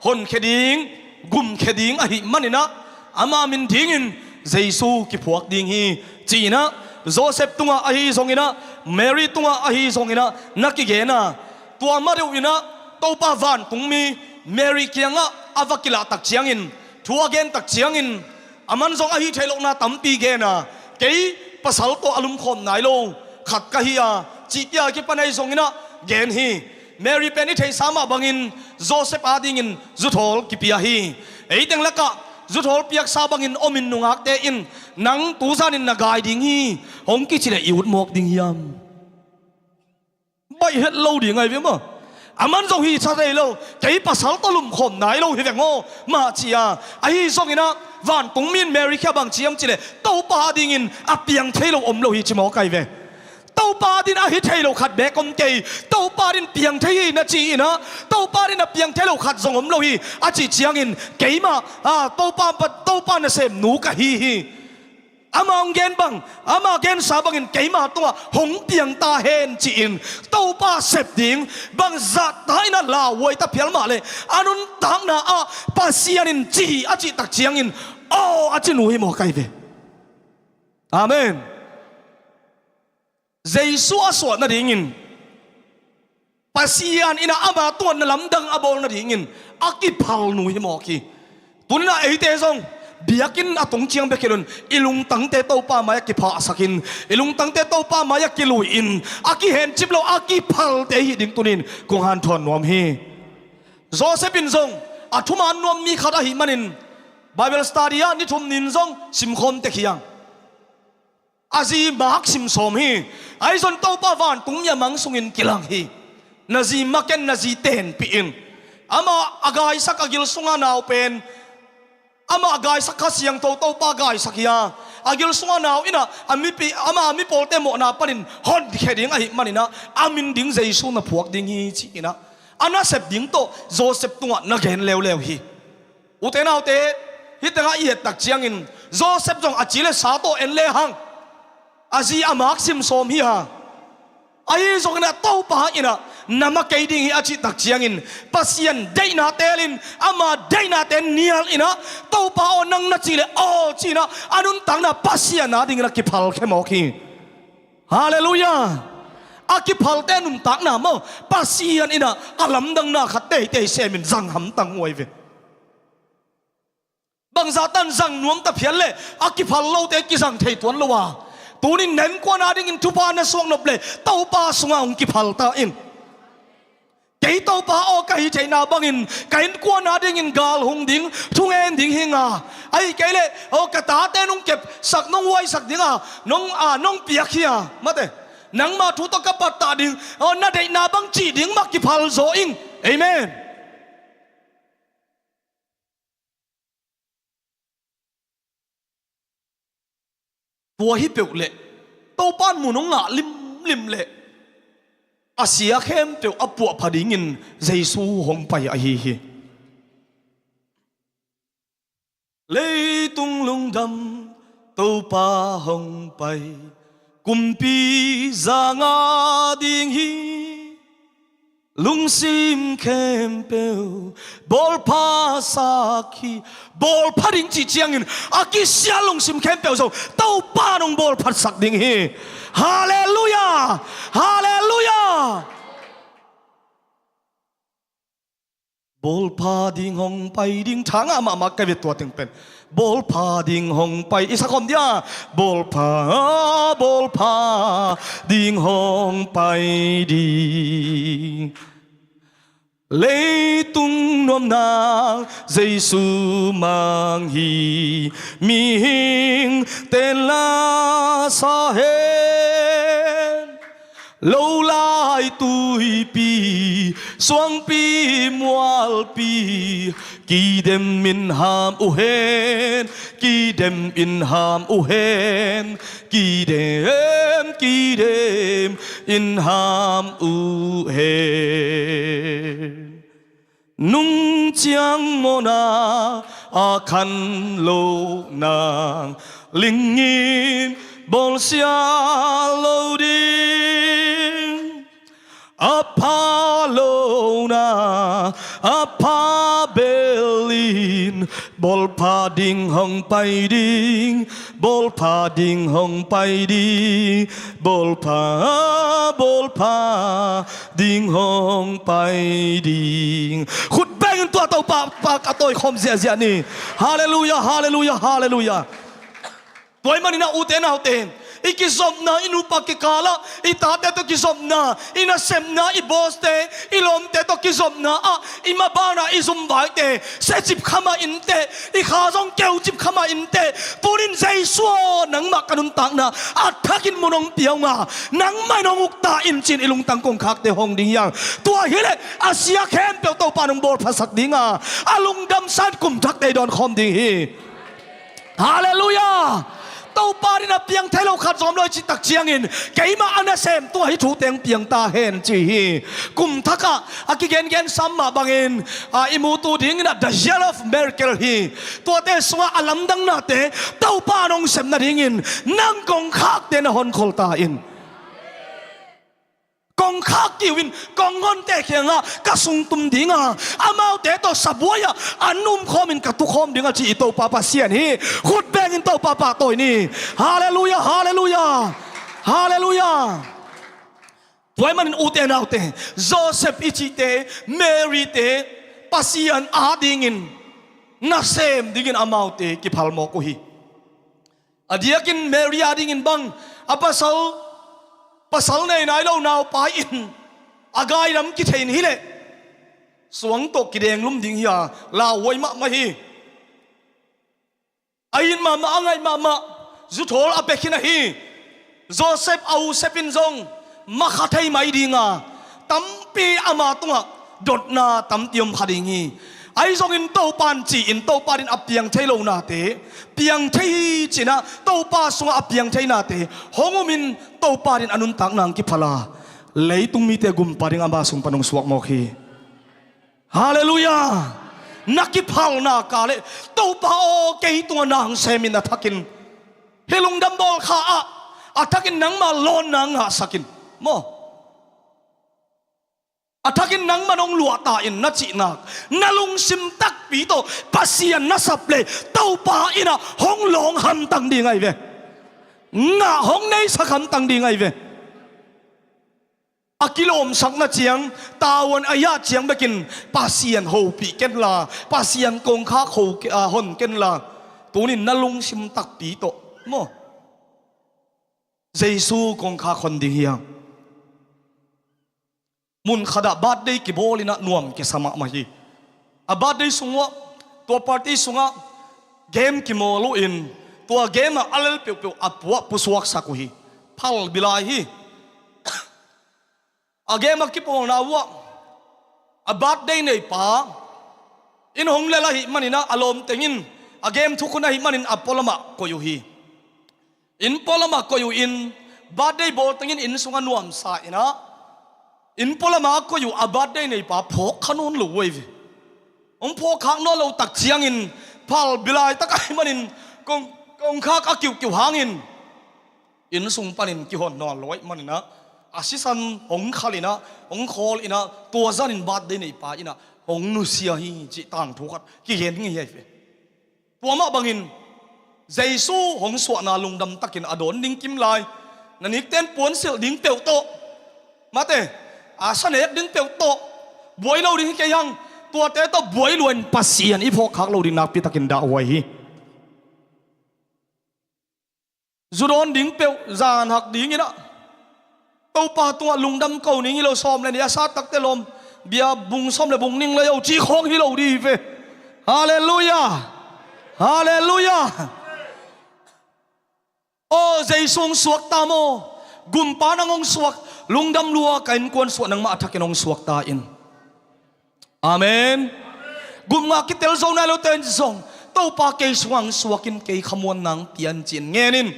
honkhia ding, gumkhia ding ahih manin ah ama min dingin Jesu kiphuak ding hi, ci-in ah Joseph tungah ahi zongin ah, Mary tungah ahi zongin ah na kigen a, tua ma deuh in ah Topa vantungmi Mary kiangah a va kilah tak ciangin, thu a gen tak ciangin, aman zong a hih theih lohna tampi gen a, "Kei pasal tawh a lumkhawm nai lo khat ka hi a," cih tia kipan ahi zongin ah gen hi. Mary pen i theihsa mah bangin Joseph adingin zuthawl kipia hi. Ei teng lakah zuthawl piaksa bangin omin nungakte in, "Nang tuzanin na gai ding hi," hong kici leh i ut mawk ding hiam? Baih het lo ding ahi ve maw? Aman zong hi sa thei lo, "Kei pasal tawh lumkhawm nai lo hi veng aw," mah ci a. Ahi zongin ah vantungmi in Mary kiang bang ci hiam cih leh, "Topa adingin a piang thei lo om lo hi," ci mawk ahi ve. Topa adingin a hi thei lo khat beek om kei, Topa adingin piang thei hi na ci-in ah, Topa adingin a piang thei lo khat zong om lo hi, a cih ciangin, "Keimah, a, Topa, Topa nasemnu ka hi hi. Ama hong gen bang, ama gensa bangin keima tungah hong piang ta hen," ci-in Topa sep ding, bangzah ta in ah lauhuai ta phial mah leh, a nuntakna ah Pasian in ci hi a cih tak ciangin, "Aw," a ci nu hi mawk ahi ve. Amen. Jesu a suah nadingin Pasian in ah ama tungah na lamdang a bawl nadingin a kiphal nu hi mawk hi. Tuni-in ah eite zong biakinn a tung ciang bek hi loin i lungtangte Topa mai-ah kiphahsakin, i lungtangte Topa mai-ah kilui-in, a kihencip lo a kiphalte i hih ding tuni-in kong hanthawn nuam hi. Josef in zong a thuman nuam mi khat ahih manin Bible study ah ni thum ni-in zong simkhawm tek hi hang. A zi Mark sim sawm hi. Ahi zong Topa vantung mi a mang sungin kilang hi. Na zi mak in, na zi tenpih in. Amah a gaisak a gil sunga nau pen, amah a gaisak Kha Siangtho Topa gaisak hi a, a gil sunga nau in ah a mipi, amah a mipawlte mawhna panin honkhia ding ahih manin ah a min ding Jesu na phuak ding hi ci-in ah a nasep ding tawh Josef tungah na gen leuleu hi. Ute naute, hih tengah i et tak ciangin Josef zong a ci le sa tawh en le hang, a zi a Mark sim sawm hi a, ahi zongin ah Topa in ah na ma kei ding hi a cih tak ciangin Pasian deihna teelin, ama deihnate nialin ah, Topa aw, nang na cih leh aw ci-in ah a nuntakna Pasian adingin a kiphalkhia mawk hi. Halleluiah. A kiphalte nuntakna maw, Pasian in ah a lamdangna khat teitei semin zang hamtang huai ve. Bangzah tan zang nuam ta phial leh a kiphal lote kizang thei tuan lo a, tuni-in na innkuan adingin thupha na suak nop leh Topa sungah hong kiphal ta in. Kei Topa aw, ka hih theihna bangin ka innkuan adingin gal hung ding, thungen ding hi ing a, ahih kei leh aw, ka tate nong kepsak, nong huaisak ding a, nong, a, nong piak hi a, mate, nangma thu tawh ka pattah ding, aw, na deihna bang cih ding mah kiphal zaw ing. Amen. Tua hi peuh leh Topa in mun hong ngah limlim leh a sia khempeuh a puahpha dingin Jesu hong pai ahi hi. Leitung lungdam Topa hong pai, kumpi za ngah ding hi. Lungsim khempeuh bawlphasak hi. Bawlpha ding cih ciangin a kisia lungsim khempeuh zong Topa in hong bawlphatsak ding hi. Halleluiah. Halleluiah. Bawlpha ding hong pai ding, tha ngah mahmah ka ve tua teng pen. Bawlpha ding hong pai, i sa khawm dia. Bawlpha, bawlpha ding hong pai ding. Leitung nuamna Jesu mang hi, mihing ten la sa hen. Lo lai tuipi, suangpi mualpi, kidem in ham uh hen, kidem in ham uh hen, kidem, kidem in ham uh hen. Nung ciang mawhna a khan lo nang, lingin bawlsia lo ding. A pha lo na, a pha bel in, bawlpha ding hong pai ding, bawlpha ding hong pai ding, bawlpha, bawlpha ding hong pai ding. Khut bengin tua Topa, pa ka tawi khawm ziahziah ni. Halleluiah, halleluiah, halleluiah. Tua ahih manin ah ute naute, i kizopna, i nupa kikalah, i tate tawh kizopna, i nasepna, i bawste, i lawmte tawh kizopna ah i maban ah i zumvaite siacip kha mah inteh, i kha zong keucip kha mah inteh. Tuni-in Jesu aw, nangmah ka nuntakna a thakin mun hong pia ung a, nangmah in hong uk ta in ci-in i lungtang kongkhakte hong ding hi hang. Tua hileh a sia khempeuh Topa in hong bawlphasak ding a, a lungdamsa-in kum thakte i dawn khawm ding hi. Halleluiah. Topa in a piang thei lo khat zong om lo i cih tak ciangin, keimah a nasem tungah hih thute hong piang ta hen ci hi. Kum thakah a kigengen sam mah bangin, a, i mutu dingin ah the year of miracle hi. Tuate sungah a lamdangnate Topa in hong sep nadingin nang kongkhakte na honkhol ta in. Kongkhak kiu in, konghonte kiangah ka sungtum ding a, amaute tawh sabuai-ah an umkhawmin ka tukhawm ding a ci i Topa Pasian hi. Khut bengin Topa pahtawi ni. Halleluiah, halleluiah, halleluiah. Tua ahih manin ute naute, Joseph i cihte, Mary-te Pasian adingin nasem dingin amaute kiphal mawk uh hi. A diakin Mary adingin bang, a pasal, pasal nei nai lo naupai in a gailam kithei in hileh suang tawh kidenglum ding hi a, lauhuai mahmah hi. A it mahmah, a ngaih mahmah, zuthawl a pia khin ahi. Joseph a usep in zong makha thei mai ding a, tampi ama tungah dotna tampi om kha ding hi. Ahi zongin Topa in ci-in Topa in a piang thei lo nate piang thei hi ci-in ah, Topa sungah a piang thei nate hong umin Topa in a nuntak nang kiphal a, leitung mite gumpa ding ama sung pan hong suak mawk hi. Halleluiah. Na kiphalna ka leh, Topa aw, kei tungah nang semin a thakin hih lungdam bawl kha ah, a thakin nangma lawnna ngahsak in, maw? A thakin nangman hong luahta in na cihnak, na lungsim takpi tawh Pasian na sap leh, Topa in ah hong lawng hamtang ding ahi ve. Ngah hong neisak hamtang ding ahi ve. A kilawmsakna ciang, tavuan a hiah ciang bekin Pasian hopih kenla, Pasian kongkhak ho ke-, a, hon kenla. Tunin na lungsim takpi tawh, maw? Jesu kongkhak hon ding hi hang. Mun khatah birthday kibawl in ah nuam kisa mahmah hi. A birthday sungah, tua party sungah game kimawl uh in, tua game ah a lel peuhpeuh a puah pusuaksak uh hi. Phal bilai hi. A game a kipawlna uh ah, a birthday neipa in hong lel ahih manin ah, a lawmteng in a game thukhun ahih manin a pualamah koih uh hi. Inn pualamah koih uh in, birthday bawl tengin inn sungah nuamsa in ah, inn pualamah a koih uh a birthday neipa phawk kha nawn lo uh ahi ve. Hong phawk khak nawn lo tak ciangin, phal bilai tak ahih manin kong, kongkhak a kiuhkiuh hangin inn sung panin kihon nawn lo ahih manin ah, a sisan hong khal in ah, hong khawl in ah, tua zanin birthday neipa in ah hong nusia hi cih tangthu khat kigen ngei ahi ve. Tua mah bangin Jesu hong suahna lungdam takin a dawn ding kim lai. Na nikten puansilh ding peuh tawh, mate, a sanek ding peuh tawh buai lo ding hi kei hang. Tuate tawh buai luain Pasian i phawkkhak lo ding nakpi takin dahhuai hi. Zu dawn ding peuh, zan hak ding in ah, Topa tungah lungdam ko ning hi lo, sawm le nih a sat takte lawm, bia bung sawm le bung ning le yo cih khawng hi lo ding hi ve. Halleluiah. Halleluiah. Aw, Jesu hong suak ta maw? Gumpa nang hong suak, lungdam lua ka innkuan suah, nangmah a thakin hong suak ta in. Amen. Gupna kitel zo nai lote in zong, Topa kei sungah hong suak in, kei khamuan nang pia in ci-in ngen in.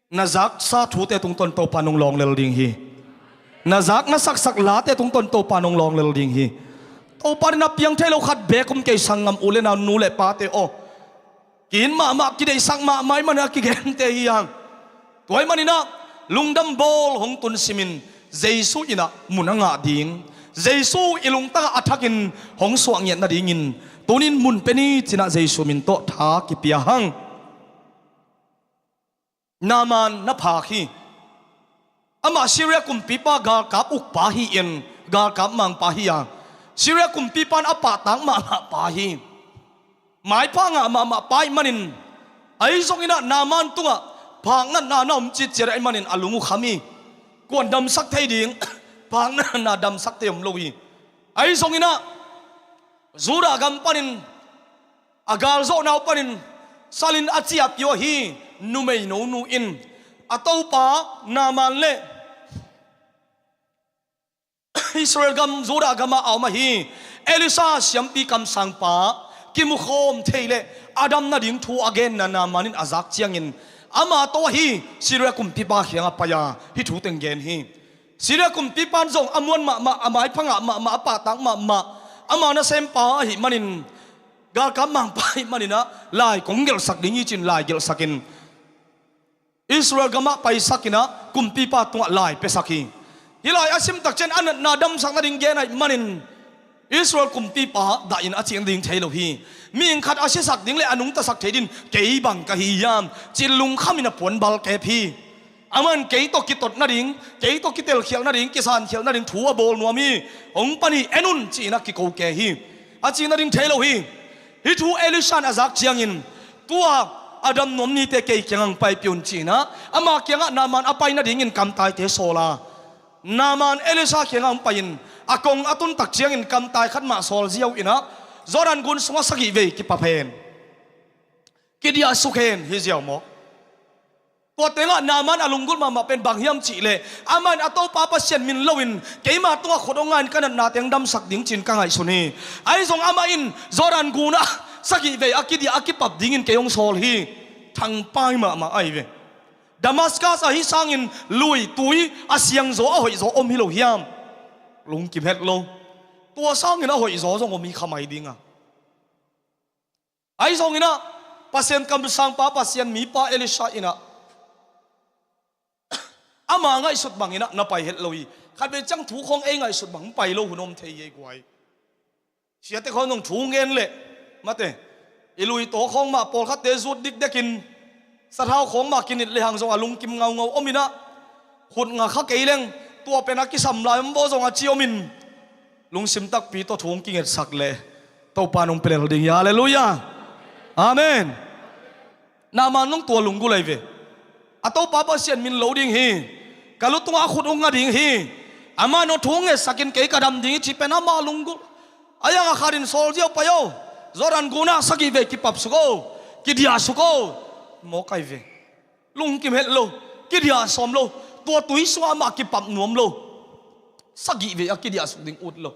Na zaksa thute tungtawn Topa nong lawng lel ding hi. Na zak na saksak late tungtawn Topa nong lawng lel ding hi. Topa in a piang thei lo khat beek om kei, sanggam u le nau, nu le pate aw. Ki-it mahmah, kideihsak mahmah ahih manin a kigente hi hang. Tua ahih manin ah lungdam bawl hong tun simin Jesu in ah mun a ngah ding, Jesu i lungtang ah a thakin hong suah ngiat nadingin tunin mun pe ni ci-in ah Jesu min tawh tha kipia hang. Naaman na phak hi. Amah Syria kumpipa galkap ukpa hi-in, galkap mangpa hi a, Syria kumpipa in a pahtak mahmah pa hi. Maipha ngah mahmah pa ahih manin, ahi zongin ah Naaman tungah phaknatna na om citciat ahih manin a lung uh kham hi. Kuan damsak thei ding, phaknatna damsak thei om lo hi. Ahi zongin ah Judah gam panin, a galzawhna uh panin salin a ciahpih uh ahi numei nonu in a topa Naaman le Israel gam, Judah gamah a om ahi Elisha siampi kamsangpa kimukhawm thei leh a dam nading thu a genna Naaman in a zak ciangin, ama tawh ahi Syria kumpipa kiangah pai a hih thu teng gen hi. Syria kumpipa in zong a muan mahmah, a maipha ngah mahmah, a pahtak mahmah, ama nasempa ahih manin, galkap mangpa ahih manin ah lai kong gelhsak ding hi ci-in lai gelhsakin Israel gamah paisakin ah kumpipa tungah lai piasak hi. Hih lai a sim takciang a natna damsak nading gen ahih manin Israel kumpipa dahin a cing ding thei lo hi. Mihing khat a sisak ding le a nungtasak thei dingin kei bang ka hi hiam ci-in lungkhamin a puan balkep hi. Aman kei tawh kitot nading, kei tawh kitelkhialh nading, kisankhialh nading thu a bawl nuam hi. Hong pan hi, en un ci-in a kiko kei hi. A cih nading thei lo hi. Hih thu Elisha in a zak ciangin, tua a dam nuam nite kei kiangah hong paipih un ci-in a, ama kiangah Naaman a pai nadingin kamtaite sawl a, Naaman Elisha kiangah hong pai-in a kong a tun tak ciangin kamtai khat mah sawl ziau in a, Jordan gun sungah sagih vei kipap hen, kidiahsuk hen hi ziau maw? Tua tengah Naaman a lunggulh mahmah pen bang hiam cih leh, amah in a Topa Pasian min lo in, keima tungah khut hong nga in ka natna teng damsak ding ci-in ka ngaihsun hi. Ahi zong amah in Jordan gunah sagih vei a kidiah a kipap dingin kei hong sawl hi. Thangpai mahmah ahi ve. Damascus ahi sangin lui tui a siangzaw a hoihzaw om hi lo hiam? Lungkim het lo. Tua sangin a hoihzaw zong om hi kha mai ding a. Ahi zongin a, Pasian kamsangpa, Pasian mipa Elisha in a, ama ngaihsut bangin a na pai het lo hi. Khatvei ciang thu khawng ei ngaihsut bang pai lo hun om thei hi ei guai. Siate khawng zong thu ngen leh, mate, i lui taw khawng mah pawlkhatte zut dikdekin, sathau khawng mah kinit lehang zong a lungkim ngaungau om in a, khut nga kha kei leng, tua pen a kisam lai om baw zong a ci om in, lungsim takpi tawh thu hong kingetsak leh Topa in hong pelel ding hi. Halleluiah. Amen. Naaman zong tua lunggulh ahi ve. A Topa Pasian min lo ding hi. Ka lu tungah a khut hong nga ding hi. Amah in hong thu hong ngetsak in kei ka dam ding hi cih pen ama lunggulh. A yang a khat in sawl ziau pai aw. Jordan gunah sagih vei kipapsuk aw. Kidiahsuk aw. Mawk ahi ve. Lungkim het lo. Kidiah sawm lo. Tua tui sungah amah kipap nuam lo. Sagih vei a kidiahsuk ding ut lo.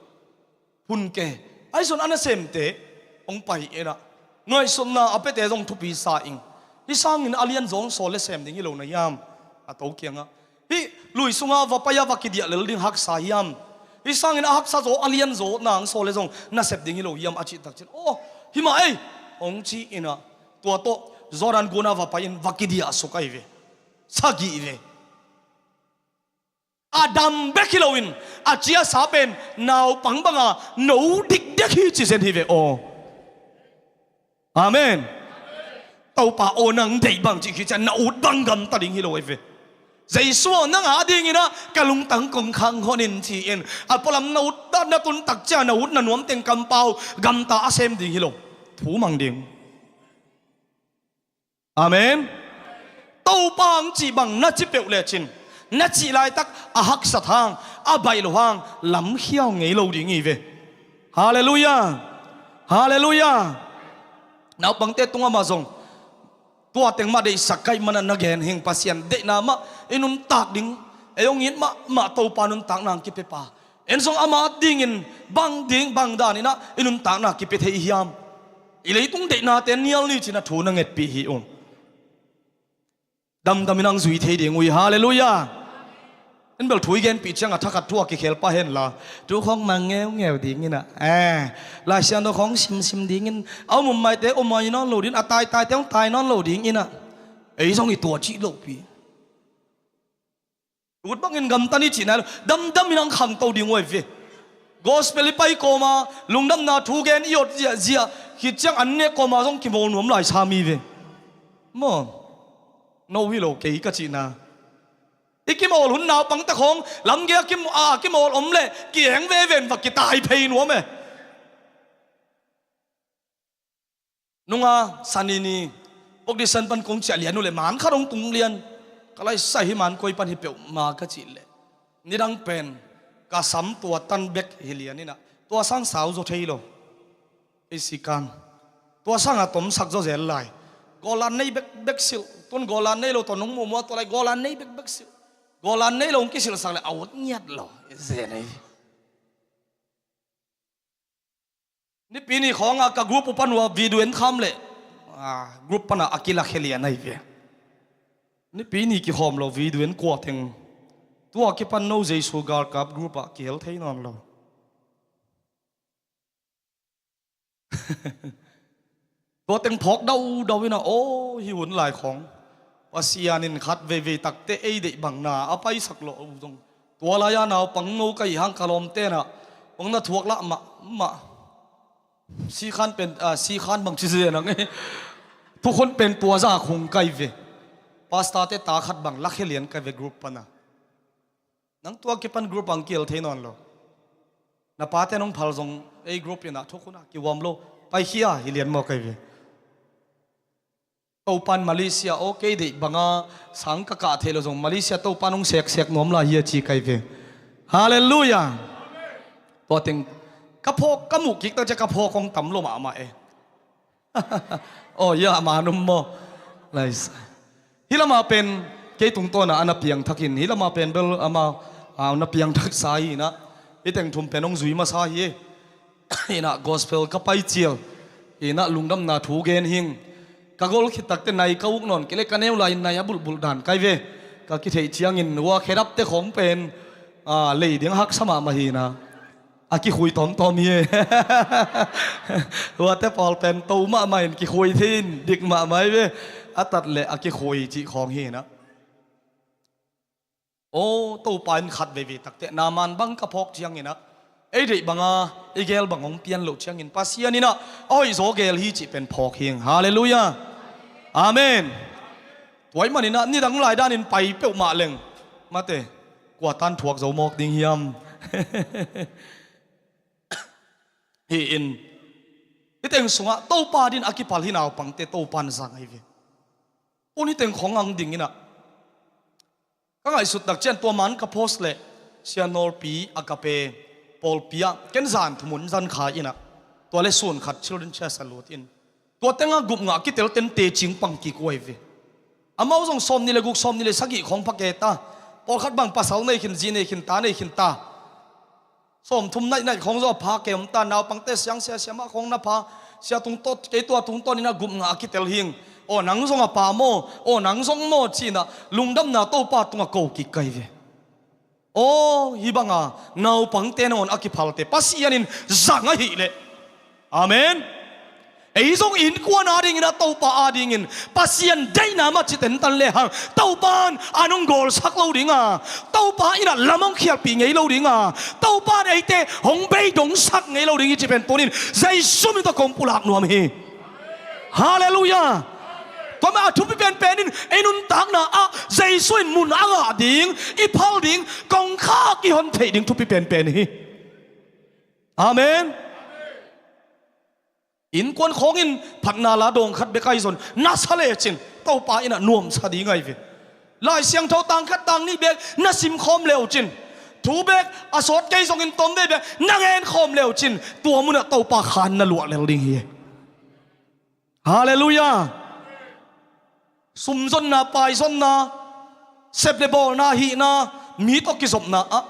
Hun ke. Ahi zong a nasemte hong pai in a, ngaihsutna a piate zong thupi sa ing. Hih sangin a lianzaw hong sawl leh sem ding hi lo na hiam? A to kiangah, hih lui sungah va pai a va kidiah lel ding haksa hiam? Hih sangin a haksa zaw a lianzaw na hong sawl leh zong na sep ding hi lo hiam a cih tak ciang, aw, hi mah ei, hong ci in a, tua tawh Jordan gunah va pai in va kidiahsuk ahi ve. Sagih vei. A dam bek hi loin a ciasa pen naupang banga no dikdek hi ci zen hi ve aw. Amen. Topa aw, nang deih bang cih khit ciang na ut bang gamta ding hi lo ahi ve. Jesu aw, nang a dingin a ka lungtang kong khang hon in ci-in a pualam na ut, na tun tak ciang na ut na nuam teng kampau gamta a sem ding hi lo. Thu mang ding. Amen. Topa hong cih bang na ci peuh lecin, na cih laitak a haksat hang, a baih loh hang lamkhial ngei lo ding hi ve. Halleluiah. Halleluiah. Naupangte tungah mah zong tua teng mah deihsak ka hih manin na gen hing, Pasian deihna mah i nuntak ding, ei hong it mahmah Topa nuntakna hong kipia pa. En zong ama dingin bang ding bang danin a i nuntakna kipia thei hiam? I leitung deihnate nial ni cin a thu na ngetpih hi ung. Damdamin hong zui thei ding uh hi. Halleluiah. En bel thu i genpih ciang a thakhat thu a kikhel pah henla, thu khawng mang ngeungeu dingin a, eh, Lai Siangtho khawng simsim dingin, a um um maite um mai nawn lo dingin, a taitaite hong tai nawn lo dingin a, ei zong i tua cih lohpi. Ut bangin gamta ni cih nai lo, damdamin hong khangto ding uh ahi ve. Gospel i pai kawma, lungdamna thu gen i ot ziahziah khit ciang an nek kawma zong kimawl nuam lai sa mi ve. Maw, no hi lo kei ka cihna. I kimawl hun naupangte khawng lamgei a kim, a kimawl om leh kieng veve in va kitai phei nuam e. Nunga Sani ni, Pokdisan pan kong ciah lian uh leh man khat hong tung lian. Ka laisai hi man koi pan hi peuhmah ka cih leh, nidang pen ka sam tua tan bek hi lian in a, tua sang sau zaw thei lo. Ei sikan, tua sang a tomsak zaw zel lai. Gawlan nei bekbek silh, tun gawlan nei lo tawh nong muhmuh a, tua lai gawlan nei bekbek silh. Gawlan nei lo hong kisilhsak leh a ut ngiat lo. Zen ei. Nipi ni khawngah ka group uh pan uh a video en kham leh, ah, group panah a kilakkhia lian ahi ve. Nipi ni kikhawm lo video en kua teng, tua kipan no Jesu galkap group ah kihel thei nawn lo. Tua teng phawk daudau in a, aw, hih hun lai khawng Pasian in khat veivei takte ei deih bangna a paisak lawh uh zong. Tua lai-a naupang no ka hih hang ka lawmte in a, hong na thuak lah mahmah. Sikhan pen, ah, sikhan bang ci zen ang e. Thukhun pen tua zah khung kai ve. Pastor te ta khat bang lakhia lian ka ve group pana. Nang tua kipan group ang kiel thei nawn lo. Na pate nong phal zong ei group ina thuk huna kiwam lo. Paikhia hi lian maw kai ve. Topan Malaysia aw kei deih banga sang ka kah theih lo zong Malaysia Topan hong seksek nuam lai hi a ci kai ve. Halleluiah. Tua teng ka phawk ka muh kik tak cia ka phawk hong tam lo mahmah e. Aw ia ama num maw? Laisa. Hi lama pen kei tungtawna a na piangthakin hi lama pen bel ama na piangthaksa hi inah. Hi teng thum pen hong zui masa hi. Inah gospel ka paicial inah lungdamna thu gen hing. Ka gol khit takte nai ka uk nawn kei le ka neu lai nai a bulhbulh dan kai ve. Ka kitheih ciangin hua khedapte khawng pen lei ding haksa mahmah hi inah. A kikhui tawmtawm hi e. Huate pawl pen to mahmah in kikhui thei in dik mahmah hi ve. A tat le a kikhui cih khawng hi inah. Aw Topa in khat veivei takte Naaman bang ka phawk cianginah ei deih banga i gel bang hong pian loh ciangin Pasian inah a hoihzaw gel hi cih pen phawk hing. Halleluiah. Amen. Tuai maninah nidang lai danin pai peuhmah leng mate kua tan thuak zo mawk ding hiam? Hi in hi teng sungah Topa din a kiphal hi naupangte Topa in zang ahi ve. Tun hi teng khawng ang dinginah ka ngaihsut tak cian tua man ka post le Sia Nawlpi a ka pe pawlpi ah ken zan thumun zan kha inah tua le sun khat children church a lut in tua tenga gup ngah kitel ten tecing pang kik uh ahi ve. Amau zong sawm ni le guk sawm ni le sagih khawng pha ke ta. Pawlkhat bang pasal nei khin zi nei khin ta nei khin ta. Sawm thum naih naih khawng zong a pha ke om ta naupangte siang sia siamah khawng na pha. Sia tungtawn kei tua tungtawn inah gup ngah a kitel hing. Aw nang zong a pa maw? Aw nang zong maw ci inah lungdamna Topa tungah ko kik kai ve. Aw hi banga naupangte nawn a kiphalte Pasian in zang ahih leh. Amen. Ei zong innkuan adingin a Topa adingin Pasian deihna mah ci tentan lehang Topa in a nung gawlsak lo dinga Topa inah lam hong khialhpih ngei lo dinga Topa in eite hong beidongsak ngei lo ding hi ci pen tunin Jesu min tawh kong pulak nuam hi. Halleluiah. Tua mah a thupi penpen in ei nuntakna ah Jesu in mun a ngah ding i phal ding kongkhak i hon theih ding thupi penpen hi. Amen. Innkuan khawngin phatna la dawng khat bek ahi zon na sa lecin Topa inah nuamsa ding ahi ve. Lai Siangtho tang khat tang nih bek na simkhawm leucin thu bek a sawt kei zongin tawmvei bek na ngenkhawm leucin tua munah Topa khan na luah lel ding hi. Halleluiah. Sumzonna paizonna sep le bawlna hihna mi tawh kizopna ah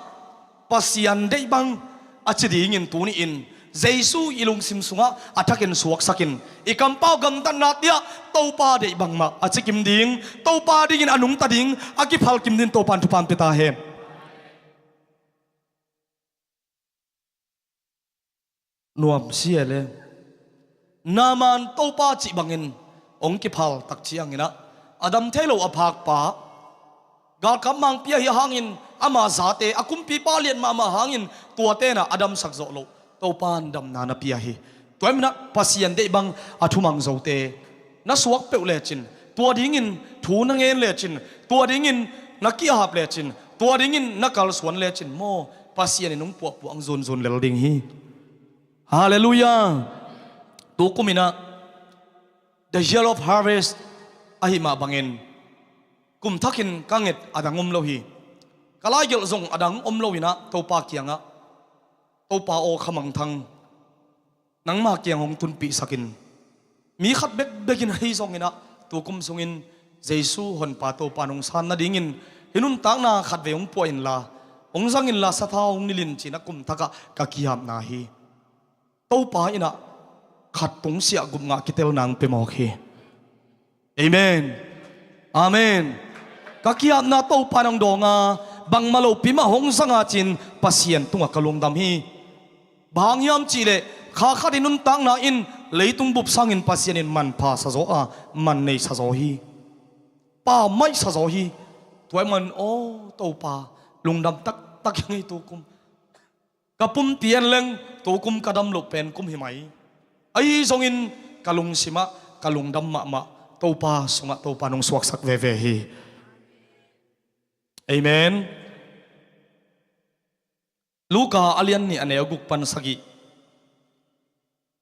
Pasian deih bang a ci dingin tuni-in Jesu i lungsim sungah a thakin suaksakin i kampau gamtatna tiah Topa deih bangmah a cikim ding Topa dingin a nungta ding a kiphalkim dingin Topa in thupha pia ta hen. Nuam sia le Naaman Topa cih bangin hong kiphal tak cianginah a dam thei lo a phakpa galkap mangpi ahi hangin ama zate a kumpipa lian mahmah hangin tua tenah a damsak zawh loh Topa in damna na pia hi. Tua hi minah Pasian deih bang a thumang zote na suak peuh lecin tua dingin thu na ngen lecin tua dingin na kihap lecin tua dingin na kalsuan lecin maw Pasian in hong puahpuah ang zunzun lel ding hi. Halleluiah. Tukum inah the year of harvest ahi mah bangin kum thakin ka nget a dang om lo hi. Ka laigelh zong a dang om lo inah Topa kiangah Topa aw khamangthang nangma kiang hong tunpihsakin mi khat bekbekin hei zonginah tukum sungin Jesu honpa Topa nong san nadingin hi nuntakna khatvei hong puah inla hong zanginla sathau hong nilin cinah kum thakah ka kihapna hi. Topa inah khat tungsiah gup ngah kitelna hong pia mawk hi. Amen. Amen. Ka kihapna Topa nang dawnga bangmah lopi mah hong zanga cin Pasian tungah ka lungdam hi. Bang hang hiam cihleh kha khat i nuntakna in leitung bup sangin Pasian in manpha sazaw a man nei sazaw hi. Pa maih sazaw hi. Tuai man aw Topa lungdam taktak hi ngei tukum. Ka pumpi en leng tukum ka dam loh pen kum hi mai. Ahi zongin ka lungsimah ka lungdam mahmah Topa sungah Topa nong suaksak veve hi. Amen. Luka a lian nih a neu guk pan sagih.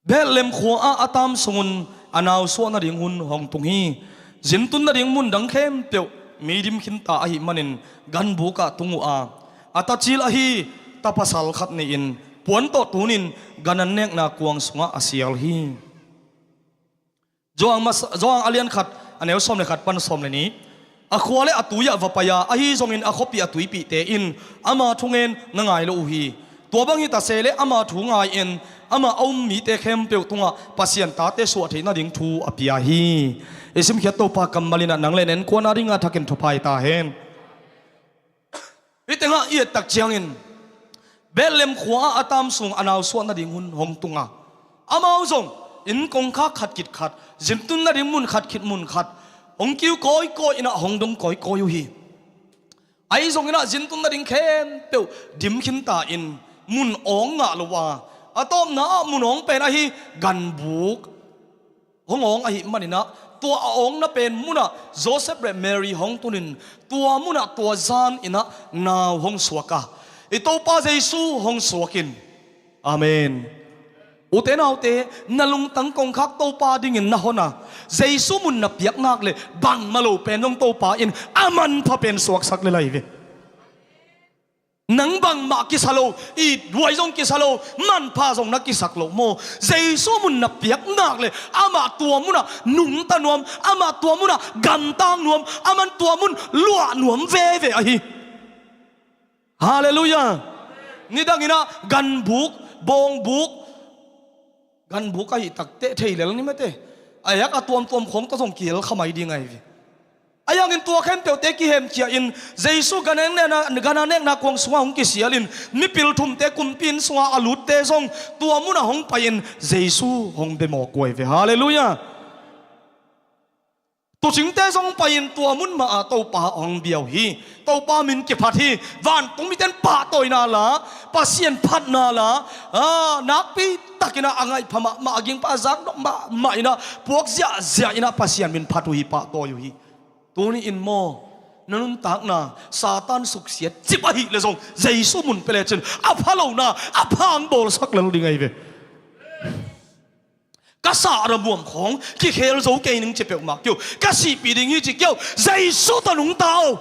Bethlehem khua-ah a tam sungun a nau suah nading hun hong tung hi. Zintun nading mun dang khempeuh mi dim khinta ahih manin ganbukah tung uh a, a tacil ahi tapasal khat nei-in puan tawh tunin gan an nekna kuang sungah a sial hi. Johan mas-, Johan a lian khat, a neu sawm le khat pan sawm le nih. A khua le a tui-ah va pai-a, ahi zongin a khuapi a tuipihte in ama thungen na ngai lo uh hi. Tua bang hi ta sehleh ama thu ngai-in amah a um mite khempeuh tungah Pasian tate suah theih nading thu a pia hi. I simkhiat Topa kammal in ah nang le na innkuan a dingah thakin thupha hi ta hen. Hih tengah i et tak ciangin Bethlehem khua-ah a tam sung a nau suah nading hun hong tung a, amau zong inn kongkhak khat khit khat, zintun nading mun khat khit mun khat hong kiu kawikawi in ah hong dong kawikawi uh hi. Ahi zongin ah zintun nading khempeuh dim khinta in mun awng ngah lo a, a tawpna ah mun awng pen ahi ganbuk hong awng ahih manin ah, tua a awngna pen munah Joseph le Mary hong tunin, tua munah tua zan in ah nau hong suak a, i Topa Jesu hong suak in. Amen. Ute naute, na lungtang kongkhak Topa dingin na hon a, Jesu mun na piak nak leh bangmah lo pen zong Topa in a manpha pen suaksak lel hi ve. Nang bangmah kisa lo, ithuai zong kisa lo, manpha zong na kisak loh maw? Jesu mun na piak nak leh amah tua munah nungta nuam, amah tua munah gamtang nuam, aman tua mun luah nuam veve ahi. Halleluiah. Nidangin ah ganbuk, bawngbuk, ganbuk ahi takteh thei lel ni mate. A yak a tuamtuam khawng tawh zong kihel kha mai ding ahi ve. Ahi hangin tua khempeuhte kihemkhia in Jesu gan a nekna, gan a nekna kuang sungah hong kisial in mipil thumte kumpi inn sungah a lutte zong tua munah hong pai-in Jesu hong bia mawk uh ahi ve. Halleluiah. Tuucingte zong pai-in tua mun mah ah Topa hong bia uh hi. Topa min kiphat hi. Vantung mite in pahtawina la, Pasian phatna la, ah, nakpi takin ah a ngaihpha mahmah, a gingpa a zaknop mahmah in ah puak ziahziah in ah Pasian min phat uh hi, pahtawi uh hi. Tuni in maw, na nuntakna Satan suksiat cip ahih leh zong Jesu mun pia lecin a pha lohna a pha hong bawlsak lel ding ahi ve. Ka sahram huam khawng kikhel zo kei ning ci peuhmah kei uh. Ka sihpih ding hi ci kei uh. Jesu tawh nungta o.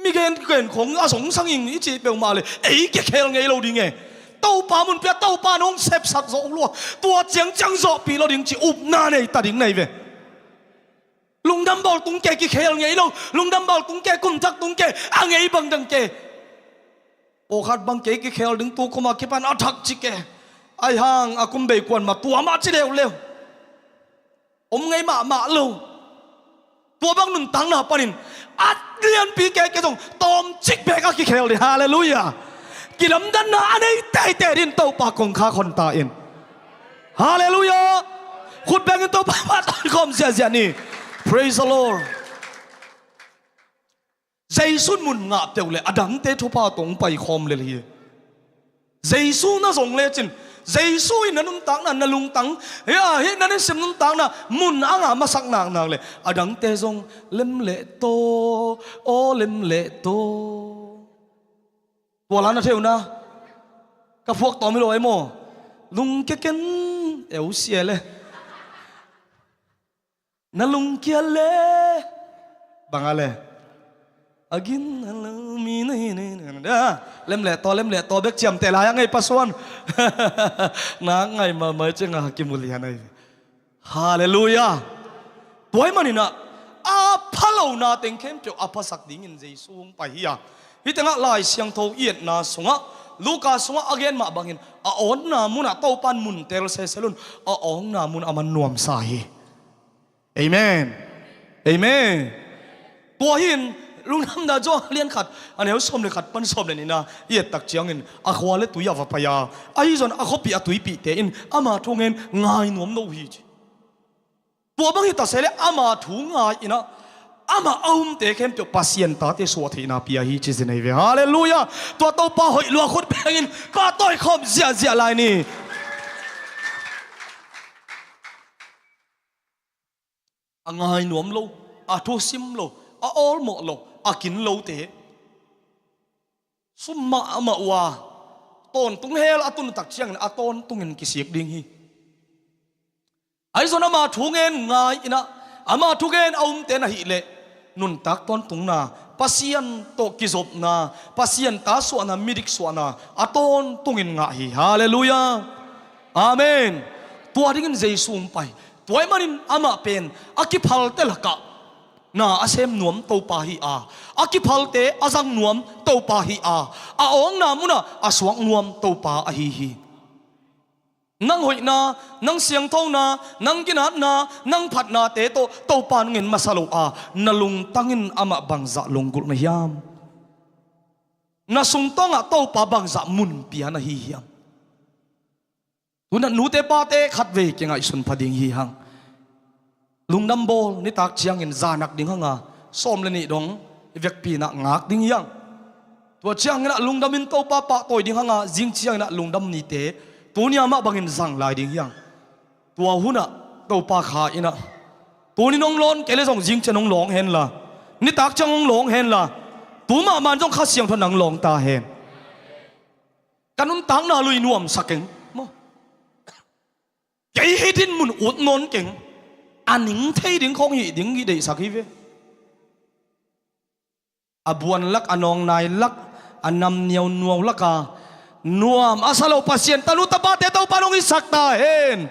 Mi gen gen khawng a zongsang ing i cih peuhmah leh ei kikhel ngei lo ding e. Topa mun pia, Topa in hong sepsak zo lua. Tua ciangciang zawhpih lo ding ci upna nei ta ding nei ve. Lungdam bawl tung ke, kikhel ngei lo. Lungdam bawl tung ke, kum thak tung ke, a ngei bang dang ke. Pawlkhat bang kei kikhel ding tu kum a kipan a thak ci ke. Ahi hang a kum bei kuan mah tua mah ci leuleu. Om ngei mahmah lo. Tua bang nuntakna panin a lianpi kei kei zong tawmcik bek a kikhel ding. Halleluiah. Kilamdanna a nei teitei ding Topa kongkhak hon ta in. Halleluiah. Khut bengin Topa pahtawi khawm ziahziah ni. Praise the Lord. Jesu in mun ngah peuh leh a dangte thupha tawh hong paikhawm lel hi. Jesu na zong lecin, Jesu in na nuntakna, na lungtang, hih a, hih na nisim nuntakna mun a ngah masak naknak leh a dangte zong lem le taw, aw lem le taw. Tua la na thei uh na. Ka phuak tawm hi lo ai maw? Lungkia ken, eu sia le. Na lungkia le. Bang a le. A gin a lo mi nei nei nei nei. Lem le taw, lem le taw bek ciamteh lai a ngei pasuan. Nak ngai mahmah i cing a kimu lian ai. Halleluiah. Tua ahih manin ah a pha lohna teng khempeuh a phasak dingin Jesu hong pai hi a. Hih tengah Lai Siangtho i etna sungah, Luka sungah a gen mah bangin a awngna munah Topa in mun teel sesel un, a awngna mun a man nuamsa hi. Amen. Amen. Tua hi in, Lungdamna Johan a lian khat, a neu sawm le khat pan sawm le nihna i et tak ciangin a khua le tui ah va pai a, ahi zongin a khuapi a tuipihte in ama thu ngen ngai nuam lo uh hi ci. Tua bang hi ta sehleh ama thu ngai in ah amah a umte khempeuh Pasian tate suah theihna pia hi ci zen ahi ve. Halleluiah. Tua Topa hoih lua khut bengin pahtawi khawm ziahziah lai ni. a ngai nuam lo, a thusim lo, a awlmawh lo, a kin lote sum mahmah uh a, tawntung hell a tun tak ciangin a tawntungin kisik ding hi. Ahi zong ama thu ngen ngai in ah, ama thugen a umte na hih leh nuntak tawntungna, Pasian tawh kizopna, Pasian ta suahna, midik suahna a tawntungin ngah hi. Halleluiah. Amen. Tua dingin Jesu hong pai. Tua ahih manin amah pen a kiphalte lakah na a sem nuam Topa hi a, a kiphalte a zang nuam Topa hi a, a awngna munah a suak nuam Topa ahi hi. Nang hoihna, nang siangthona, nang ginatna, nang phatnate tawh Topa ngen masa lo a, na lungtang in amah bangzah lunggulh na hiam? Na sungtawngah Topa bangzah mun pia na hi hiam? Tuna nute pate khatvei kingaihsun pha ding hi hang. Lungdam bawl, nitak ciangin zanak ding hanga, sawm le nih dong i vekpi inah ngak ding hi hang. Tua ciangin ah lungdam in Topa pahtawi ding hanga, zing ciangin ah lungdam nite tuni a mah bangin zang lai ding hi hang. Tua hunah Topa kha inah, tuni nong lawn kei le zong zing ciang nong lawng henla, nitak ciang nong lawng henla, tu mahmah in zong Kha Siangtho nang lawng ta hen. Ka nuntakna lui nuamsa keng maw? Kei hi din mun ut nawn keng. A ning thei ding khong hih ding i deihsak hi ve. A buan lak, a nawngnai lak, a nam niaunuau laka nuam a sa lo Pasian tanu tapate Topa nong hisak ta hen.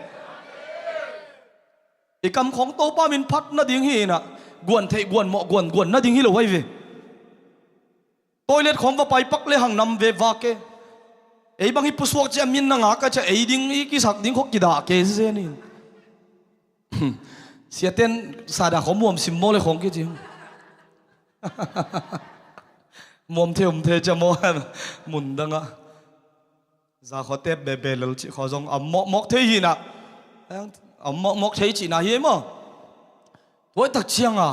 I kam khong Topa min phat nading hi inah, guan theih, guan mawh, guan guan nading hi lo hai ve. Toilet khong va paipak le hang nam ve vak e. Ei bang hi pusuak ciah min na ngak a ciah ei ding i kisak ding khong kidah ke zen in. Siaten sada khong muam sim maw le khong kici. Muam thei um thei ciah maw. Mundangah zakhuate bebe lel cih khua zong a mawkmawk thei hinah, a mawkmawk thei cihna hi ei maw? Tuaitak cianga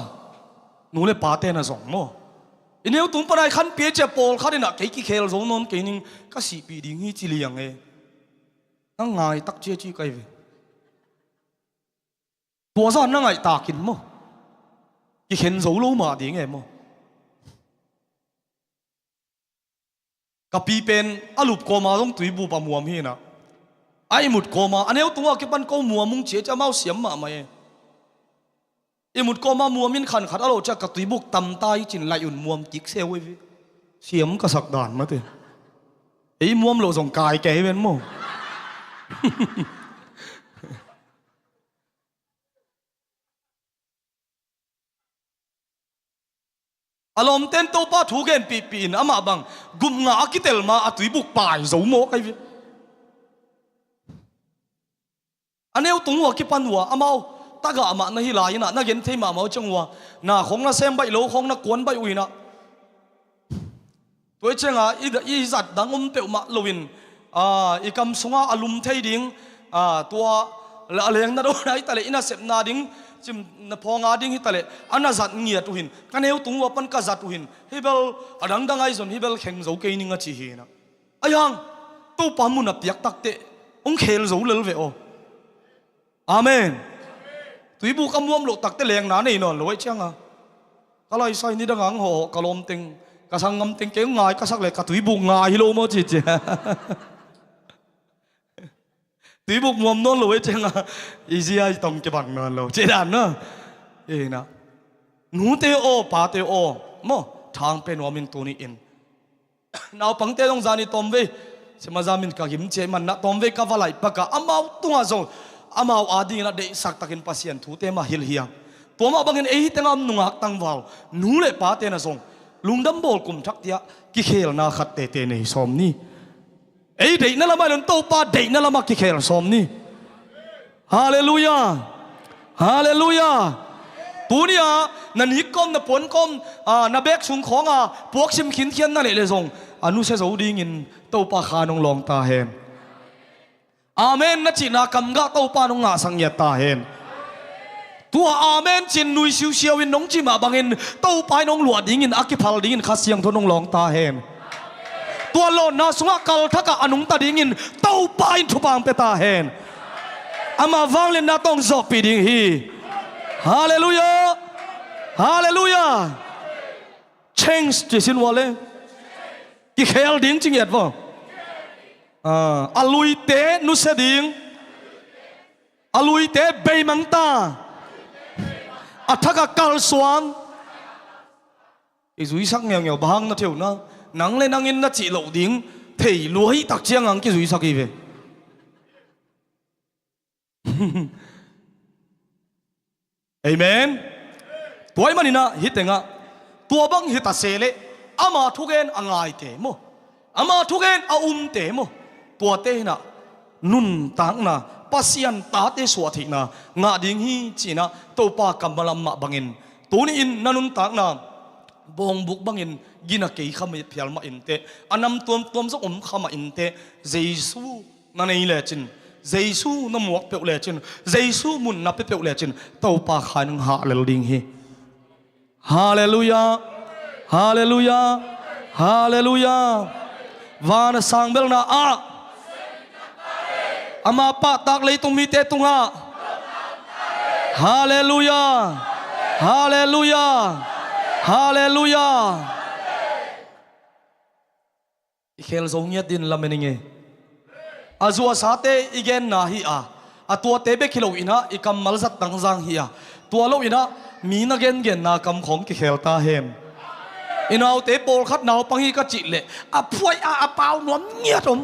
nu le pate na zong maw? I neutung panai khanpia cia pawlkhat inah kei kikhel zo nawn kei ning, ka sihpih ding hi ci liang e. Nang ngai tak cia ci kai ve. Tua zan na ngaih takin maw? Kikhen zo lo mah ding e maw? Ka pi pen a lup kawma zong tuibup a muam hinah, a ihmut kawma a neutung a kipan ko muam hong cia cia amau siam mahmah e. Ihmut kawma muam in khankhat a loh cia ka tuibuk tamta hi cin laih un muam kik seu hi ve. Siam ka sak dan mate. Ei muam loh zong kai kei hi ven maw? A lawmten Topa thu genpihpih in amah bang gupngah a kitel ma a tuibuk pai zo mawk ahi ve. A neutung uh a kipan uh a amau tagah mah na hi lai inah na gen thei mahmah uh ciang uh a na khong na sem baih lo khong na kuan baih uh inah Tua i cianga i, i zat dang om peuhmah loin, aa, i kam sunga a lum thei ding, aa, tua a leng na dona hi taleh i nasepna ding, cim na phawnga ding hi taleh a na zat ngiat uh hin, ka neu tung uh a pan ka zat uh hin, hih bel a dangdang ahi zon hih bel kheng zo kei ning a ci hi na. Ahi hang Topa mun a piak takteh hong khel zo lel ve aw. Amen. Tuibuk a muam loh takte lengna nei nawn lo aih cianga ka laisai nidanga ang hawhawh ka lawmteng ka sanggamteng kei ngai ka sak le ka tuibuk ngai hi lo maw ci ci. Tuibuk muam nawn lo aih cianga i zia i tong kibang nawn lo ci dan na. Ina nute aw pate aw maw thang pe nuam in tuni in. Naupangte zong zani tawmvei sima zamin ka gim ciai manna tawmvei ka va laih paka amau tungah zong amau adingin a deihsak takin Pasian thute mah hilh hiam. Tua mah bangin ei hi tengah om nungak tangval nu le pate na zong lungdam bawl kum thak tiah kikhelna khat tete nei sawm ni. Ei deihna lamah lon Topa deihna lamah kikhel sawm ni. Halleluiah. Halleluiah. Tuni-ah na nikkawm na puankawm, aa, na bek sung khawnga puaksim khinkhian na neih le zong a nusia zo dingin Topa kha nong lawng ta hen. Amen na cihna kamgah Topa nong ngahsak ngiat ta hen. Tua amen cin nui siusiau in nong cih mah bangin Topa in nong luah dingin a kiphal dingin Kha Siangtho nong lawng ta hen. Tua lawnna sungah kalthakah a nungta dingin Topa in thupha hong pia ta hen. Ama vangliatna tawh hong zawhpih ding hi. Halleluiah. Halleluiah. Change ci sin ua le, kikhel ding ci ngiat vaw. A luite nusia ding. A luite beimang ta. A thak a kalsuan. I zuisak ngeungeu bang hang na theuh na, nang le nangin na cih loh ding thei lua hi tak ciang ang kizuisak hi ve. Amen. Tua ahih manin ah hih tengah tua bang hi ta se leh ama thugen a ngaite maw, ama thugen a umte maw, tuate in ah nuntakna, Pasian tate suah theihna ngah ding hi ci-in ah Topa kammal a mah bangin tuni-in na nuntakna bawngbuk bangin gina kei kha mah phial mah inteh, a nam tuamtuam zong om kha mah inteh, Jesu na nei lecin, Jesu na muak peuh lecin, Jesu mun na pia peuh lecin Topa kha in hong hah lel ding hi. Halleluiah. Halleluiah. Halleluiah. Van a sang belna ah ama pahtak leitung mite tungah. Halleluiah. Halleluiah. Halleluiah. I khel zo ngiat dingin lamen ing e. A zuasate i genna hi a, a tuate bek hi loin ah i kammal zat tangzang hi a, tua loin ah mi na gengenna kam khawng kikhel ta hen. I naute pawlkhat naupang hi ka cih leh a phuai a a pau nuam ngiat om.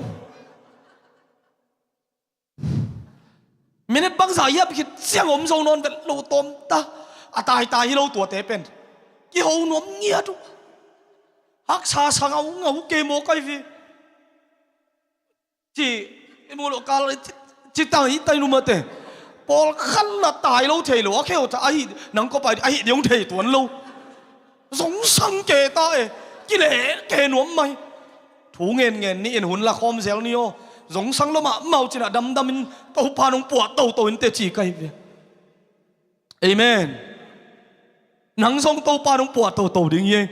Minute bangzah hiam khit ciang om zo nawn vet lo tawm ta. A taitai hi lo tuate pen kiho nuam ngiat uh. Haksa sa ngau ngau kei maw kai ve. Ci i mu lo kal ci, ci tai tai nu mate. Pawlkhat la tai lo thei lo a kheu ta ahi nang ko pai ahi diong thei tuan lo. Zongsang ke ta e, kile ke nuam mai. Thu ngen ngen ni in hun la khawm zel ni aw. Zongsang lo mahmah uh cin a damdam in Topa nong puah toto in te ci ka hi ve. Amen. Nang zong Topa nong puah toto ding hi.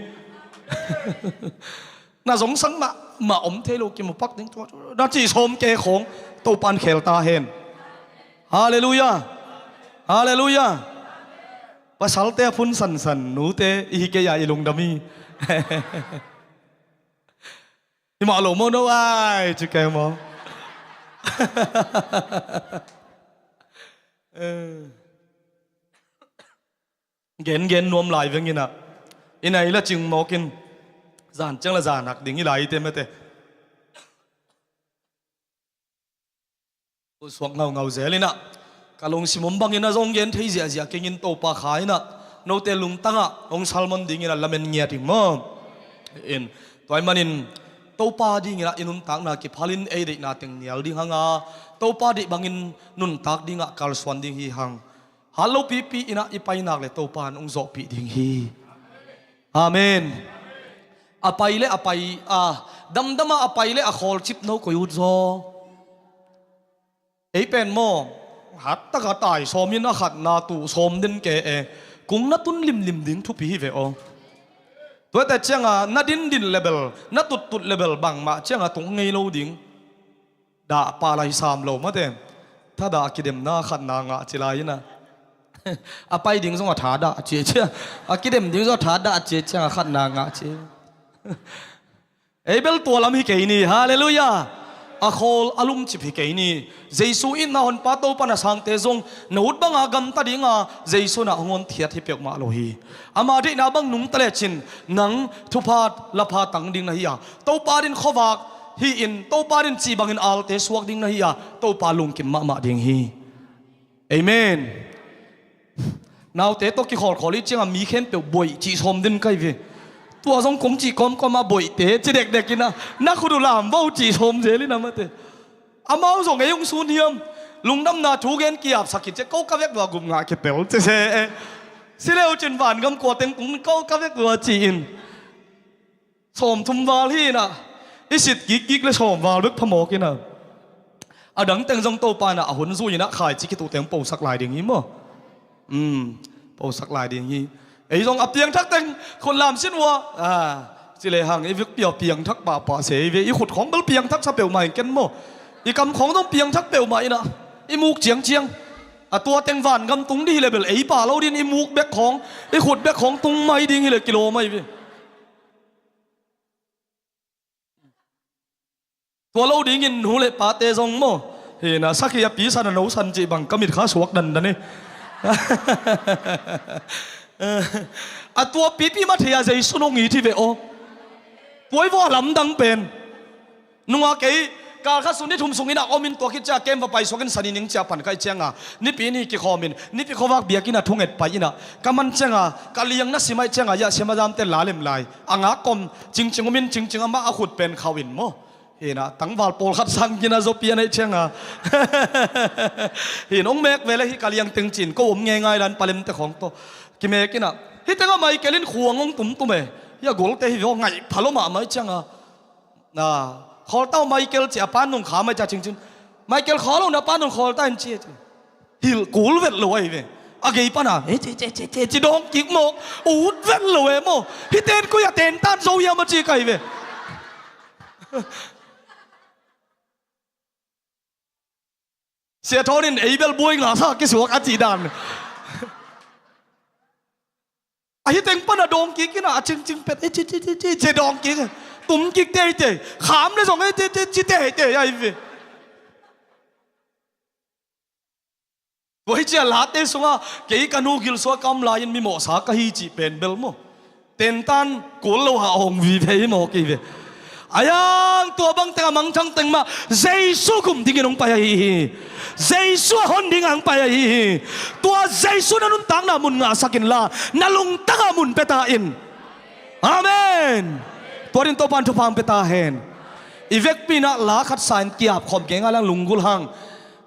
Na zongsang mahmah om thei lo kimu pak ding tua na ci sawm ke khawng Topa in khel ta hen. Halleluiah. Halleluiah. Pasalte a phun sansan nute i hi kei a i lungdam hi. Hi mah lo maw no ai ci kei maw. Gengen nuam lai veng in ah i nai la cing mawk in zan ciang la zan hak ding hi lai te mate. Suak ngaungau zel in ah ka lungsim om bangin a zong gen thei ziahziah keng in Topa kha in ah note lungtang ah hong salmon dingin a lamen ngiat ing maw. In tua ahih manin Topa dingin ah i nuntakna kiphalin ei deihna teng nial ding hang a, Topa deih bangin nuntak dingah kalsuan ding hi hang. Hat lo pipi in ah i painak le Topa in hong zawhpih ding hi. Amen. A pai le a pai a damdam a, a pai le a khawlcip no koi ut zaw. Ei pen maw, hat taka tai sawmin a khatna tuh sawm den ke e, kung na tun limlim ding thupi hi ve aw. Tuate cianga na dindin lebel, na tuttut lebel bangmah cianga tung ngei lo ding. Dah pah lai sam lo mate. Thadah kidemna khatna ngah ci lai ina. A pai ding zong a thadah a cia cia, a kidem ding zong a thadah a cia cia, a khatna ngah cia. Ei bel tua lam hi kei ni. Halleluiah. A khawl a lumcip hi kei ni. Jesu itna honpa Topa na sangte zong na ut banga gamta dinga Jesu na hong honthiat hi peuhmah lo hi. Ama deihna bang nungta lecin nang thupha lapha tang ding na hi a, Topa din khuavak hi-in Topa din cih bangin alte suak ding na hi a, Topa lungkim mahmah ding hi. Amen. Naute tawh kikhawlkhawl i cianga mi khempeuh boih cih sawm den kai ve. Tua zong kong cih kawmkawma boihte ci dekdek ina, na khut uh lam vo cih sawm zel ina mate. Amau zong ei hong sun hiam? Lungdamna thu gen kiapsak hi cia, ko ka vek vua gup ngah kipel ci se e. Si leu cin vangam kua teng kung ko ka vek vua ci-in sawmthum val hi ina, i sit kikkik le sawm val bek phamawk ina, a dang teng zong Topa ina a hun zui ina khaici kituh teng posak lai ding hi maw? Um, posak lai ding hi. Ei zong a piangthak teng khut lam sin ua. Ah, ci le hang i vik pia piangthak pahpah se i ve, i khut khawng bel piangthak sa peuhmah in ken maw? I kam khawng zong piangthak peuhmah ina, i muk ciangciang. A tua teng vangam tung ding hi leh bel ei pha lo ding, i muk bek khawng, i khut bek khawng tung mai ding hi leh kilawm ahi ve. Tua lo dingin nu le pate zong maw, hi na, sakhi a pi san a no san cih bang ka mit kha suak dandan hi. A tua pipi mah thei a Jesu nong it hi ve aw. Tua i vua lamdang pen. Nunga kei kal khat sung ni thum sung inn ah om in, tua khit ciang camp va paisuak in, Sani ning ciang pan ka hih cianga Nipi ni kikhawm in, Nipi khuavak biakinn ah thunget pai in ah, ka man cianga ka liang na sim ahih cianga, ya siamah zamte la lem lai a ngak kawm, Cingcing om in, Cingcing amah a khut pen khauh in maw. Hi na, tangval pawlkhat sang kina zo pian ahih cianga. Hi na, hong mek ve leh hi ka liang teng ci-in ko om ngeingai lan palemte khawng tawh kimek in ah. Hih teng ah Michael in khuang hong tumtum e. Hi a gualte hi ve aw, ngaih pha lo mahmah ahih cianga. Na, khawl ta uh Michael ci a, a pa'n nong kham ahih ciang Cingcing, Michael khawl lo na, a pa'n nong khawl ta in ci e ci. Hilh kul vet lo ahi ve. A gei pan a, "Eh, ci, ci, ci, ci," ci dawng kik mawk. Ut vet lo e maw. Hih ten koi a ten tan zo hiam a ci ka hi ve. Sia Thawn in ei bel buai ngasa kisuak a cih dan. Ahi teng pan a dawng kik in ah, a Cingcing pet, "Eh, ci, ci, ci, ci," ci dawng kik. Tum kik teitei. Kham leh zong, "Eh, ci, ci, ci," ci teitei ahi ve. Tua hi ciang late sungah kei ka nu gilsuah ka om lai-in mi mawhsa ka hi cih pen bel maw, tentan kul lo a hong vive hi maw kei ve. A yang tua bang tengah mangthang teng mah Jesu gum dingin hong pai ahi hi. Jesu a hon dingah hong pai ahi hi. Tua Jesu na nuntakna mun ngahsak inla, na lungtangah mun pia ta in. Amen. Tua dingin Topa'n thupha hong pia ta hen. I vekpi-in ah la khat sa-in ki-ap khawm kei ngal hang, lunggulh hang.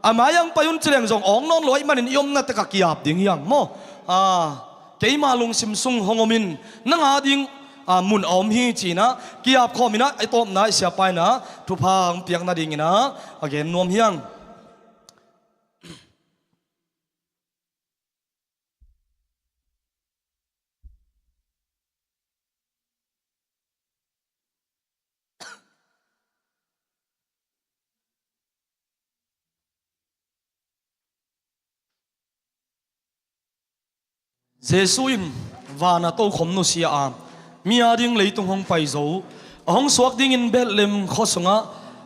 A mai-ah hong pai un ci leng zong awng nawn lo ahih manin i omna tek ah ki-ap ding hi hang maw. Ah, keima lungsim sung hong om in, nang a ding, ah, mun a om hi ci-in ah ki-ap khawm in ah, i tawpna i siapa in ah thupha hong piak nadingin ah a gen nuam hi hang. Jesu in van a tokhom nusia a, mi a ding leitung hong pai zo, a hong suak dingin Bethlehem khua sungah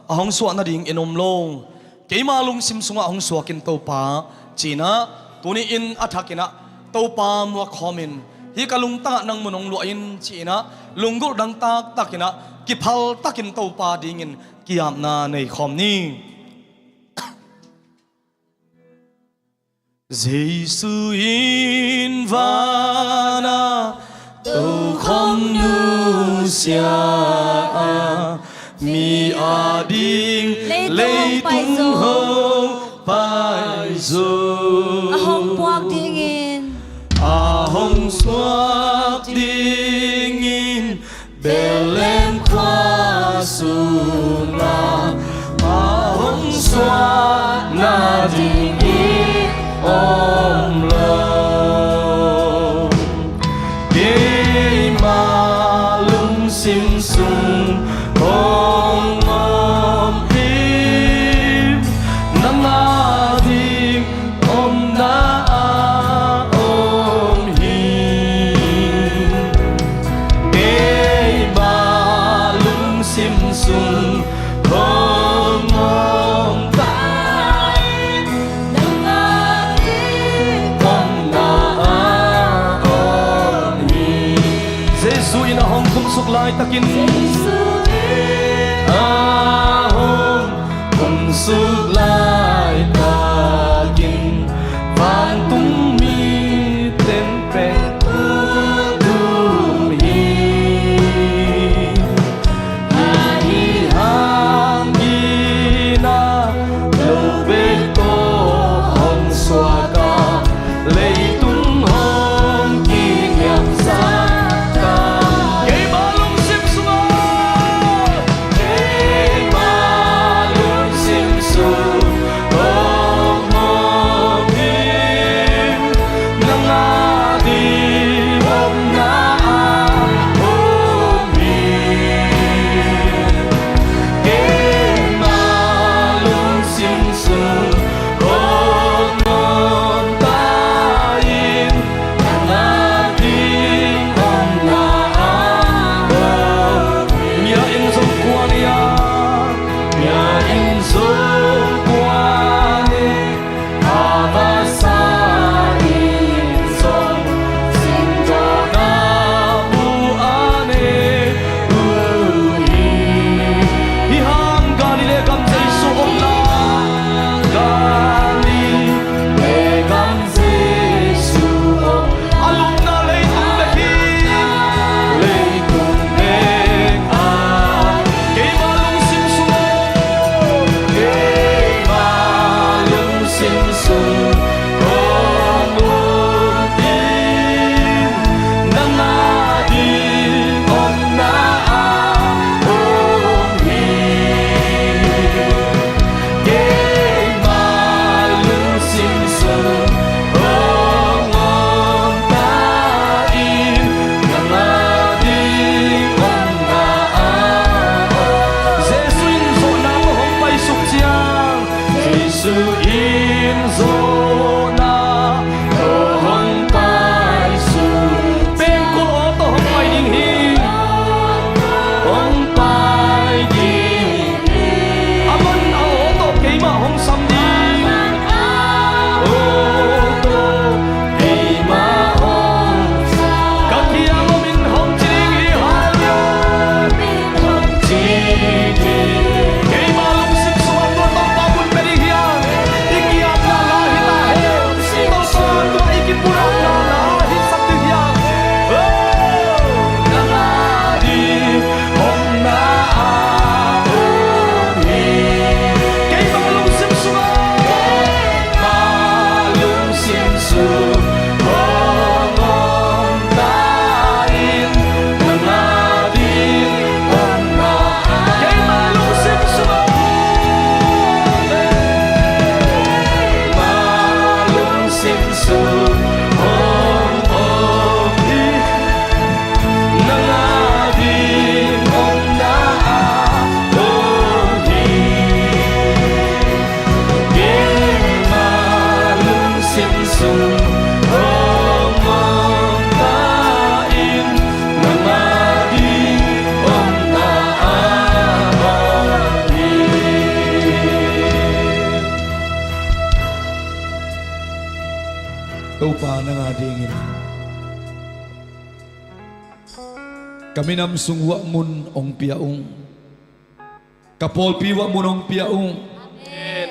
a hong suah nading in om lo. Keima lungsim sungah hong suak in Topa, ci-in ah, tuni-in a thakin ah Topa muak khawm in, hih ka lungtangah nang mun hong luah in, ci-in ah lunggulh dang taktakin ah kiphal takin Topa dingin ki-apna nei khawm ni. Jesu in van a tokhom nusia a, mi a ding leitung hong pai zo, a hong puak dingin, a hong suak dingin Bethlehem khua sungah a hong suah nading in om lo. Keima lungsim sung hong om hi, nang a ding omna a om hi. Keima lungsim sung hong om ta in, nang a ding omna a om hi. Jesu in a hong kumsuk laitakin, Jesu in a hong kumsuk laitakin, vantung mite in pen tum hi. Ahi hangin a lo bek tawh hong suak a, leitung hong kiniamsak a, keima lungsim sungah, keima lungsim sung Minam sung uah mun hong pia ung. Ka pawlpi uah mun hong pia ung.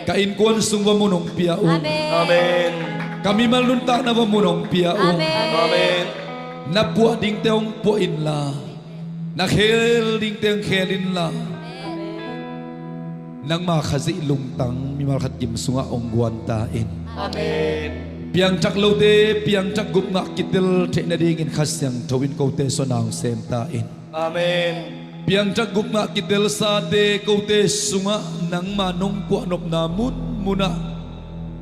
Ka innkuan sung uah mun hong pia ung. Amen. Ka mimal nuntakna uah mun hong pia ung. Amen. Na puah dingte hong puah inla, na khel dingte hong khel inla, nangma Khazih lungtang mimal khat gim sungah hong guan ta in. Amen. Piangthak lote piangthak gupna kitel theih nadingin Kha Siangtho in kote suahna hong sem ta in. Amen. Piangthak gupna kitelsate kote sungah nangma nong puahnopna munmunah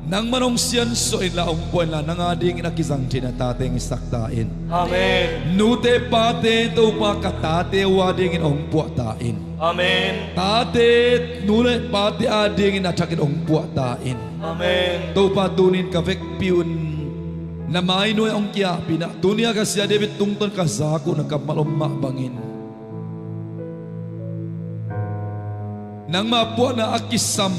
nangman hong siansuah inla, hong puah inla, nang adingin a kizang theihna tate hong hisak ta in. Amen. Nute pate, Topa, ka tate uh adingin hong puah ta in. Amen. Tate, nu le pate adingin a thakin hong puah ta in. Amen. Topa, tunin ka vekpi un na mai nuai hong kiahpihna, tuni-a ka sia David tungtawn ka zak uh na kammal om mah bangin nangma puahna a kisam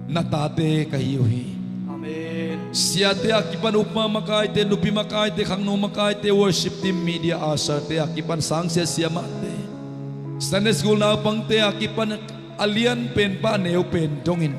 na tate ka hi uh hi. Amen. Siate a kipan upa makaite, nupi makaite, khangno makaite, worship team, media, usher-te a kipan sangsia siamahte, Sunday school naupangte a kipan a lian pen pan a neu pen dongin,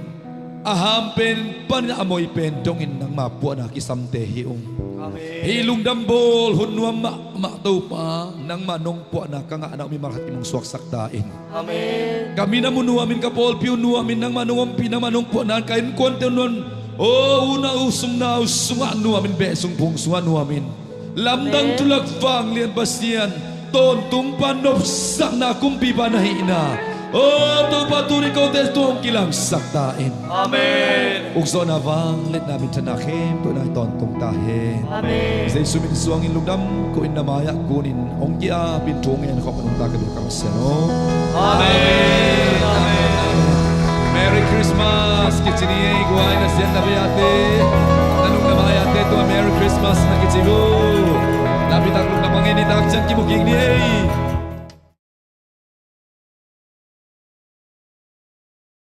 a ham pen panin a moi pen dongin nangma puahna kisamte hi ung. Amen. Hih lungdam bawl hun nuam mahmah Topa, nangma nong puahna ka ngahna uh mimal khat kim hong suaksak ta in. Amen. Ka minam uh nuamin, ka pawlpi uh nuamin, nangma nong ompih, nangma nong puahna in ka innkuante uh nuam. O, unau sung nau sungah nuamin, beh sung phung sungah nuamin. Lamdang, amen, thulak vanglian Pasian, tawntungpa, nopsakna kumpipa na hihna, o Topa, tuni kote tungah hong kilangsak ta in. Amen. Ukzawhna, vangliatna, minthanna khempeuh nang tawntung ta hen. Amen. Jesu min suangin lungdam kohin na mai-ah kunin hong ki-apin thu ngen khawm nungta ka ding ka Pasian aw. Amen. Amen. Merry Christmas kici ni ei. Guai, na siat na bei-ate, na nung na mai-ate tungah Merry Christmas na kici uh. Lapitak lungdam a ngen ni, tak ciang kimu kik ni ei.